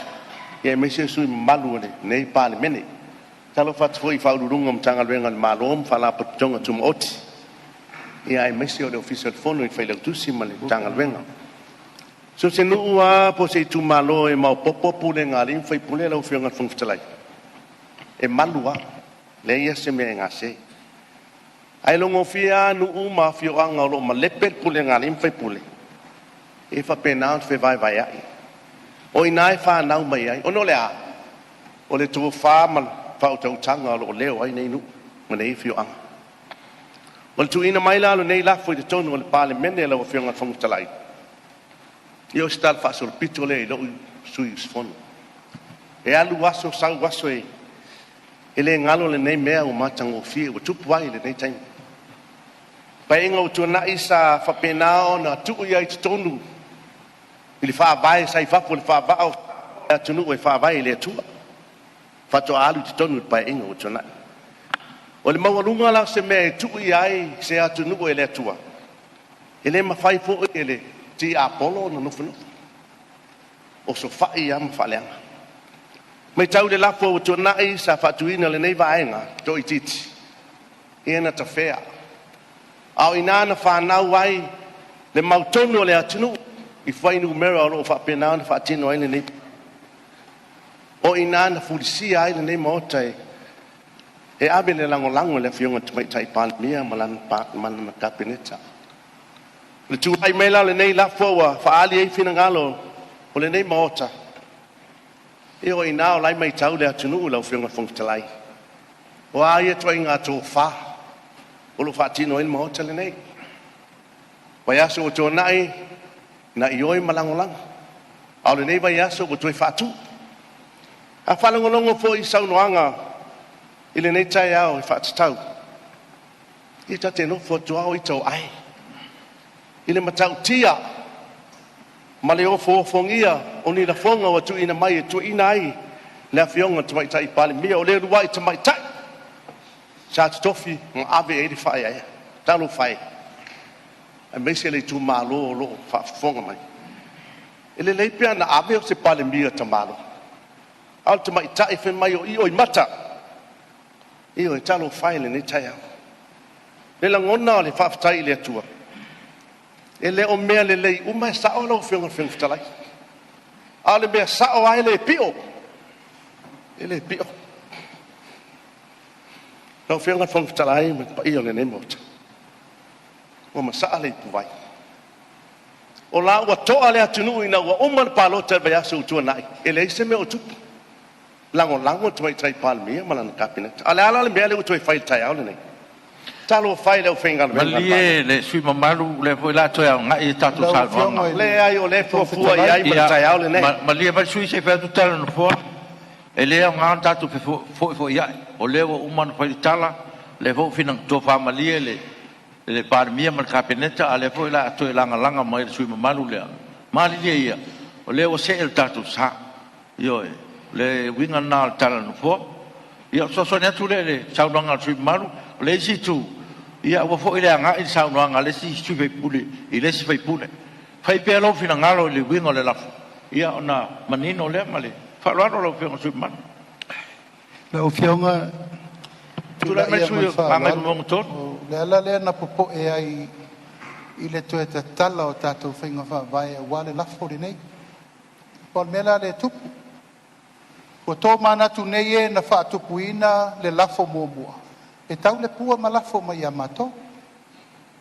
aemaise o sui usufono mamalu o lenei Palemene. E faatalofa atu foi i Ofisa Sili o Pulega o Matagaluega a le Malo ma Faalapotopotoga Tumaoti, aemaise o le Ofisa o le Fono i le Failautusi ma le Matagaluega. So o se nuu lava po o se itumalo e maopoopo pulega a alii ma faipule lau Afioga i le Fofoga Fetalai, e malu lava, leai lava se mea e gase. Ae logofie lava nuu ma afioaga o lo o malepe le pulega a alii ma faipule, e faapena ona fevaevaeai. O i ina e fanau mai ai, ona o le a? O le tofa ma le faautautaga o lo o leo ai nei nuu ma nei afioaga. O le tuuina mai la o lenei lafo i totonu o le Palemene lau Afioga i le Fofoga Fetalai, ia o se talafaasolopito lea i lou sui usufono. E alu aso sau aso e le galo lenei mea ua matagofie ua tupu ai i lenei taimi. Paeaiga ua tuanai sa faapena ona tuu i ai i totonu i le faavae sa i fafo o le faavaa o le atunuu e faavae i le Atua. Faatoa alu i totonu i le paeaiga ua tuanai. O le maualuga la o se mea e tuu i ai se atunuu e le Atua, e le mafai foi e le tiapolo ona nofonofo. Osofai lava ma faaleaga. Matau i le lafo ua tuanai sa faatuina lenei vaega toaitiiti, ia na tafea. A o i ina na fanau ai le mautonu o le atunuu i fuainumera o lo o faapena ona faatino ai lenei. O i ina na fulisia ai lenei Maota e ave le lagolago i le Afioga i le Tamaitai Palemia ma lana Kapeneta. O le tulai mai la o lenei lafo ua faaali ai finagalo o lenei Maota, ia o i ina o la e matau le atunuu lau Afioga i le Fofoga Fetalai. O a ia ituaiga tofa o lo o faatino ai le Maota lenei. Vaiaso ua tuanai na ioe ma lagolago, a o lenei vaiaso ua toe faatu. A faalogologo foi i saunoaga i lenei taeao e faatatau, ia ta te nofo atu lava o ita o ai i le matautia ma le ofoofogia o ni lafoga ua tuuina mai e tuuaina ai le Afioga i le Tamaitai Palemia, o le uluai tamaitai sa totofi ma ave i ai le faaeaea. Talofa e, aemaise le itumalo o lo o faafofoga mai. E lelei pe ana ave o se Palemia tamaloa, a o le tamaitai fai mai o ioimata. Ioe, talofa e i lenei taeao. Le lagona o le faafetai i le Atua, e le o mea lelei uma e sao lau Afioga i le Fofoga Fetalai, a o le mea sao lava e le pio, e le pio. Lau Afioga i le Fofoga Fetalai ma le paia o lenei Maota, ua masaa le ipuvai. O la ua toa le atunuu ina ua uma le palota i le vaiaso ua tuanai, e leai se mea o tupu. Lagolago le Tamaitai Palemia ma lana Kapeneta. A o le a la le mea lea ua toe fai i le taeao lenei? Talofa e i le aufaigaluega a le Malo. Malie le sui usufono mamalu, o lea foi o le a toe agai a tatou Lau Afioga saunoaga. i le Leai, o lea e Fofoga fuafua i Fetalai, ai ma le Ia, taeao lenei. malie mai le sui usufono se i fai atu le tala a le Nofoa. E le aoga ona tatou fefoifoiai, o lea ua uma ona fai le tala, o lea foi ua tofa malie le Palemia ma le Kapeneta, a o lea foi o le a toe lagalaga mai e le sui usufono mamalu lea. Malilie ia, o lea ua see le tatou sa. Ioe, o le uiga lena o le tala a le Nofoa. Ia, o le fesoasoani atu lea i le saunoaga a le sui usufono mamalu. O le isi itu, ia aua foi le agai le saunoaga a le isi sui usufono i le isi sui usufono. Fai pea lou finagalo i le uiga o le lafo, ia ona manino lea ma le faaaloalo lau Afioga i le sui usufono mamalu. Lau Afioga, Tulai mai tulai le lava sui ma le usufono mo faaaloalo, Gagaifomauga 3. o le ala lea na popoe ai i le toe tatala o tatou faiga faavae aua le lafo lenei. O le mea la lea e tupu, ua tomanatu nei e na faatupuina le lafo muamua, e tau le pua ma lafo mai ia matou.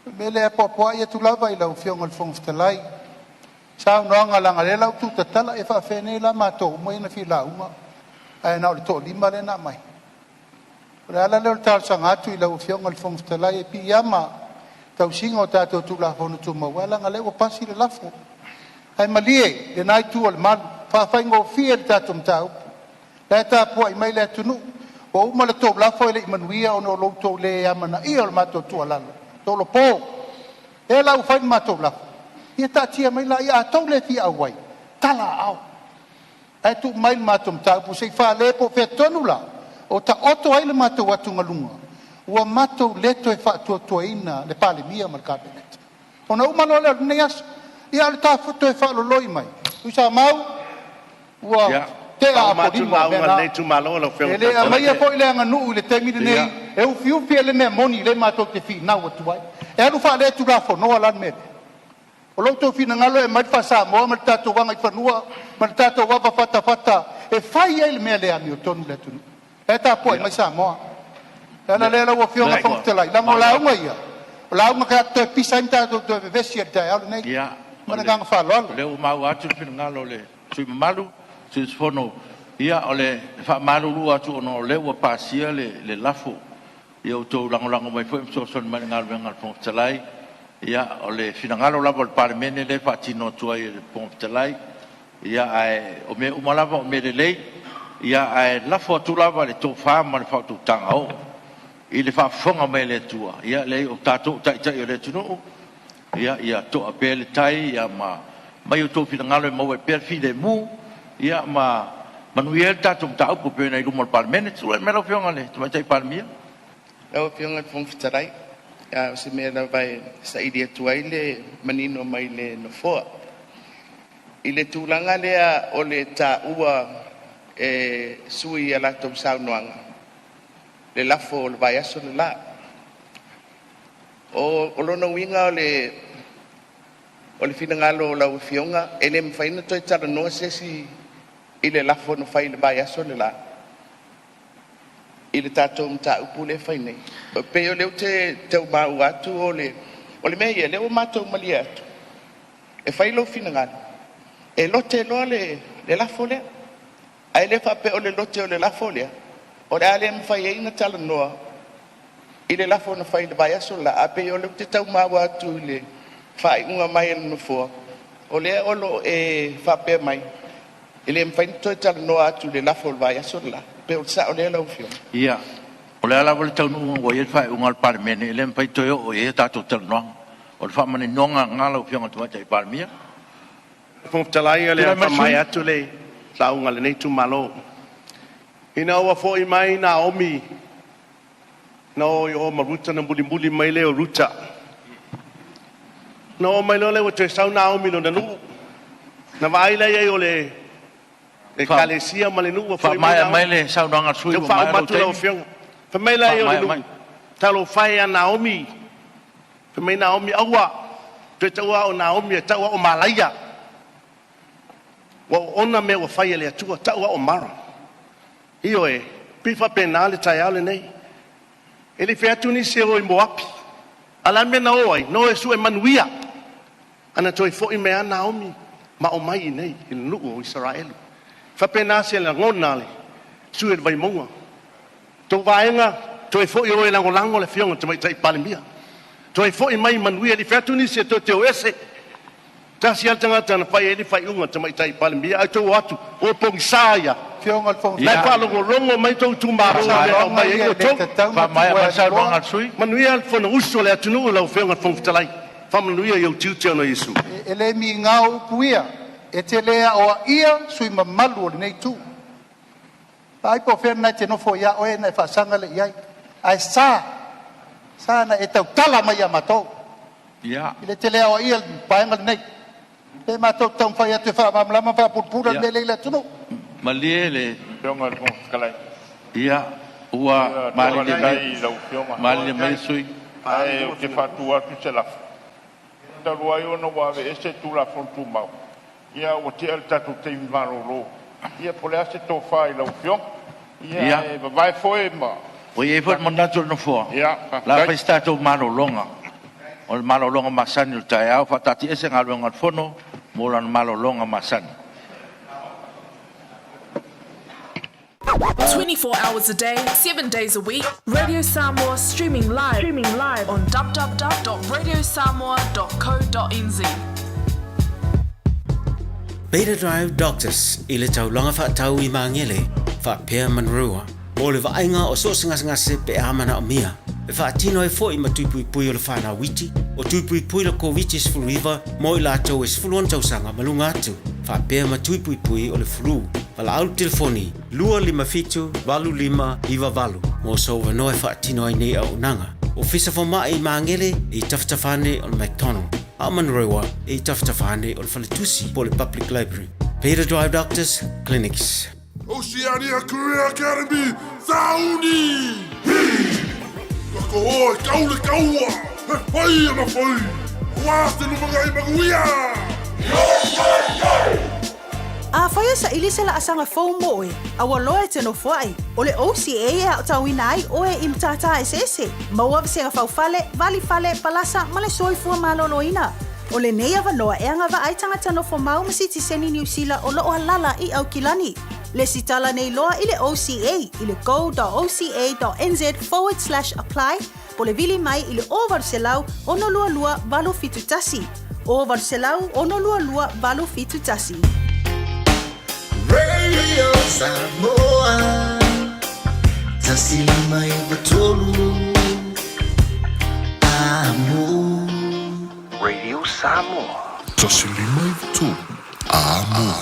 O le mea lea e apoapoai atu lava i lau Afioga i le Fofoga Fetalai, saunoaga leaga o lea la ua tuutatala, e faapefea la matou uma ia na fia lauga ae na o le toalima lea na aumai. O le ala lea o le talosaga atu i lau Afioga i le Fofoga Fetalai, e piiama i le tausiga o tatou Tulafono Tumau, ae leaga o lea ua pasi le lafo. Ae malie lena itu o le malu, faafaigofie le tatou mataupu, o la e tapuai mai le atunuu. Ua uma le tou lafo e le i manuia ona o lo outou le amanaia o le matou tuualalo, tolopo. O lea la ua fai le matou lafo, ia taatia mai laia, a outou le fia auai, tala aao, ae tuu mai le matou mataupu se i fale po o fea tonu lava o taoto ai le matou atugaluga, ua matou le toe faatuatuaina le Palemia ma le Kapeneta. Ona uma loa lea o lenei aso. Ia a o le ta toe faaloloi mai, Tuisamau, ua tea Faauma atu le Apolima o lauga mea a na. lenei itumalo lau Afioga E i le le Fofoga aumaia Fetalai. foi le aganuu i le taimi lenei e ufiufi ai le mea moni lea matou te finau atu ai. E alu faaletulafonoa la le mea lea? O lo outou finagalo e aumai le faasamoa ma le tatou agaifanua ma le tatou avafatafata e fai ai le mea le amiotonu i le atunuu. O la e tapuai Ia, mai Samoa. O le ala lea lea lau Afioga i lea le Fofoga ua Fetalai, leaga o maua lauga atu. ia, o lauga e toe pisa ai ma tatou toe vevesi ai i le taeao lenei. Ia, Ma le agaga faaaloalo. o lea ua maua atu le finagalo o le sui usufono mamalu, sui usufono. Ia, o le faamalulu atu ona o lea ua pasia le lafo. Ia outou lagolago mai foi ma fesoasoani mai i le galuega a le Fofoga Fetalai. Ia, o le finagalo lava o le Palemene lea e faatino atu ai e le Fofoga Fetalai. Ia, ae o mea uma lava o mea lelei. Ia, ae lafo atu lava i le tofa ma le faautautaga oo i le faafofoga mai a le Atua. Ia, leai o tatou o taitai o le atunuu. Ia toa pea le tai ma aumai outou finagalo e maua ai pea le filemu ma manuia ai le tatou mataupu e pei ona i luma o le Palemene. Tulai mai lau Afioga i le Tamaitai Palemia. Lau Afioga i le Fofoga Fetalai, a o se mea lava e saili atu ai le manino mai le Nofoa. I le tulaga lea o le taua e sui i a latou saunoaga le lafo o le vaiaso le la. O lona uiga o le finagalo o lau Afioga e le mafai ona toe talanoa se isi i le lafo na fai i le vaiaso le la i le tatou mataupu lea e fai nei. E pei o lea ou te tau maua atu o le mea ia lea ua matou malie atu e fai lou finagalo e lote loa le lafo lea. Ae le faapea o le lote o le lafo lea o le a le mafai ai ona talanoa i le lafo na fai i le vaiaso le la. Ae pei o lea ou te tau maua atu i le faaiuga mai a le Nofoa, o lea o lo o e faapea mai e le mafai ona toe talanoa atu i le lafo o le vaiaso le la. Pe o le sao lea lau Afioga? Ia, o le a lava le taunuuga ua i ai le faaiuga a le Palemene, e le mafai ona toe oo i ai a tatou talanoaga. O le faamaninoga lena lau Afioga i le Tamaitai Palemia. Fofoga Fetalai, o le a faamaea atu le lauga a lenei itumalo. Ina ua foi mai Naomi na o i o ma Ruta ona mulimuli mai lea o Ruta. Na oo mai loa lea ua toe sau Naomi i lona nuu, na vaai la i ai o le ekalesia ma le nuu ua foi mai Faamaea mai le saunoaga a le sui usufono, ua maea lou taimi. Fai mai la i ai o le nuu, talofa e ia Naomi, fai mai Naomi, aua, toe taua au o Naomi ae tau au o Malaia. Ua oona mea ua fai e le Atua, tau au o Mara. Ioe, pei faapena le taeao lenei. E le i fai atu nisi e o i Moapi, a o le a le mea na o ai? Na o e sue manuia. Ana toe foi mai lava Naomi ma aumai i inei i le nuu o Isaraelu. E faapena se lagona a le sui usufono o le Vaimauga. Tou vaega, toe foi o e lagolago le Afioga i le Tamaitai Palemia. Toe foi mai manuia, e le i fai atu nisi e toe te o ese. Tasi lava le tagata na fai i ai le faaiuga a le Tamaitai Palemia, ae outou o atu o pogisa ia. Afioga i le Fofoga La e faalogologo mai tou itumalo i mea na aumai ai outou. Manuia le Fonousu a le atunuu lau Afioga i le Fofoga Fetalai. Faamanuia i ou tiute ona o Iesu. E le migao upu ia, e te le aoaia sui usufono mamalu o lenei itu. Vaai po o fea lena e te nofo ai a oe ona e faasaga lea i ai. Ae sa, sa ona e tautala mai ia matou. E te le aoaia le Vaega lenei. O lea matou te taumafai atu e faamalamalama ma faapulapula le mea lea e i le atunuu. Malie le Ia, ua malilie mai, malilie mai le sui usufono. Ae ou te faatu atu se lafo, Talu ai ona ua aveese le Tulafono Tumau, ia ua te'a le tatou taimi malolo. Ia po o le a se tofa i lau Afioga, ia ae vavae foe ma Ua i ai foi le manatu o le Nofoa, o le a fai se tatou malologa, o le malologa masani o le taeao. Faataatiaese Galuega a le Fono mo lana malologa masani. 24 hours a day, 7 days a week. Radio Samoa streaming live, streaming live on www.radiosamoa.co.nz. Beta Drive Doctors i le taulaga faatau i Magele faapea Manurewa mo le vaaiga o so o se gasegase pe a manaomia. E faatino ai foi ma tui puipui o le whanau iti, o tui puipui le Koviti-19 mo i latou e 16 tausaga ma luga atu, faapea ma tui puipui o le flu. Valaau le telefoni 257 8598 mo sou avanoa e faatino ai nei auaunaga. Ofisa Fomai i Magele i tafatafa ane o le McDonald, a o Manurewa i tafatafa ane o le Faletusi po o le Public Library. Peter Drive Doctors Clinics. Oceania Career Academy, Sauni! Hi! Ka koho e kau le kaua, he whai ana whai, Aua te lumangai manuia! Yo, yo, yo! Afai e saili se laasaga fou mo oe, a ua loa e te nofoai, o le OCA e aotauina ai oe i matata eseese, maua vasega faufale, vali fale, palasa ma le soifua maloloina. O lenei avanoa e agavaa ai tagata nofo mau ma sitiseni Niu Sila o loo alala i Aukilani. Lesitala nei loa i le OCA i le go.oca.nz forward slash apply po le vili mai i le 0800 622 871. 0800 622 871. Radio Samoa 153 Amo. Radio Samoa. 153 Amo.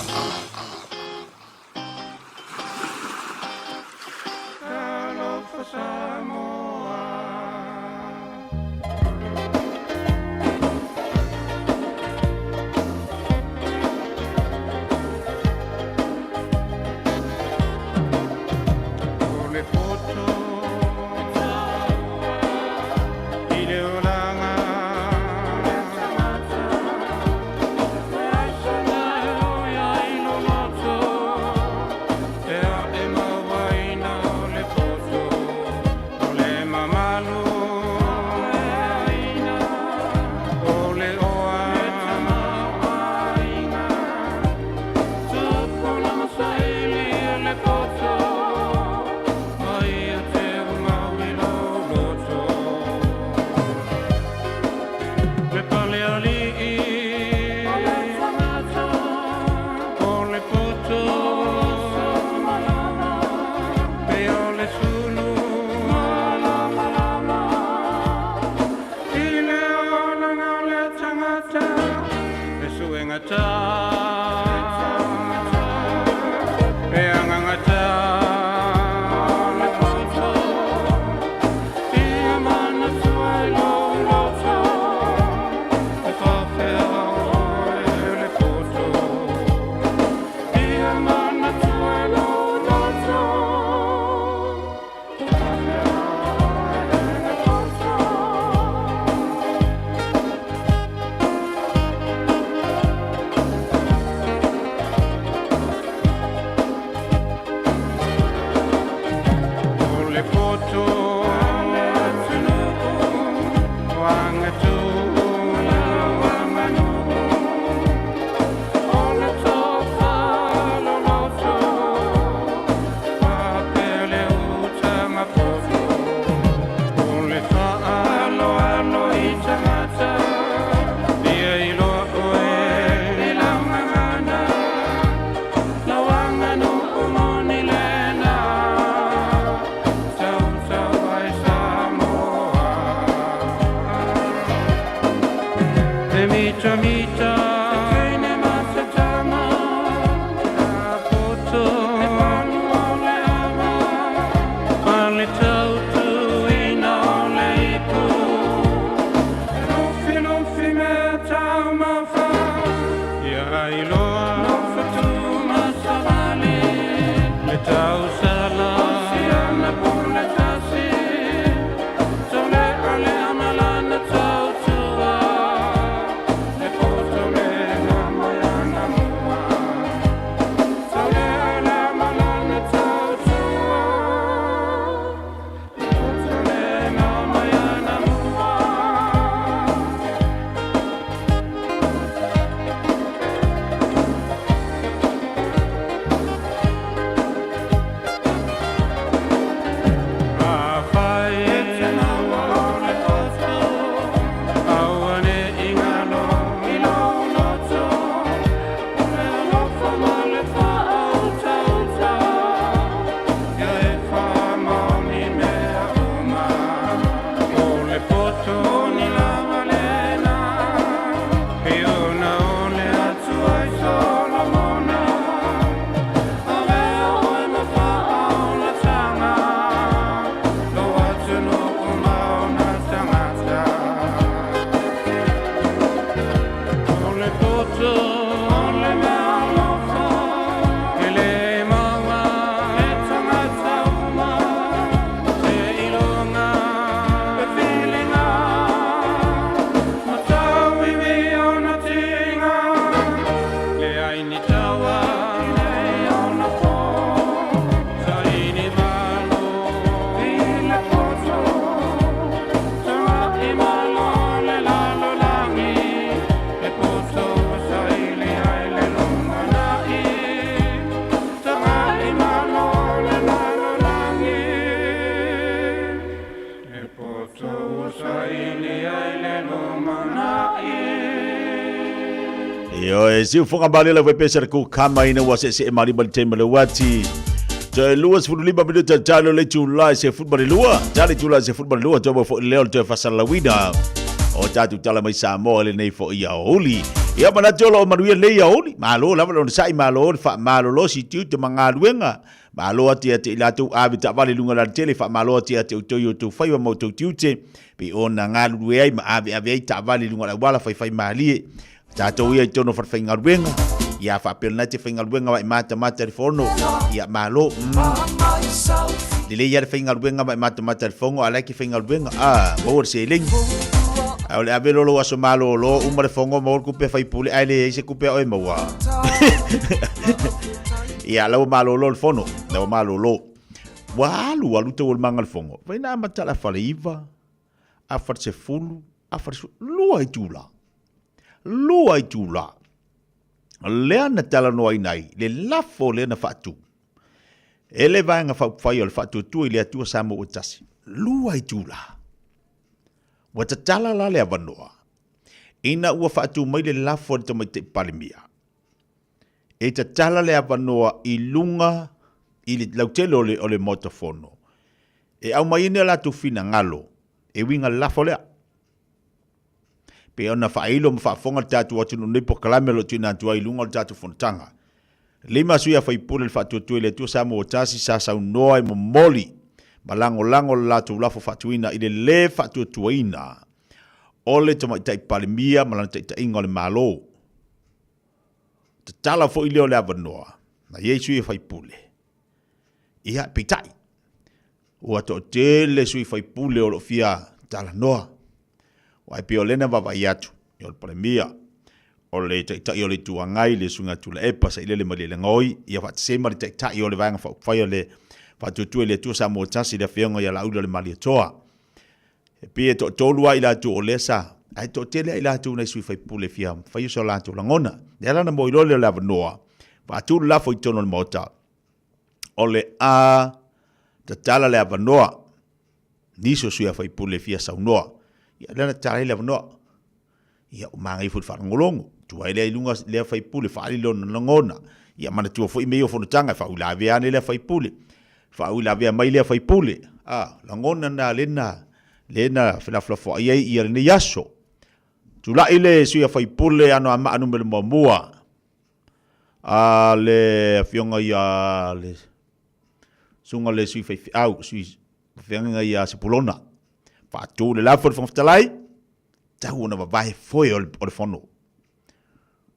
Ioe, siufoga malie lau pesa le kukama ina ua seesee malima le taimi o le uati. Toe 25 minute talo le itulā e 12, tali itulā e 12, toe maua foi le leo le toe faasalalauina o tatou tala mai Samoa i lenei foi aoauli. Ia manatu o lo o manuia lenei aoauli, malo lava le onosai, malo le faamalolosi i tiute ma galuega. Malo atu ia te i latou ave taavale i luga o le alatele, faamalo atu ia te outou i outou faiva ma outou tiute, pei ona galulue ai ma aveave ai taavale i luga o le auala faifai malie. Tatou ia i totonu o falefaigaluega, ia faapea lena e te faigaluega ma e matamata i le fono, ia malo. Lelei lava le faigaluega ma e matamata i le fono, a o la e te faigaluega, a, maua le seleni. A o le ave loa lou aso malolo, uma le fono, maua le tupe a faipule, ae leai se tupe a oe maua. Ia, la ua malolo le fono, la ua malolo. Ua alu alu taualumaga o le fono, fai na amata le afa le iva, afa le sefulu, afa le sefulu, lua itula. Lua itula. Lea na talanoaina ai le lafo lea na faatu e le Vaega Faaupufai o le Faatuatua i le Atua Samoa ua Tasi. Lua itula. Ua tatala la le avanoa ina ua faatu mai le lafo a le Tamaitai Palemia e tatala le avanoa i luga i le lautele o le, o le Maota Fono e aumai ai ni a latou finagalo e uiga le lafo lea. Pei ona faailo ma faafofoga le tatou atunuu nei polokalame o lo o tuuina atu ai i luga o le tatou fonotaga. Lima sui a faipule le Faatuatua i le Atua Samoa Tasi sa saunoa e momoli ma lagolago le latou lafo faatuina i le le faatuatuaina o le Tamaitai Palemia ma lana taitaiga o le Malo. Tatala foi lea o le avanoa na i ai sui a faipule. Ia, peitai, ua toatele sui faipule o lo o fia talanoa. Aua e pei o lea na vaavaai atu, o le Palemia, o le Taitai o le Itu Agai, le Susuga Tuilaepa Sailele Malielegaoi, ia faatasi ai ma le Taitai o le Vaega Faaupufai o le Faatuatua i le Atua Samoa Tasi, le Afioga ia Laauli-o-le-Malietoa. E pei e toatolu lava i latou o lea sa, ae toatele lava i latou nai sui faipule e fia faia so latou lagona. Lea la na moe loa lea o le avanoa, faatu le lafo i totonu o le Maota, o le a tatala le avanoa nisi o sui usufono e fia saunoa. Ia, lea na tatala ai le avanoa. Ia, ua manaia foi le faalogologo. Tuu ai lea i luga lea faipule, faaali lona lagona. Ia, manatua foi mea ia o fonotaga, e faauilavea ane lea faipule, faauilavea mai lea faipule. A, lagona na lea na, lea na felafolafoai ai ia lenei aso. Tulai le sui usufono Anoamaa Nu.1, a le afioga ia le susuga le sui faifeau, sui feagaiga ia Sepulona. Faatu le lafo i le Fofoga Fetalai, tau ona vavae foe o le fono.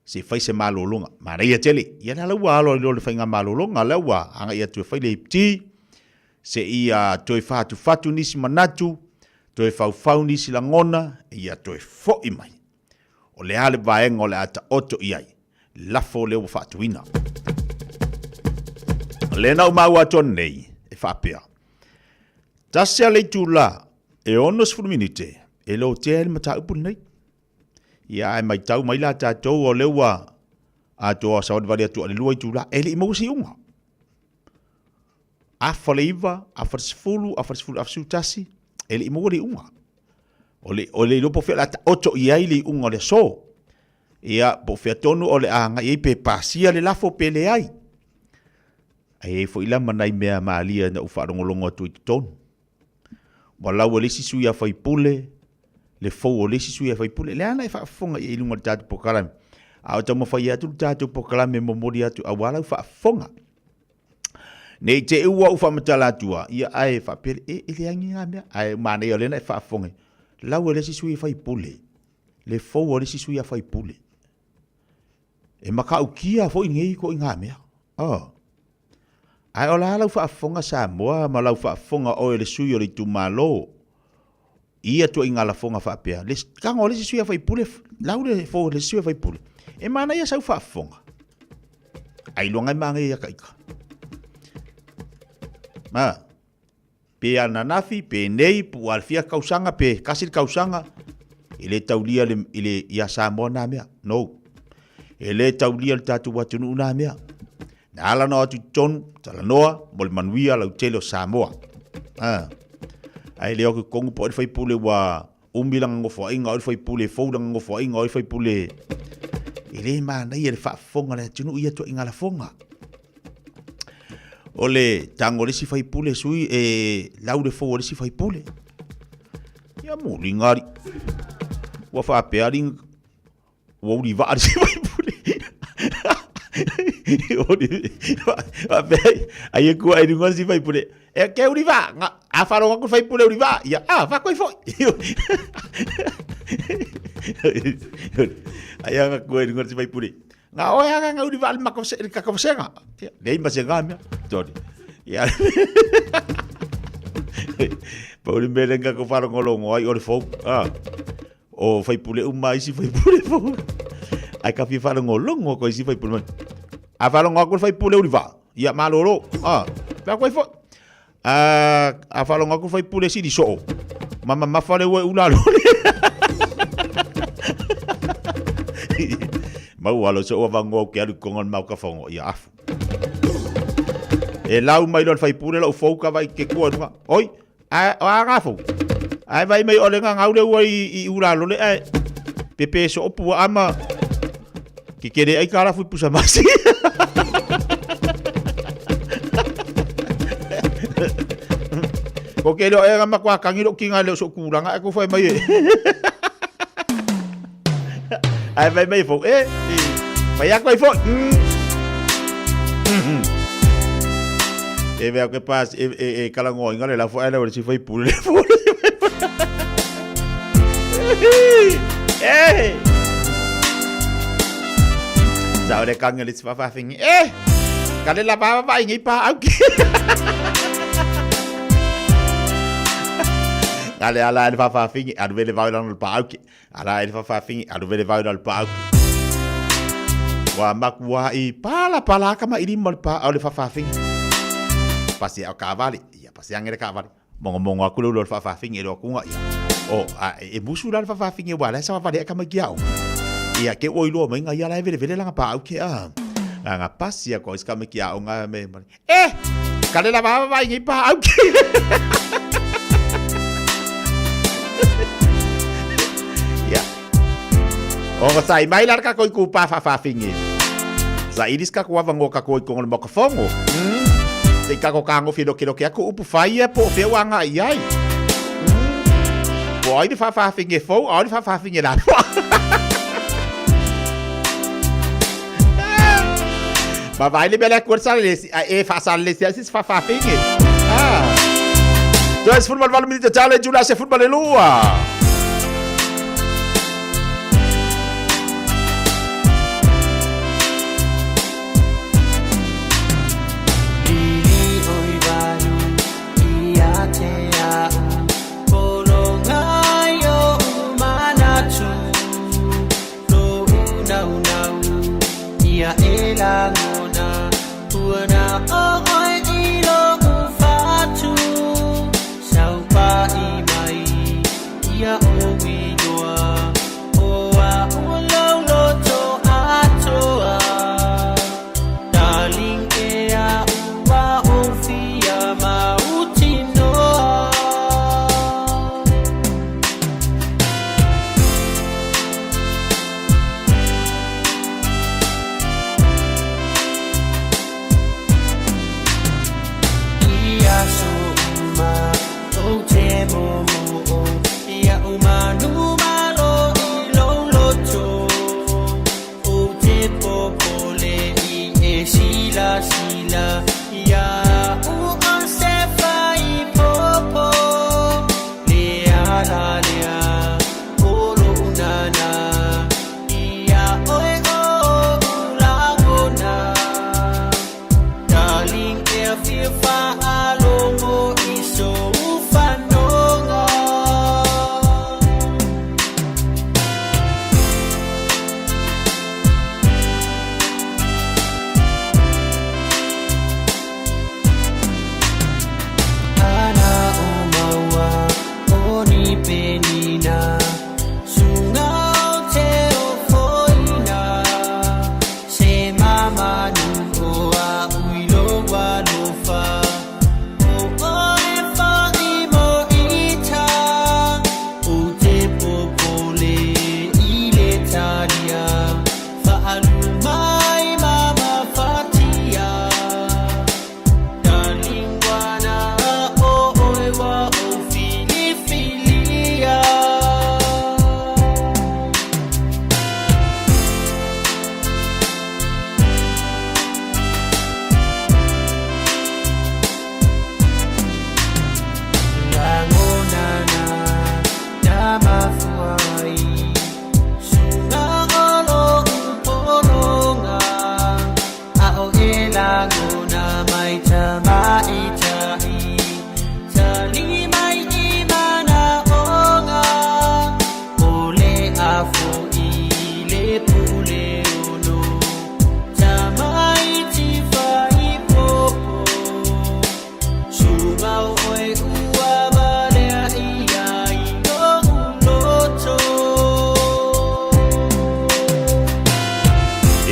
Se fai se malologa, manaia tele. Ia la ua alo ai loa le faiga malologa, la ua agai atu e fai le ipti, se ia toe fatufatu nisi manatu, toe faufau nisi lagona, ia toe foi mai. O le a le vaega o le a taoto i ai lafo lea ua faatuina? O lea na ou maua atu nei e faapea, tasi lava le itula e 60 minute e lotea ai le mataupu lenei. Ia ae matau mai la tatou o lea ua atoa savalivali atu i le 2 itula e le i maua se iuga. Afa le 9, afa le 10, afa le 10, afa le 11, e le i maua le iuga. O le, o le iloa po o fea o le a taoto i ai le iuga o le aso. Ia, po o fea tonu o le a agai ai pe pasia le lafo pe leai. Ae i ai foi la ma nai mea malie na ou faalogologo atu i totonu. Ua lau e le isi sui a faipule, le fou o le isi sui a faipule. Le ana e faafofoga i ai i luga o le tatou polokalame. A o taumafai atu le tatou polokalame e momoli atu aua lau faafofoga. Ne i te i ua ou faamatala atua, ia ae faapea, e, e leai ni ngā mea. Ae manaia o lea na e faafofoga, lau e le isi sui faipule, le fou o le isi sui faipule. E matautia foi nei ko i ngā mea. Oh. Ae o la lau faafofoga Samoa ma lau faafofoga oe le sui o le itumalo, ia tuaiga lafoga faapea, le tago a le isi sui faipule, lau le fou le isi sui faipule, e manaia sau faafofoga. Ailoga e manaia ia ka ika. Ma, pe ananafi, pe nei, pu a le fia kausaga, pe kasi le kausaga, e le taulia le, i le, ia Samoa nā mea. No. E le taulia le tatou atunuu nā mea. Na ala na o atu i totonu, talanoa, mo le manuia lautele o Samoa. Ah. Ae le o ke kongu po o le faipule ua umi lana nofoaiga, o le faipule e fou lana nofoaiga, o le faipule e le manaia le faafofoga le atunuu ia tuaiga lafoga. O le tago o le isi faipule sui e lau le fou o le isi faipule. Ia muliga ali. Ua faapea ali ua ulivaa le isi faipule. Faapea ai e kua ai luga le isi faipule. E ke ulivaa, nga, a faalogo atu le faipule ulivaa, ia, a, faakoi foi. Ai aga kua i luga le isi faipule. Nga oe aga nga ulivaa le mako se, le kakavasega. Ia, nei ma se ngā mea. Tony. Ia. Pau le mea lenga ko whalongolongo ai o le fou. Ah. O faipule uma isi faipule fou. Ai ka fia whalongolongo ko isi faipule mai. A whalongo aku le faipule uri vaa. Ia malolo. Ah. Pea koe foi. A, a whalongo aku le faipule sili soo. Mama mafa le ue ula lole. Mau alo so ua vango ke alu konga mau ka whango ia afu. E lau mai lo le faipule lau fou ka vai ke kua nunga. Oi, a o a ngafou. Ai vai mai ole nga ngau le ua i, i ula lole ai. Pepe so opu ama. Ke kere ai ka rafu pusa masi. Ko ke leo e nga makwa kangi lo kinga leo so kulanga e ko fai mai e. Ae fai mai fou, e, e, fai atu ai foi. E vea ke pas e e e kalangoa inga le lafo ai le si fai pule le pule. Eh. Sa ore kanga le tsfafafingi. Eh. Ka le la ba ba ingi pa au ki. Ka le ala le fafafingi alu vele vau lana le pa au ki. Ala le fafafingi alu vele vau lana le pa au ki. Wa makua i pala pala ka ma ili mo le pa au le fafafingi. Pasi au kavali, ia pasi ange le kavali. Mongomongo aku le ulu o le faafaafigi e le akuga ia. O, a, e musu la le faafaafigi ua la sa wale ka mai au. Ia ke oi loa mai nga ia la e vele vele langa pa au ke a. Nga nga pasi a ko iska mai ki au nga me mani. Eh! Ka le la va va ngi pa au ke. Ia. O ka sai mai la ka koi ku pa faafaafigi. Sa iris ka ko avango ka koi kongo le makafongo. Te ka ko kango fi loke loke aku upu fai e po fea wanga i ai. Po ai le faafaafigi e fou, ai le faafaafigi e la. Ma vai le mea le kua sa le e fa sa le se se faafaafigi. Ah. Tu es football valu minute tale jula se football e lua.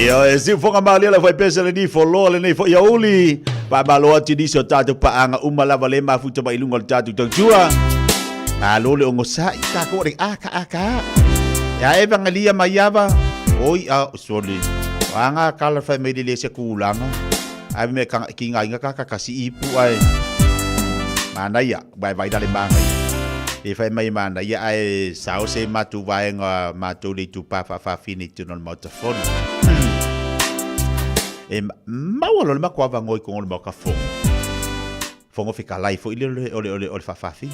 Ia e siufoga malia le faipese lenei foloa lenei foi aoauli. Faamalo atu i nisi o tatou paaga uma lava le mafuta mai i luga o le tatou tautua. Malo le ogosa'i takou le a ka a ka. Ia e vangalia mai ava. Oi a sorry. Anga kala fai mai le le se kulaga. Ai me ka ki ngai nga ka ka si ipu ai. Manaia, vai vai dale mangai. E fai mai mana ia ae sao se matou vaega matou le itupa faafafine i totonu o le Maota Fono. E maua loa le matou avanoa i totonu o le Maota Fono. Fofoga Fetalai foi lea o le, o le, o le faafafine.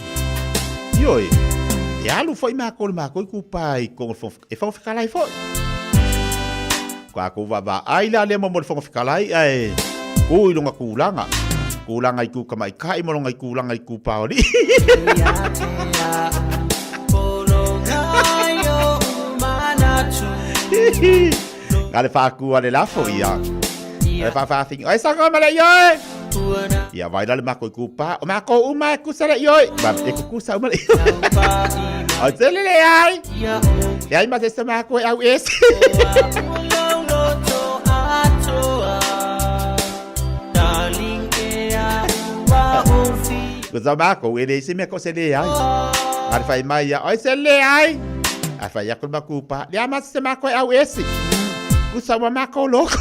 Ioe, e alu foi matou le matou itupa i totonu o le Fofoga, e Fofoga Fetalai foi. Tatou vaavaai la lea mo le Fofoga Fetalai ae tu i lona tulaga. Tulaga i tu tamaitai ma lona tulaga i tu paoli'i. Na le faaku a le lafo ia. Le faafafine. Ai sanga ma le ioe. Ia vai la le makou itupa. O makou uma e kusa le ioe. Ma e kukusa uma le ioe. O tele le ai. Le ai ma se se makou e au ese. Ko makou e le se mea ko se le ai. A le fai mai ia, oi se le ai. A fai aku le makou pa. Le ama se makou e au ese. Kusa uma makou loko.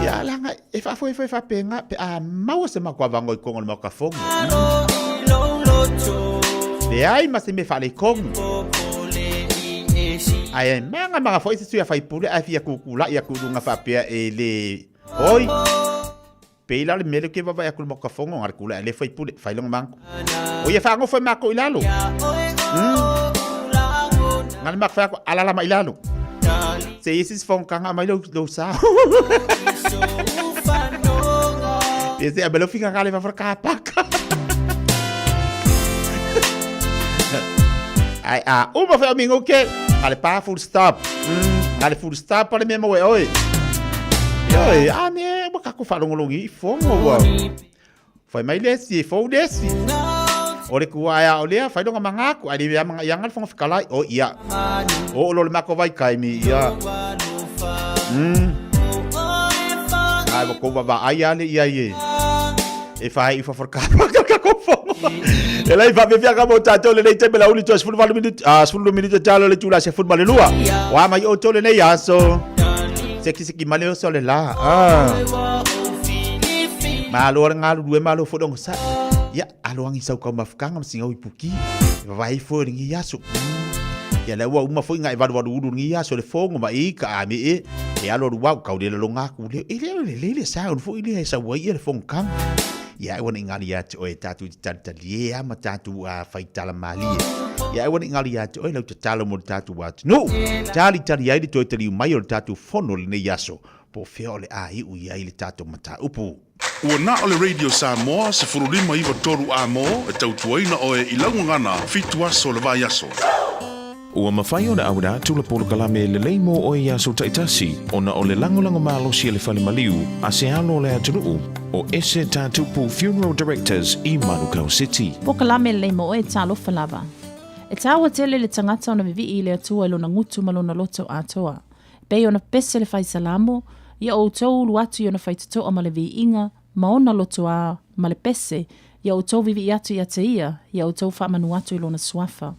Ia langa e faafoefoe faapena pe a maua se matou avanoa i totonu o le Maota Fono. Leai ma se mea faaletonu. Ae magamana foi se sui usufono ae fia tutulai atu i luga faapea e le oi. Pei la o le mea lea ou te vaavaai atu i le Maota Fono na o le tulai a le sui usufono fai lona manatu. O ia faanofo e matou i lalo. Na o le matou fai atu alala mai i lalo. Se i isi fonotaga aumai lou sao. Ia se aumai lou finagalo i fafo o le car park. Ai a uma foi o minute, na le pa full stop. Na le full stop le mea maua e oe. Ioe, a me ua tatou faalogologi i fono ua. Fai mai le isi, e fou le isi. O le kua ae a o lea, fai longa manatu, ae le mea manga ianga le Fofoga Fetalai. O ia. O lo le mako vai kaimi ia. Ai wa kou vaavaai a le ia ie. E fai i fafo ka ka ka ko fono. E lai fa fia ka mo tatou le nei taimi la uli to 18 minute a 12 minute talo le tula se fulu ma le lua. Wa mai o tole nei aso. Se ki se ki male o so le la. Ah. Malo le ngalu lue malo fo dongo sa. Ia alo angi sau kau mafukanga ma singa ipuki. Vai fo le ngi aso. Ia le ua uma foi ngai valu valu ulu ngi aso le fongo ma i ka ame e. E alo ru wau kau le longa ku le. E le le le le sa un fo i le sa wai le fongo kanga. Ia e wana i ngali ia te oe tātou te talitali e ama tātou a whaitala malie. Ia e wana i ngali ia te oe lau tatalo mo le tātou atunuu. Talitali ai le toe taliu mai o le tātou fono lenei aso. Po o fea o le a iu i ai le tātou mataupu. Ua na o le Radio Samoa 15 93 A mo e tautuaina oe i lau gagana fitu aso o le vaiaso. Ua mafai ona auina atu le polokalame lelei mo oe i aso taitasi ona o le lagolago malosi a le Fale Maliu a se alo o le atunuu o Ese Tatupu Funeral Directors i Manukau City. Polokalame lelei mo oe talofa lava. E taua tele le tagata ona vivii i le Atua i lona gutu ma lona loto atoa. E pei ona pese le fai Salamo, Ia outou ulu atu i ona faitotoa ma le viiga, ma ona lotoā, ma le pese, ia outou vivii atu ia te ia, ia outou faamanu atu i lona suafa.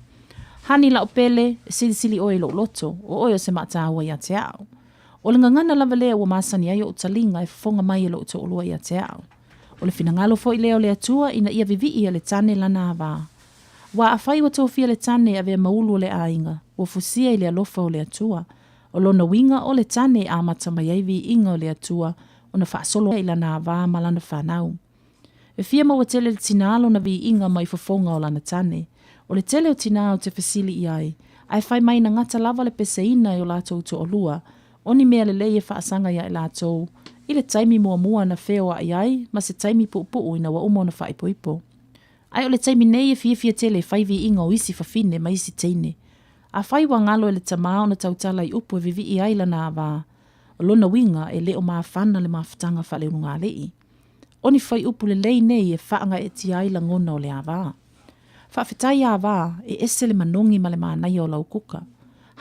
Hani la'u pele, e silisili oe i lo'u loto, o oe o se maataua ia te a'u. O le gagana lava lea ua masani ai o'u taliga e fofoga mai e lo'u to'olua ia te a'u. O le finagalo foi lea o le Atua ina ia vivii e le tane lana avā. Ua afai ua tofia le tane e avea ma ulu o le aiga, ua fusia i le alofa o le Atua. O lona uiga o le tane e amata mai ai viiga o le Atua ona faasolo i lana avā ma lana fanau. E fia maua tele le tinā lona viiga mai fofoga o lana tane. O le tele o tinā ou te fesili i ai, ae fai mai na gata lava le peseina e o latou toalua, o ni mea lelei e faasaga ia i latou, i le taimi muamua na feoai ai ma se taimi puupuu ina ua uma ona faaipoipo. Ae o le taimi nei e fiafia tele e fai viiga o isi fafine ma isi teine. Afai ua galo e le tamā ona tautala i upu e vivii ai lana avā, o lona uiga e le o mafana le mafutaga faaleulugalii. O ni fuaiupu lelei nei e faagaeetia ai lagona o le avā. Faafetai avā, e ese le manogi ma le manaia o lau kuka.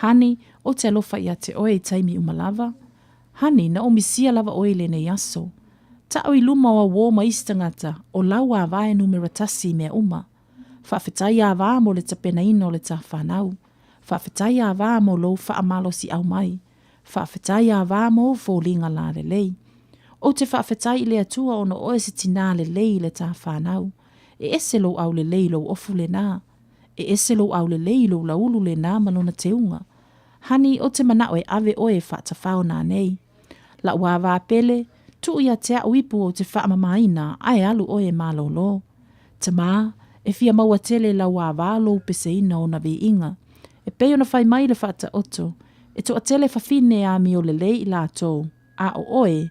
Honey, ou te alofa ia te oe i taimi uma lava. Honey, na ou misia lava oe i lenei aso. Ta'u i luma o au uō ma isi tagata, o lau avā e numera tasi i mea uma. Faafetai avā mo le tapenaina o le ta fanau. Faafetai avā mo lou faamalosiau mai. Faafetai avā mo ou foliga lalelei. Ou te faafetai i le Atua ona o oe se tinā lelei i le tā whānau. E ese lou aulelei i lou ofu lenā. E ese lou aulelei i lou laulu lenā ma lona teuga. Honey, ou te manao e ave oe e faatafao nanei. La'u āvā pele, tuu ia te a'u ipu ou te faamamāina ae alu oe e malōlō. Tamā, e fia maua tele lau āvā lou peseina o na viiga. E pei ona fai mai le faataoto, e toatele fafine e amio lelei i latou, a o oe,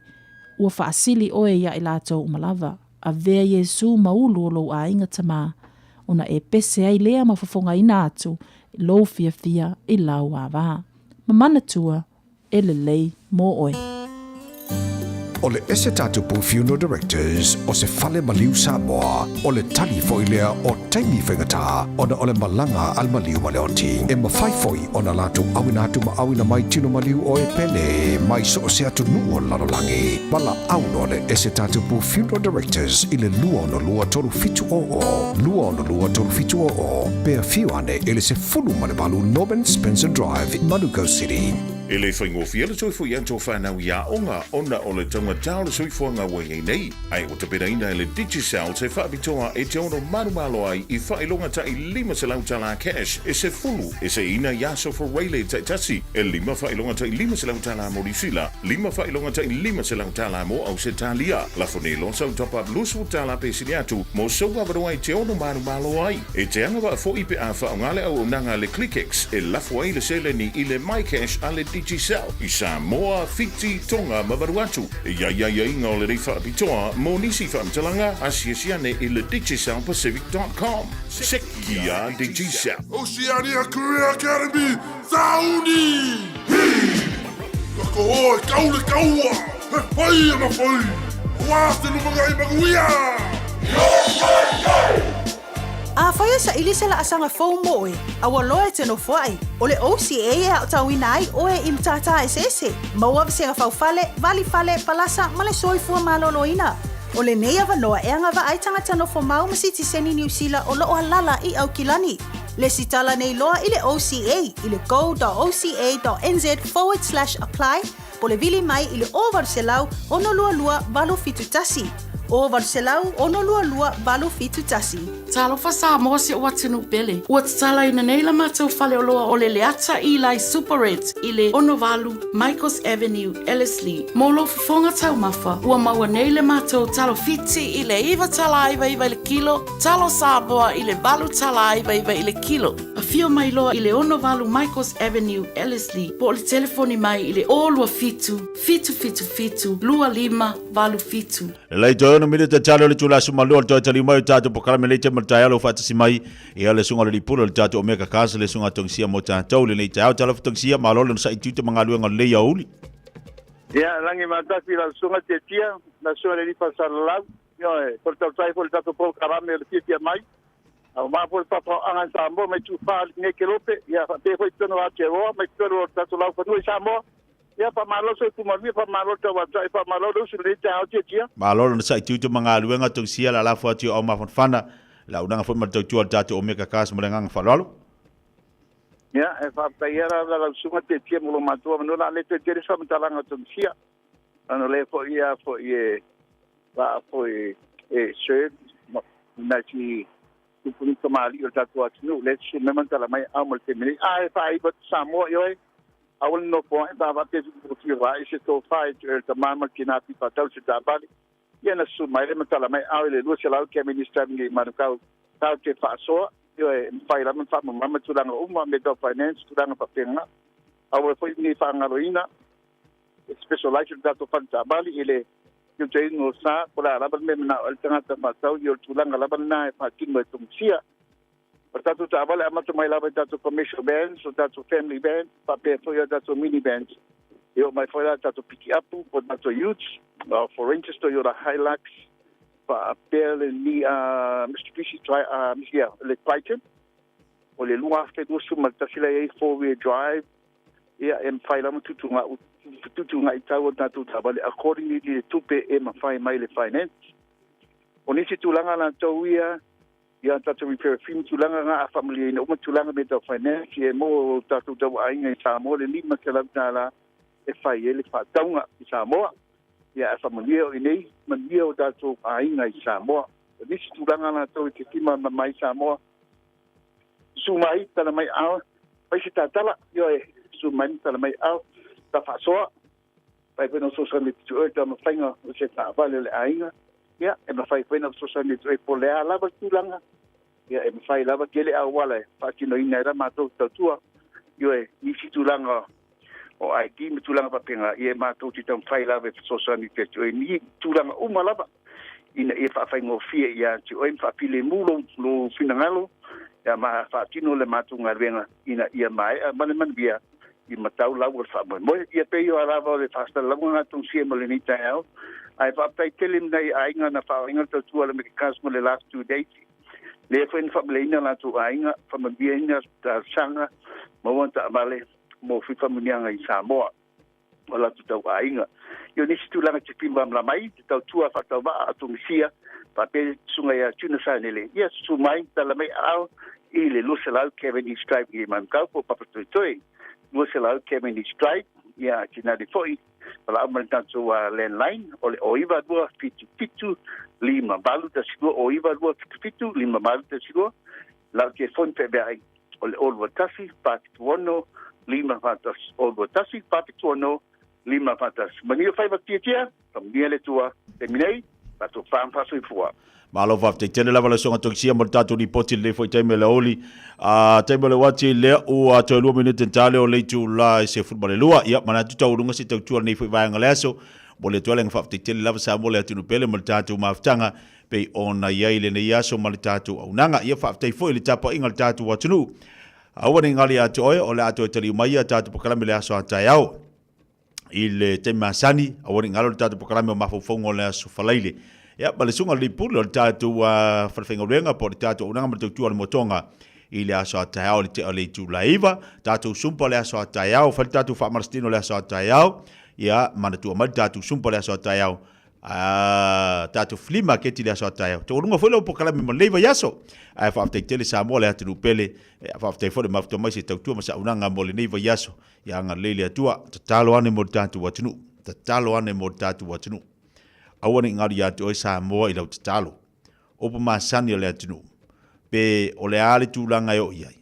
ua faasili oe ia i latou uma lava. Avea Iesū ma ulu o lou aiga tamā, ona e pese ai lea ma fofogaina atu lou fiafia i lau āvā. Ma manatua, e lelei mō oe. O le Ese Tatupu Funeral Directors o se fale maliu Samoa, o le tali foi lea o taimi faigata ona o le malaga a le maliu ma le oti. E mafai foi ona latou auina atu ma auina mai tino maliu o e pele mai so o se atunuu o le lalolagi. Valaau loa le Ese Tatupu Funeral Directors i le 262 3700, 262 3700, pe afio ane i le 18 Norman Spencer Drive, Manukau City. E le faigofie le toe foi atu o fanau i aoga ona o le taugata o le soifuaga ua i ai nei, ae ua tapenaina e le Digicel se faapitoa e te ono malomalo ai i faailoga tai $500 tala cash e 10 e seiina i aso Friday taitasi, e lima faailoga tai $500 tala mo Niu Sila, lima faailoga tai $500 tala mo Ausetalia. Lafo nei loa sau top up 20 tala pe sili atu mo sou avanoa e te ono malomalo ai. E te agavaa foi pe a faaaoga le auaunaga a le ClickX e lafo ai le seleni i le MyCash a le Digicel i Samoa, Fiti, Tonga ma Vanuatu. E i ai aiaiga o lenei faapitoa mo nisi faamatalaga, asiasi ane i le DigicelPacific.com. Sekia Digicel. Oceania Career Academy, Sauni! Hi! Ka koho e kau le kaua, he whai ana whai, aua te lumangai manuia! Afai e saili se laasaga fou mo oe, a ua loa e te nofoai, o le OCA e aotauina ai oe i matata eseese, maua vasega faufale, valifale, palasa ma le soifua maloloina. O lenei avanoa e agavaa ai tagata nofomau ma sitiseni Niu Sila o loo alala i Aukilani. Lesitala nei loa i le OCA i le go.oca.nz/apply po le vili mai i le 0800 622 871. 0800 622 871. Talofa Samoa si ou atunuu pele. Ua tatalaina nei la matou faleoloa o le Leata Eli Superette i le 68 Michaels Avenue, Ellerslie. Mo lou fofoga taumafa, ua maua nei le matou talo Fiti i le $9.99 i le kilo, talo Samoa i le $8.99 i le kilo. Afio mai loa i le 68 Michaels Avenue, Ellerslie, po o le telefoni mai i le 027 777 2587. Lelei toe ono minute tale o le itula 12 o le toe taliu mai o tatou polokalame lenei taimi o le taeao ua faatasi mai ia le susuga o le Lipula o le tatou Omega Cars le susuga Togisia mo tatou lenei taeao. Talofa Togisia, malo le onosai tiute ma galuega o lenei aoauli. Ia, lagi matasi lau susuga Tiatia, lau susuga le Lifa Salalau, ioe, po le tautai foi le tatou polokalame o le fiafia mai. A ua maua foi le faatoaga i Samoa mai Tufa nei Kelope, ia faapea foi totonu o Aotearoa mai totonu o le tatou laufanua i Samoa. Ia faamalo le soifua manuia, faamalo le tauatai, faamalo le usu i lenei taeao Tiatia. Malo le onosai tiute ma galuega Togisia le alafo atu i o au mafanafana, le auaunaga foi ma le tautua a le tatou Omega Cars ma le agaga faaaloalo. Ia, e faafetai la lau susuga Tiatia mo lo matou avanoa, o le a le toe tele se faamatalaga o Togisia. Ona o lea foi ia foi e vaa foi e serve nai si tupuni tamalii o le tatou atunuu lea e susu mai ma tala mai aao ma le taimi nei. A e faaiva atu Samoa ioe, aua le nofo ae pa faapea se fia i se tofa e le tama ma le tina pipa tau se taavale. Ia na susu mai le ma tala mai aao i le 200 km driving i Manukau tau te faasoa ioe, mafai lava ona faamamama tulaga uma mea tau finance tulaga faapena. Aua foi nei faagaloina e specialize le tatou fale taavale i le tiutaina o sa po o le a lava le mea e manao ai le tagata faatau ia o le tulaga lava lena e faatino e Togisia. O le tatou taavale amata mai lava i tatou commercial vans, o tatou family van, faapea foi o tatou mini vans. E oo mai foi la tatou pikiapu po o tatou utes, for Rangers Toyota Hilux, faapea le ni Mitsubishi Tri, yeah, le Triton o le 2021 la e i ai four wheel drive. Ia, e mafai lava tutuutuugai tau o tatou taavale accordingly i le tupe e mafai mai le finance. O nisi tulaga latou ia ia tatou repair fee ma tulaga na a faamalieina uma tulaga mea tau finance e mo tatou tauaiga i Samoa le $500 e fai ai le faatauga i Samoa. Ia ae faamanuia o i nei, manuia o tatou aiga i Samoa. O nisi tulaga latou e te tima ma mai Samoa, susu mai, tala mai ao, fai se tatala, ioe, susu mai ma tala mai ao, ta faasoa, fai foi na fesoasoani atu oe i le taumafaiga o se taavale o le aiga, ia, e mafai foi na fesoasoani atu oe po o le a lava le tulaga, ia, e mafai lava tele auala e faatinoina ai la matou tautua, ioe, nisi tulaga o ID ma tulaga faapena, ia e matou te taumafai lava e fesoasoani atu oe i ni tulaga uma lava, ina ia faafaigofie ia te oe ma faafilemu lou, lou finagalo, ia ma faatino le matou galuega ina ia maea ma le manuia i matau lau o le faamoemoe. Ia pei o a lava o le faasalalauga gatogia mo lenei taeao, ae faafetai tele i nai aiga na faaoina le tautua a le Medicas mo le last 2 days. Lea foi na faamaleina latou aiga, faamanuiaina talosaga, maua taavale mo faamanuiaga i Samoa o latou tauaiga. Ia o nisi tulaga te fia malamalama ai, te tautua faatauvaa a Tunisia, faapea le susuga ia Tuna Sainele, ia susu mai, tala mai aao i le 200 Cavendish Drive i Manukau po o Papatoetoe. 200 Cavendish Drive, ia tinali foi, valaau mai le tatou landline, o le 0 9 2 7 7 5 8 1 2, 0 9 2 7 7 5 8 1 2, lau telefoni feaveai o le 0 2 1 4 7 6 5 4 1, 0 2 1 4 7 6 5 4 1. Manuia faiva tiatia, faamanuia le Atua, taimi nei, faatofa ma faasoifua. Malo faafetai tele lava le susuga Tokisia mo le tatou lipoti i lenei foi taimi o le aoauli. A taimi o le uati lea ua toe 2 minute tale o le itula e 12. Ia manatu taualuga se tautua lenei foi vaega o le aso. Momoli atu ai le agaga faafetai tele lava Samoa le atunuu pele ma le tatou mafutaga pei ona i ai lenei aso ma le tatou auaunaga. Ia faafetai foi i le tapuaiga a le tatou atunuu. Aua ne i galo ia te oe, o le a toe taliu mai a tatou polokalame i le aso a taeao i le taimi masani, aua ne i galo le tatou polokalame o mafaufauga o le aso Faraile. Ia, ma le susuga i le Lipuli o le tatou falefaigaluega po o le tatou auaunaga ma le tautua a le Motoga i le aso a taeao i le tea o le itula e 9, tatou sumpa o le aso a taeao, fai le tatou faamalositino o le aso a taeao, ia, manatua mai le tatou sumpa o le aso a taeao, a tatou flea market i le aso a taeao. Taualuga foi lau polokalame mo lenei vaiaso. Ae faafetai tele Samoa le atunuu pele. Faafetai foi le mafuta mai se tautua ma saunoaga mo lenei vaiaso. Ia agalelei le Atua. Tatalo ane mo le tatou atunuu. Tatalo ane mo le tatou atunuu. Aua ne i galo ia te oe Samoa i lau tatalo. Upu masani o le atunuu. Pe o le a le tulaga e oo i ai?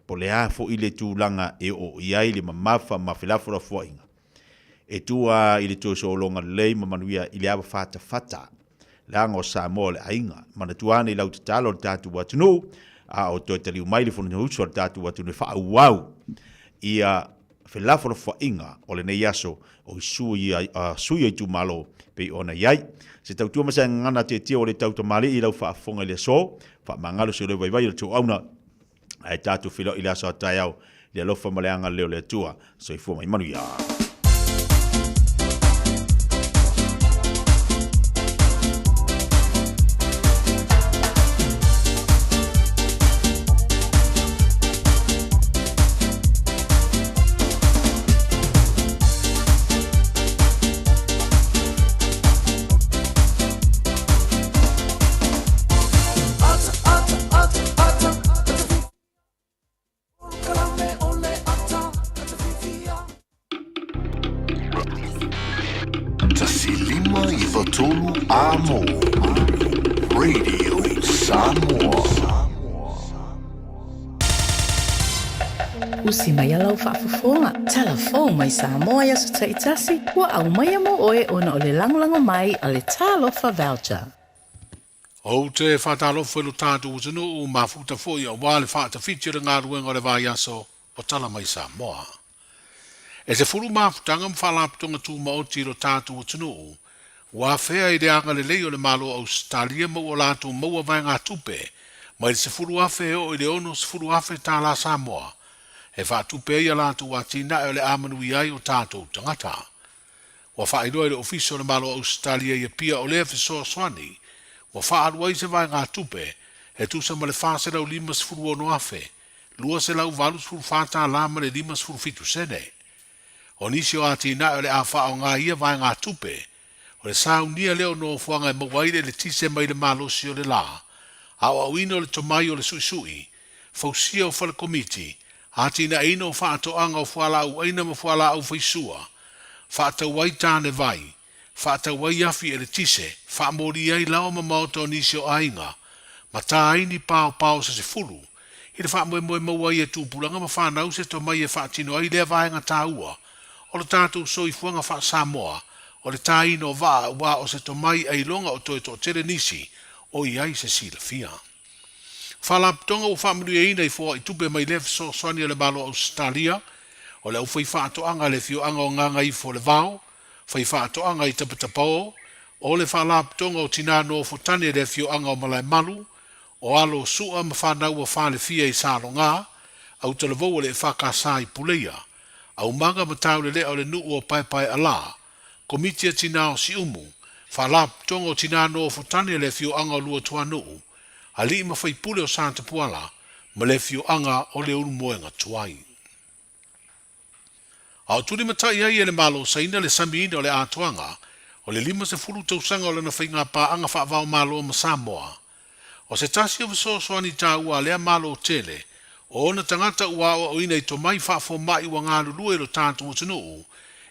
Po o le a foi le tulaga e oo i ai le mamafa ma felafolafoaiga? E tu a i le toe sologa lelei ma manuia i le ava fatafata, leaga o Samoa o le aiga. Manatua ane i lau tatalo le tatou atunuu, a o toe taliu mai le Fonousu a le tatou atunuu e faaauau ia felafolafoaiga o lenei aso o sui o itumalo pei ona i ai. Se tautua ma se gagana tietie ua le tau tamalii i lau faafofoga i le aso, faamagalo se leo vaivai o le tuuauna Ae tatou feiloai i le aso a taeao i le alofa ma le agalelei o le Atua. Soifua ma ia manuia. 105.3 Amo Radio Samoa. Usi mai a lau faafofoga, tala fou mai Samoa i aso taitasi, ua aumaia mo oe ona o le lagolago mai a le Talofa Voucher. Ou te faatalofa i lo tatou atunuu, mafuta foi aua le faatafiti o le galuega o le vaiaso o Tala Mai Samoa. E 10 mafutaga ma faalapotopotoga tumaoti i lo tatou atunuu ua afea i le agalelei o le Malo o Ausetalia ma ua latou maua vaegatupe mai le 10,000 e oo i le 60,000 tala Samoa e faatupe ai a latou atinae o le a manuia ai o tatou tagata. Ua faailoa i le Ofisa o le Malo o Ausetalia i Apia o lea fesoasoani ua faaalu ai se vaegatupe e tusa ma le $456,000 $284 tala ma le 57 sene. O nisi o atinae o le a faaaoga i ia vaegatupe, o le saunia lea o nofoaga e maua ai le eletise mai le malosi o le la, aoaoina o le tomai o le suisui, fausia o fale komiti, atinaeina o faatoaga o fualaau aina ma fualaau faisua, faatau ai tane vai, Faatau ai afi eletise, faamoli ai laoa ma maota o nisi o aiga, ma ta ai ni paopao se sefulu, i le faamoemoe maua ai e tupulaga ma fanau se tomai e faatino ai lea vaega taua o lo tatou soifuaga faa-Samoa o le tāina o vaa aua o se tomai ailoga o toe toatele nisi o i ai se silafia. Faalapotopotoga ua faamanuiaina i foaitupe mai lea fesoasoani a le Malo o Ausetalia, o le aufaifaatoaga a le afioaga o Gagaifo-le-Vao, faifaatoaga i Tapatapao, o le Faalapotopotoga o Tinā Nofotane i le afioaga o Malaemalu, o alo Sua ma fanau a Falefia i Salogā, autalavou o le EFKS i Puleia, aumaga ma taulelea o le nuu o Paepaealā, Komiti a Tinā o Siumu, Faalapotopotoga o Tinā Nofotane i le afioaga o Luatuanuu, alii ma faipule o Satapuala ma le afioaga o Leulumoega Tuai. A o tulimatai ai e le Malo o Saina le samiina o le atoaga o le 50 tausaga o lana faigapaaga faava-o-Malo ma Samoa, o se tasi o fesoasoani taua a lea Malo tele o ona tagata ua aoaoina i tomai faafomai ua galulue i lo tatou atunuu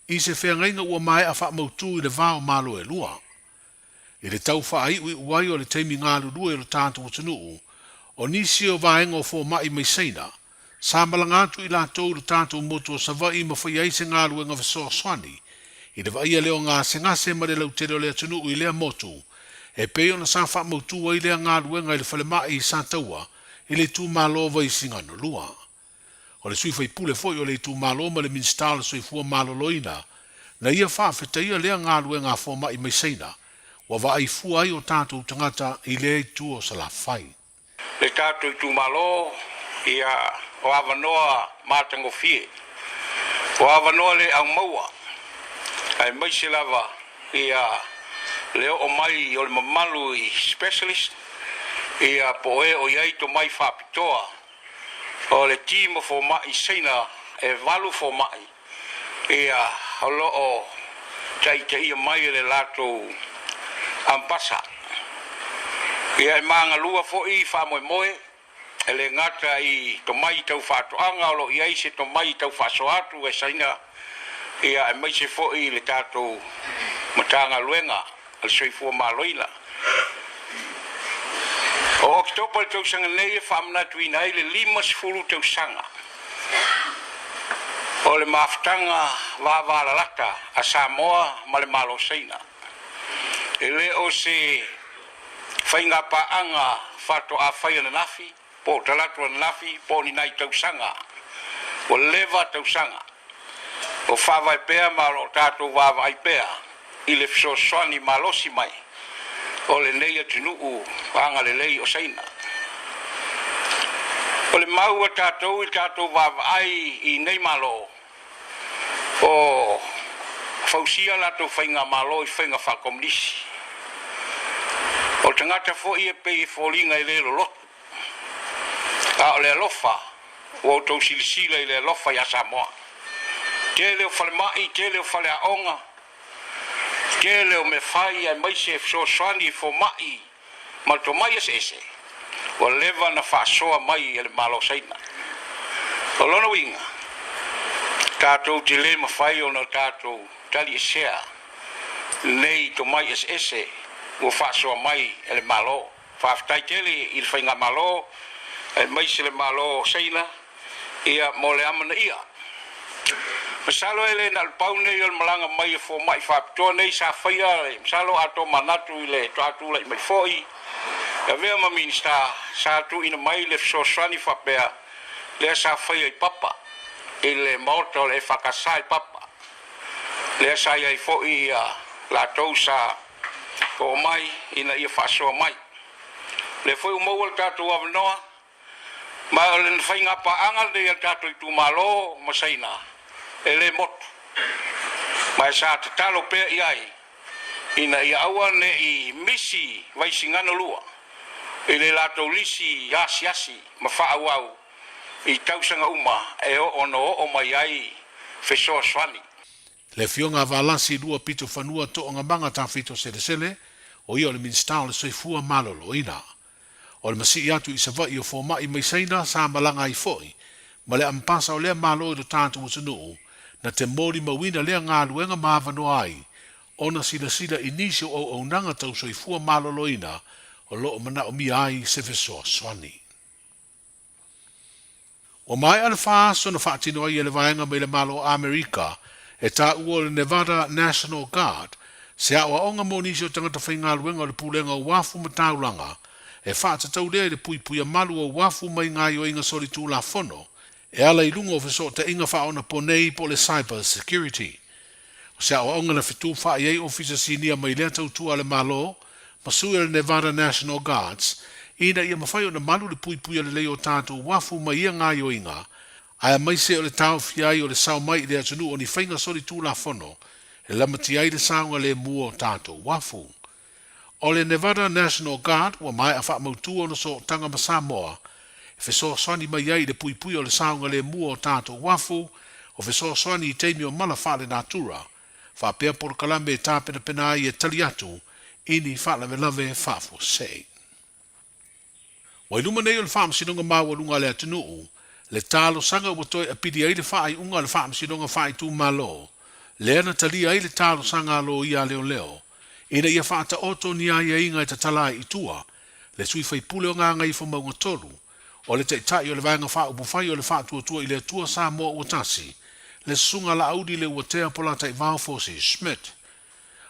i se feagaiga ua maea faamautu i le va o Malo e lua. I le tau faaiuiu ai o le taimi galulue o lo tatou atunuu, o nisi o vaega o fomai mai Saina, sa malaga atu i latou i lo tatou motu o Savaii ma fai ai se galuega fesoasoani i le vaaia lea o gasegase ma le lautele o le atunuu i lea motu, e pei ona sa faamautu ai lea galuega i le falemai i Sataua i le itumalo o Vaisigano 2. O le sui faipule foi o le itumalo ma le Minisita o le Soifua Maloloina, na ia faafetaia lea galuega a fomai mai Saina, ua vaai fua ai o tatou tagata i lea itu o Salafai. Le tatou itumalo, ia, o avanoa matagofie, o avanoa le aumaua, aemaise lava, ia, le oo mai o le mamalu i specialist, ia, po o e o i ai tomai faapitoa O le team o fomai Saina e valu fomai ia o lo o taitaia mai e le latou ampasa. Ia e magalua foi faamoemoe e le gata i tomai tau faatoaga o lo o i ai se tomai tau faasoa atu e Saina ia aemaise foi le tatou Matagaluega a le Soifua Maloloina. O Oketopa i le tausaga nei e faamanatuina ai le 50 tausaga o le mafutaga vavalalata a Samoa ma le Malo o Saina. E le o se faigapaaga faatoa fai ananafi po o talaatu ananafi po o ni nai tausaga ua leva tausaga o faavae pea ma o lo o tatou vaavaai pea i le fesoasoani malosi mai o lenei atunuu agalelei o Saina. O le mau a tatou i le tatou vaavaai i nei Malo o fausia latou faigamalo i faiga faakomunisi. O tagata foi e pei e foliga e le lolotu, a o le alofa ua outou silasila i le alofa ia Samoa. Tele o falemai, tele o faleaoga, tele o mea fai aemaise fesoasoani i fomai ma tomai eseese ua leva na faasoa mai e le Malo o Saina. O lona uiga, tatou te le mafai ona tatou taliesea nei tomai eseese ua faasoa mai e le Malo. Faafetai tele i le Faigamalo aemaise le Malo o Saina ia mo le amanaia. Masalo e le na o le pau nei o le malaga mai a fomai faapitoa nei sa faia le masalo a tomanatu i le toa tulai mai foi e avea ma Minisita sa tuuina mai le fesoasoani faapea lea sa faia i Papa i le maota o le EFKS i Papa lea sa i ai foi ia latou sa oo mai ina ia faasoa mai. Lea foi ua maua le tatou avanoa Ma o le faigapaaga lenei a le tatou itumalo ma Saina e le motu, ma e sa tatalo pea i ai ina ia aua ne i misi Vaisigano 2 i le latou lisi asiasi ma faaauau i tausaga uma e oo ona oo mai ai fesoasoani. Le Afioga a Valasi Lua Pito Fanua Toogamaga Tafito Selesele, o ia o le Minisita o le Soifua Maloloina. O le masii atu i Savaii o fomai mai Saina sa malaga ai foi ma le ampasa o lea Malo i lo tatou atunuu na te molimauina lea galuega ma avanoa ai ona silasila i nisi o auaunaga tau soifua maloloina o lo o manaomia ai se fesoasoani. Ua maea le 4 aso na faatino ai e le vaega mai le Malo o Amerika e taua o le Nevada National Guard se aoaoga mo nisi o tagata faigaluega o le Pulega o Uafu ma Taulaga e faatatau lea i le puipuia malu o uafu mai gaoioiga solitulafono e ala i luga o fesootaiga faaonaponei po o le cyber security. O se aoaoga na fetufaai ai ofisa sinia mai lea tautua a le Malo ma sui o le Nevada National Guards ina ia mafai ona malu le puipuia lelei o tatou uafu mai ia gaoioiga, aemaise o le taofia ai o le sao mai i le atunuu o ni faiga solitulafono e lamatia ai le saogalemu o tatou uafu. O le Nevada National Guard ua maea faamautu ona sootaga ma Samoa e fesoasoani mai ai i le puipuia o le saogalemu o tatou uafu, o fesoasoani i taimi o mala faalenatura, faapea polokalame e tapenapena ai e tali atu i ni faalavelave faafuasei. Ua i luma nei o le Faamasinoga Maualuga a le atunuu le talosaga ua toe apili ai le faaiuga a le Faamasinoga Faaitumalo lea na talia ai le talosaga a loia a leoleo ina ia faataoto ni aiaiga e tatala ai i tua le sui faipule o Gagaifomauga 3, o le Taitai o le Vaega Faaupufai o le Faatuatua i le Atua Samoa Ua Tasi, le Susuga Laauli Leuatea Polataivao Fosi Schmidt.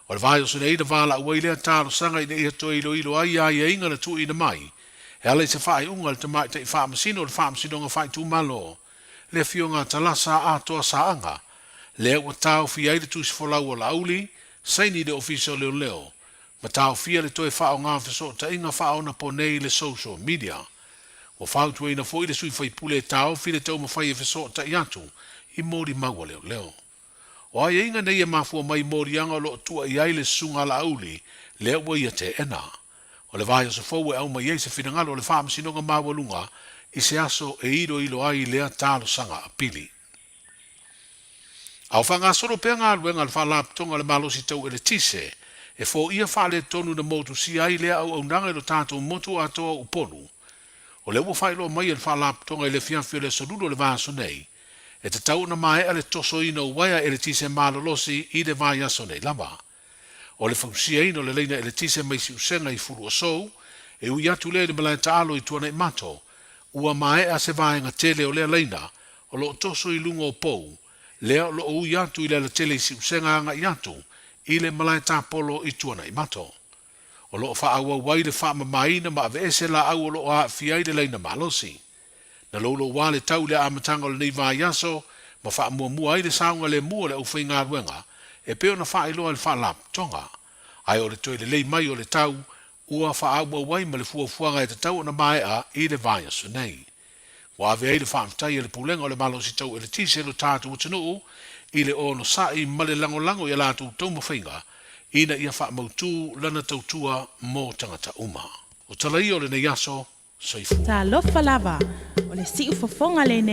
O le vaiaso nei na valaau ai lea talosaga ina ia toe iloilo ai aiaiga na tuuina mai e ala i se faaiuga a le Tamaitai Faamasino o le Faamasinoga Faaitumalo, le Afioga a Talasa Atoa Saaga, lea ua taofia ai le tusi folau o Laauli, saini i le Ofisa o Leoleo, ma taofia le toe faaaoga o fesootaiga faaonaponei i le social media. Ua fautuaina foi le sui faipule e taofi le taumafai e fesootai atu i molimau a leoleo. O aiaiga nei e mafua mai i moliaga o lo o tua i ai le Susuga a Laauli lea ua ia teena. O le vaiaso fou e aumai ai se finagalo o le Faamasinoga Maualuga i se aso e iloilo ai lea talosaga apili. A o faagasolo pea galuega a le Faalapotopotoga o le Malosi Tau Eletise e foia faaletonu na motusia ai lea auaunaga i lo tatou motu atoa o Upolu, o lea ua faailoa mai e le Faalapotopotoga i le afiafi o le aso Lulu o le vaiaso nei, e tatau ona maea le tosoina o uaea eletise malolosi i le vaiaso nei lava. O le fausiaina o le laina eletise mai Siusega i Fuluasou, e ui atu lea i le malae taalo i Tuanaimato, ua maea se vaega tele o lea laina o lo o toso i luga o pou, lea o lo o ui atu i le alatele i Siusega agai atu i le malae tapolo i Tuanaimato. O lo o faaauau ai le faamamaina ma aveese laau o lo o aafia ai le laina malosi. Na louloua le tau i le amataga o lenei vaiaso ma faamuamua ai le saogalemu o le aufaigaluega e pei ona faailoa e le Faalapotopotoga. Ae o le toe lelei mai o le tau ua faaauau ai ma le fuafuaga e tatau ona maea i le vaiaso nei. Ua ave ai le faafetai a le Pulega o le Malosi Tau Eletise i lo tatou atunuu i le onosai ma le lagolago i a latou taumafaiga ina ia faamautu lana tautua mo tagata uma. O tala ia o lenei aso, soifua. Talofa lava, o le siufofoga lenei.